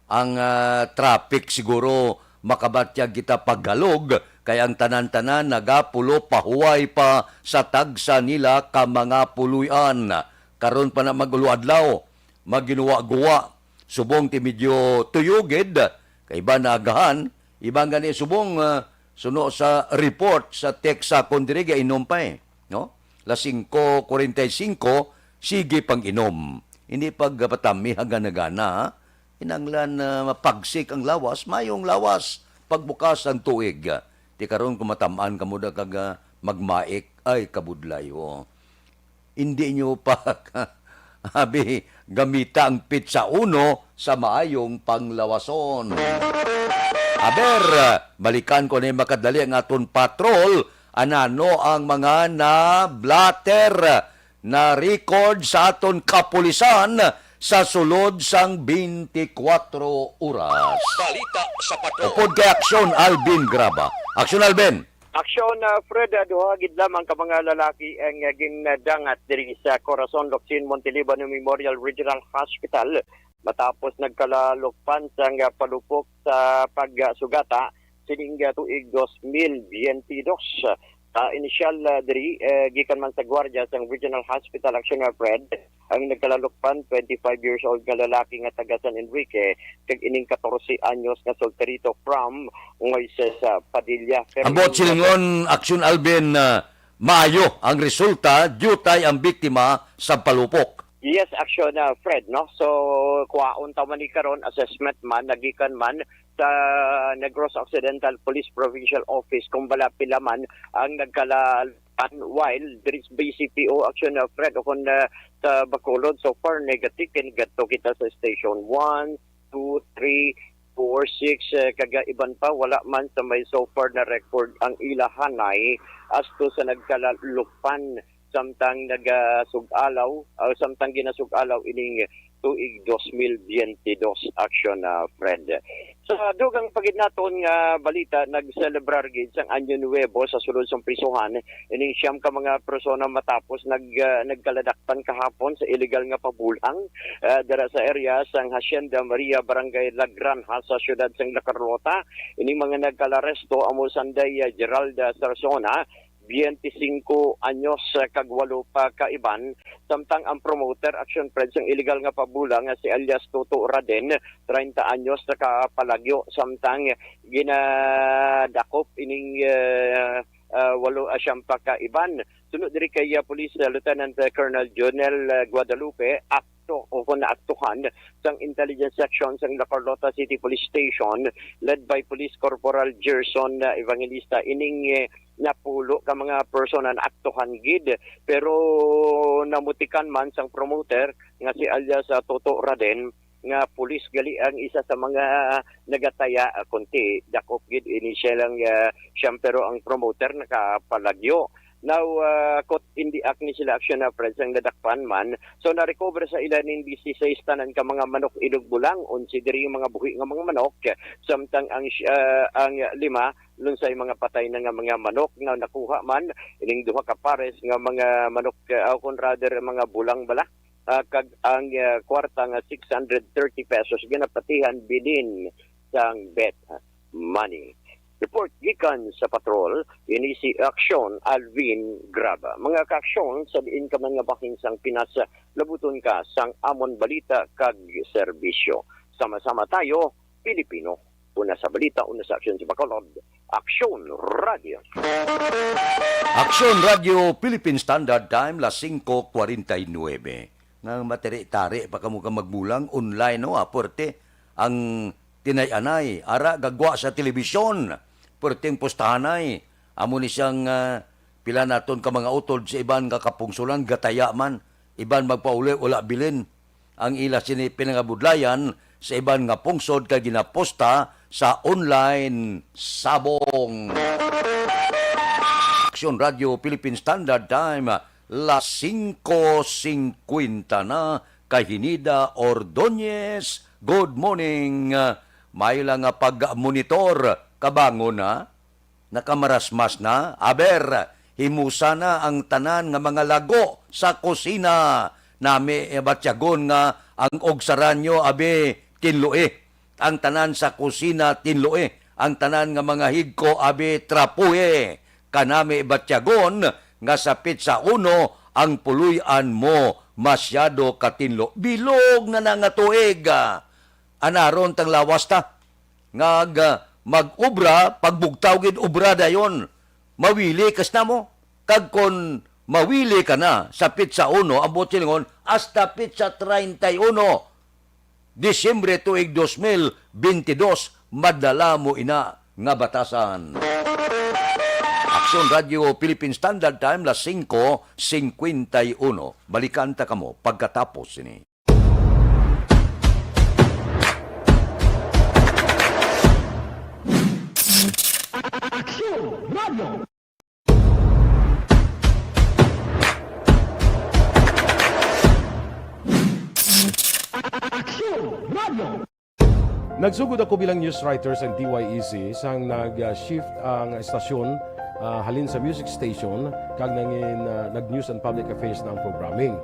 ang ah, traffic, siguro makabatyag kita paggalog, kay ang tanan-tanan nagapulo pahuway pa sa tagsa nila ka mga puloy-an. Karon pa na mag-ulo adlaw, maginhuwa-guwa subong ti medyo tuyo gid, kay iban naagahan, iban gani subong ah, suno sa report sa text sa kon diri gainom pa eh, no? Las singko kwarenta y singko, sige pang inom. Hindi pagpatami hagana-gana, ha? Kinahanglan ah, mapagsik ang lawas, mayong lawas pagbukas ang tuig. Ti karon kung matamaan kamo da kag ah, magmaik, ay kabudlay ho. Hindi nyo pa abi gamita ang pitsa uno sa maayong panglawason. Aber, balikan ko na makadali ang aton patrol. Anano ang mga na-blotter, na-record sa aton kapulisan sa sulod sang twenty-four oras? Balita sa patrol. Upod kay Aksyon Alvin Graba. Aksyon Alvin. Aksyon, ah, Fred, ah, duha gid lamang ka mga lalaki ang ah, gindangat diri sa Corazon Locsin Montiliban Memorial Regional Hospital matapos nagkalalukpan sang ah, palupok sa pagsugata sining ah, tuig dos mil biyente dos. Sa inisyal ah, diri, eh, gikan man sa gwardiya sang Regional Hospital, Aksyon, ah, Fred, ang nagkalalukpan, twenty-five years old nga lalaki nga taga San Enrique, kag ining katorse anyos nga solterito from Moises ah, Padilla. Pero Ambot silingon, Aksyon Alvin, ah, maayo ang resulta, diutay ang biktima sa palupok. Yes, Aksyon, ah, Fred, no? So, kwaon ta man ni karon, assessment man, nagikan man sa Negros Occidental Police Provincial Office kung bala pila man ang nagkala while diri sa B C P O, Aksyon, ah, Fred, o kung ah, sa Bacolod, so far negative, kay nigadto kita sa station one, two, three, four, six, eh, kag iban pa, wala man sa may so far na record ang ila hanay asto sa nagkalalukpan samtang nagasug-alaw, ah, samtang ginasug-alaw ining tuig dos mil biyente dos, Aksyon, ah, Fred. Sa dugang pa gid naton nga balita, nagselebrar gid sang Año Nuevo sa sulod sang prisuhan ining siyam ka mga persona matapos nag, ah, nagkaladakpan kahapon sa illegal nga pabulang, ah, dira sa area sang Hacienda Maria, Barangay La Granja sa siyudad sang La Carlota. Ining mga nagkalaresto amo sanday, ah, Geralda Sarzona, biyente singko anyos, ah, kag walo pa ka iban, samtang ang promoter, Aksyon, Fred, sang illegal nga pabulang nga si alias Toto Raden, treinta anyos, nakapalagyo, samtang ginadakop ining, ah, ah, walo, ah, siyam pa ka iban. Suno diri kay, ah, Police, ah, Lieutenant, ah, Colonel Jonel, ah, Guadalupe, akto o kung naaktuhan sang Intelligence Section sang La Carlota City Police Station, led by Police Corporal Gerson, ah, Evangelista, ining, eh, napulo ka mga persona naaktuhan gid, pero namutikan man sang promoter nga si alias, ah, Toto Raden, nga pulis gali ang isa sa mga nagataya, ah, kunti dakop gid ini siya lang, ah, siyam, pero ang promoter nakapalagyo. Now, ah, kot hindi ak ni sila, Aksyon, ah, Fred, ang nadakpan man. So, na-recover sa ila ning disisais tanan ka mga manok inog bulang, onse diri yung mga buhi nga mga manok, samtang ang, ah, ang lima lunsay mga patay na nga mga manok nga nakuha man, ining duha ka pares nga mga manok, ah, o kung rather, mga bulang bala, ah, kag ang, ah, kwarta nga six hundred thirty pesos ginapatihan bilin sang bet money. Report gikan sa patrol, ini si Aksyon Alvin Graba. Mga kaaksyon, sa diin ka man nga bahin sang Pinas, labuton ka sang amon balita kag serbisyo. Sama-sama tayo, Pilipino. Una sa balita, una sa aksyon sa Bacolod, Aksyon Radio. Aksyon Radio Philippine Standard Time, las singko kwarenta y nuebe. Nga matari-tari pa kamo ka magbulang, online, no? Ah, puwerte ang tinay-anay. Ara, gagwa sa telebisyon. Puwerte ang pustahanay. Amo ni siyang, ah, pila naton ka mga utod sa iban nga kapungsulan, gataya man. Iban magpauli, wala bilin. Ang ila sini pinangabudlayan sa iban nga pungsod kay ginaposta sa online sabong. Aksyon Radio Philippine Standard Time, las singko singkwenta na, kay Hinida Ordonez Good morning. Ah, maayo lang nga pag-monitor. Kabangon na, nakamarasmas na. Aber, himusa na ang tanan nga mga lago sa kusina. Nami, eh, batyagon nga ang ugsaranyo, abi, tinloi. Ang tanan sa kusina, tinloi. Ang tanan nga mga higko, abi, trapuhi. Kanami batyagon nga sa petsa uno ang puloy-an mo masyado katinlo. Bilog na na nga tuig, ah, anaron tang lawas ta. Nga, ah, mag-obra, pagbugtaw gid obra dayon. Mawili kas na mo. Kag kon mawili ka na sa petsa uno, ang buot silingon, hasta petsa treinta y uno, Disyembre tuig dos mil bentidós, madala mo ina nga batasan. Aksyon Radio Philippine Standard Time, las singko singkwenta y uno. Balikan ta kamo pagkatapos sini. Aksyon Radio. Aksyon Radio. Nagsugod ako bilang news writer sa D Y E C sang nag-shift ang estasyon, ah, halin sa music station kag nangin, ah, nag-news and public affairs na ang programming.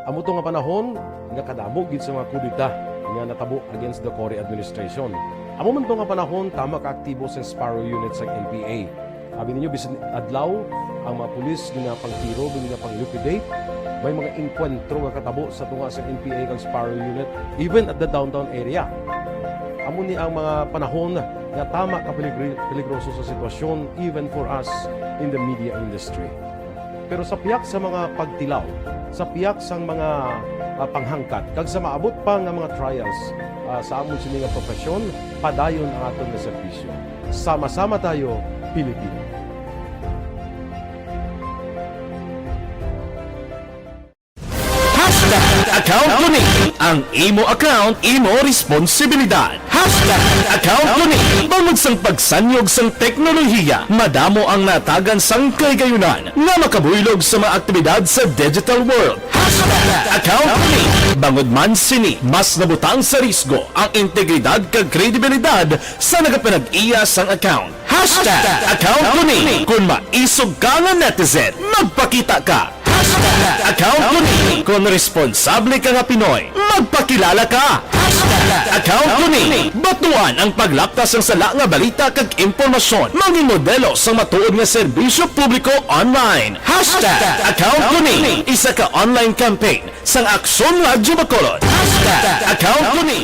Amo to nga panahon nga kadamo gid sa mga kudeta nga natabo against the Cory administration. Amo man to nga panahon tama ka aktibo sa Sparrow Unit sa N P A. Abi ninyo, bisan adlaw, ang mga pulis ginapangtiro, ginapang-liquidate. May mga engkwentro nga katabo sa tunga sa N P A kag Sparrow Unit, even at the downtown area. Amo ni ang mga panahon nga tama ka peligri-, peligroso sa sitwasyon, even for us in the media industry. Pero sa pihak sa mga pagtilaw, sa pihak sang mga, ah, panghangkat, kag sa maabot pa nga mga trials, ah, sa amon sini nga profesyon, padayon ang aton nga serbisyo. Sama-sama tayo, Pilipino. Hashtag account ko ni. Ang imo account, imo responsibilidad. Hashtag account ko ni. Bangod sang pagsanyog sang teknolohiya, madamo ang natagan sang kahigayunan nga makabuylog sa mga aktibidad sa digital world. Hashtag account ko ni. Bangod man sini, mas nabutang sa risgo ang integridad kag kredibilidad sa nagapanag-iya sang account. Hashtag account ko ni. Kung maisog ka nga netizen, magpakita ka. Hashtag account ko ni. Kung responsable ka nga Pinoy, magpakilala ka. Hashtag account ko ni. Batuan ang paglapta sang sala nga balita kag impormasyon. Mangin modelo sang matuod nga serbisyo publiko online. Hashtag account ko ni. Isa ka online campaign sang Aksyon Radyo Bacolod. Hashtag account ko ni.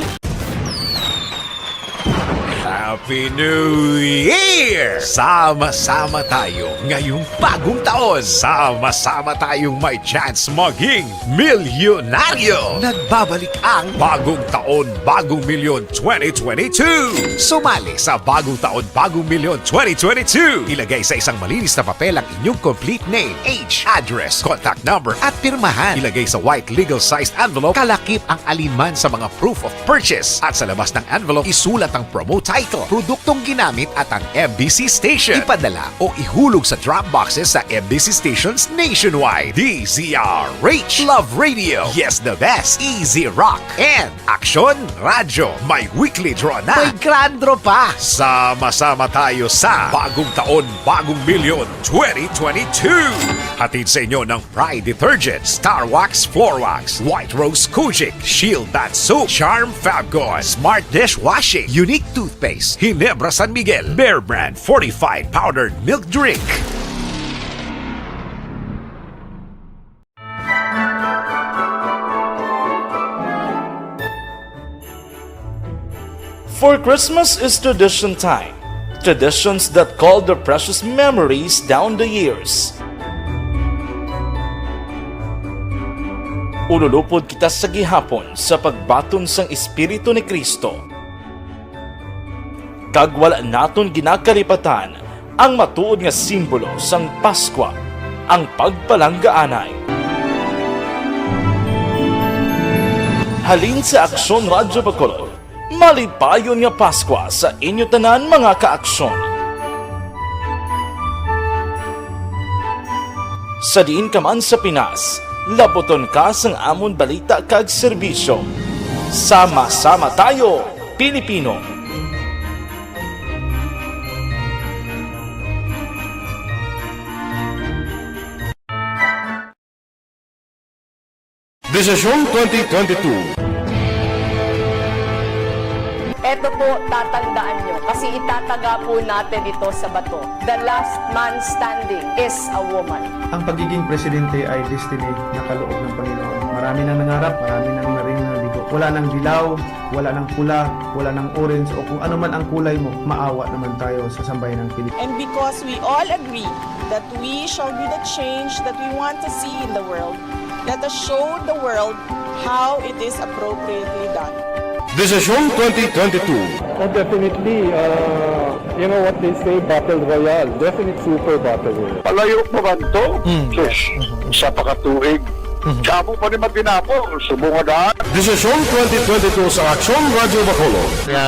Happy New Year! Sama-sama tayo ngayong bagong taon. Sama-sama tayong may chance maging milyonaryo. Nagbabalik ang Bagong Taon, Bagong Milyon twenty twenty-two. Sumali sa Bagong Taon, Bagong Milyon twenty twenty-two. Ilagay sa isang malinis na papel ang inyong complete name, age, address, contact number, at pirmahan. Ilagay sa white legal-sized envelope, kalakip ang alinman sa mga proof of purchase. At sa labas ng envelope, isulat ang promo title, produktong ginamit, at ang M B C station. Ipadala o ihulog sa drop boxes sa M B C stations nationwide. D Z R H, Love Radio, Yes the Best, Easy Rock, and Aksyon Radyo, may weekly draw na. May grand draw pa. Sama-sama tayo sa Bagong Taon, Bagong Milyon twenty twenty-two. Hatid sa inyo ng Pride Detergent, Star Wax Floor Wax, White Rose Kojic, Shield Bath Soap, Charm Fabcon, Smart Dishwashing, Unique Toothpaste, Ginebra San Miguel, Bear Brand Fortified Powdered Milk Drink. For Christmas is tradition time. Traditions that call their precious memories down the years. Ululupod kita sa gihapon sa pagbaton sang Espiritu ni Cristo. Kag wala naton ginakalipatan ang matuod nga simbolo sang Paskwa, ang pagpalanggaanay. Halin sa Aksyon Radyo Bacolod, malipayon nga Paskwa sa inyo tanan, mga ka-Aksyon. Sa diin ka man sa Pinas, laputon ka sang amon balita kag serbisyo. Sama-sama tayo, Pilipino! Desisyon twenty twenty-two. Eto po, tatandaan nyo, kasi itataga po natin ito sa bato. The last man standing is a woman. Ang pagiging presidente ay destiny na kaloob ng Panginoon. Marami nang nangarap, marami nang naring nabigo. Wala nang dilaw, wala nang pula, wala nang orange, o kung ano man ang kulay mo, maawa naman tayo sa sambayan ng Pilipinas. And because we all agree that we shall be the change that we want to see in the world, let us show the world how it is appropriately done. Desisyon twenty twenty-two. Oh, definitely. Uh, you know what they say, battle royale. Definite super battle royale. Palayo pa man to? Mm. Sus, isa pa ka tuig. Mhm. Sa amo pa ni matinapon, subong nga daan. Desisyon twenty twenty-two sa Aksyon Radyo Bacolod. Nga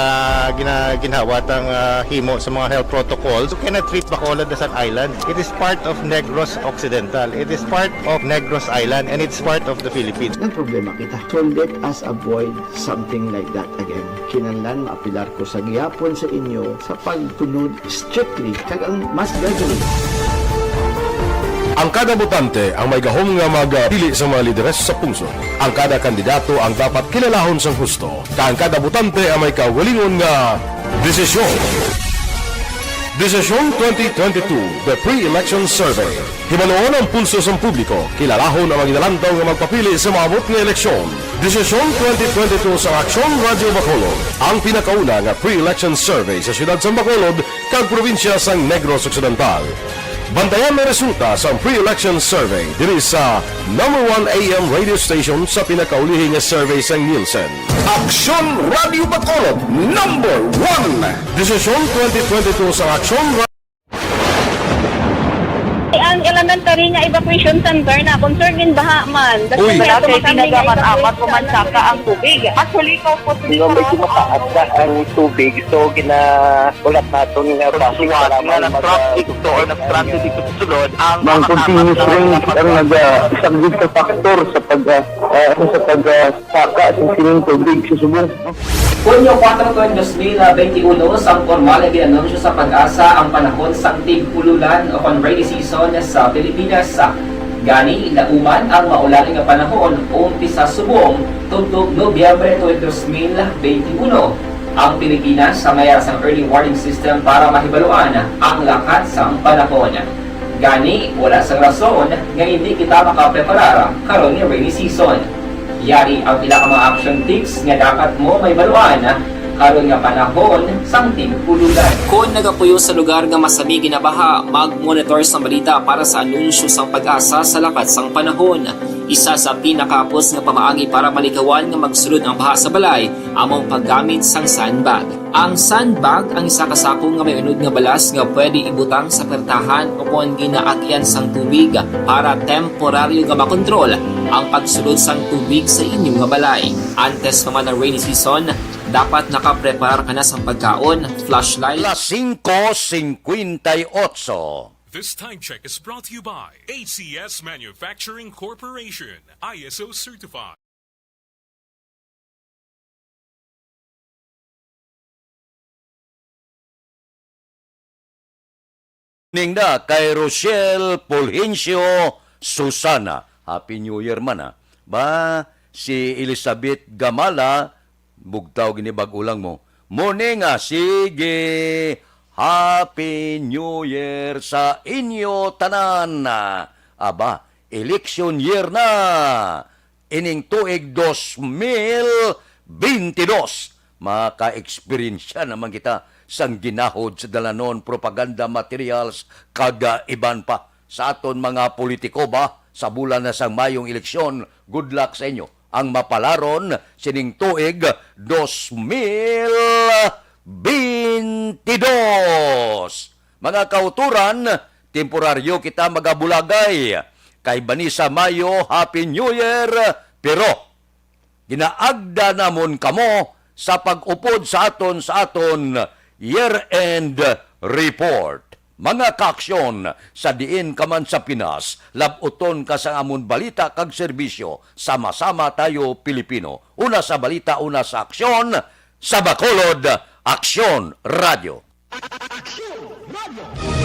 gina-, ginhawa tang, ah, himo sa mga health protocols. You cannot treat Bacolod as an island. It is part of Negros Occidental. It is part of Negros Island, and it's part of the Philippines. Ang problema kita. So let us avoid something like that again. Kinahanglan maapilar ko sa gihapon sa inyo sa pagtunod strictly kag ang mas gradually. Ang kada botante ang may gahom nga magpili sa mga lideres sa pungsod. Ang kada kandidato ang dapat kilalahon sang husto, kag ang kada botante ang may kaugalingon nga desisyon. Desisyon twenty twenty-two, The Pre-Election Survey. Hibaluon ang pulso sang publiko, kilalahon ang mga ginalantaw nga magpapili sa maabot nga eleksyon. Desisyon twenty twenty-two sa Aksyon Radyo Bacolod, ang pinakauna nga pre-election survey sa siyudad sang Bacolod kag probinsya sang Negros Occidental. Bantayan ang resulta sang pre-election survey diri sa number one A M radio station sa pinakaulihi nga survey sang Nielsen. Aksyon Radyo Bacolod, number one. Desisyon twenty twenty-two sa Aksyon Ang elementary nga evacuation center na concern gid baha man. Uy. Wala kay tinaga man amat ko man saka ang tubig. Actually, ko po Medyo mataas na ang tubig, so ginaulat naton nga bus nga nag-traffic to or nag-transit dito sa sulod ang Mang continuous rain ang nag-, ah, isang big factor sa pag, ah, ah, sa pag, ah, saka sa sining tubig sa subong. Hunyo kuwatro, dos mil benti uno, sang pormal nga gin-anunsyo sa PAGASA ang panahon sang tig-ululan o kon rainy season sa Pilipinas. Gani, nauman ang maulan nga panahon umpisa subong tubtob Nobyembre tuig dos mil benti uno. Ang Pilipinas sa mayara sang early warning system para mahibaluan ang lakat sang panahon. Gani, wala sang rason nga indi kita makapreparar karon nga rainy season. Yari ang pila ka mga action tips nga dapat mo mahibaluan karon nga panahon sang tig-ululan. Kon nagapuyo sa lugar nga masami ginabaha, mag-monitor sang balita para sa anunsyo sang PAGASA sa lakat sang panahon. Isa sa pinakahapos nga pamaagi para malikawan nga magsulod ang baha sa balay amo ang paggamit sang sandbag. Ang sandbag ang isa ka sako nga may unod nga balas nga pwede ibutang sa puwertahan o kon ginaagyan sang tubig para temporaryo nga makontrol ang pagsulod sang tubig sa inyo nga balay. Antes pa man ang rainy season, dapat nakapreparar ka na sang pagkaon, flashlight, Las singko singkwenta y otso. This time check is brought to you by A C S Manufacturing Corporation, I S O certified. Ning na kay Rochelle Fulgencio Susana. Happy New Year man, ah. Ba, si Elizabeth Gamala, bugtaw gini bag-o lang mo. Morning, ah, sige. Happy New Year sa inyo tanan. Aba, election year na. Ining tuig dos mil benti dos, maka-eksperyensya naman kita sang ginahod sa dalanon, propaganda materials, kag, ah, iban pa. Sa aton mga politiko ba, sa bulan na sang mayong eleksyon, good luck sa inyo. Ang mapalaron sining tuig dos mil benti dos. Mga kauturan, temporaryo kita magabulagay. Kay Vanessa Mayo, Happy New Year, pero ginaagda namon kamo sa pag-upod sa aton, sa aton year-end report. Mga kaaksyon, sa diin ka man sa Pinas, lab-uton ka sang amon balita kag serbisyo. Sama-sama tayo, Pilipino. Una sa balita, una sa aksyon, sa Bacolod, Aksyon Radio. Aksyon Radio.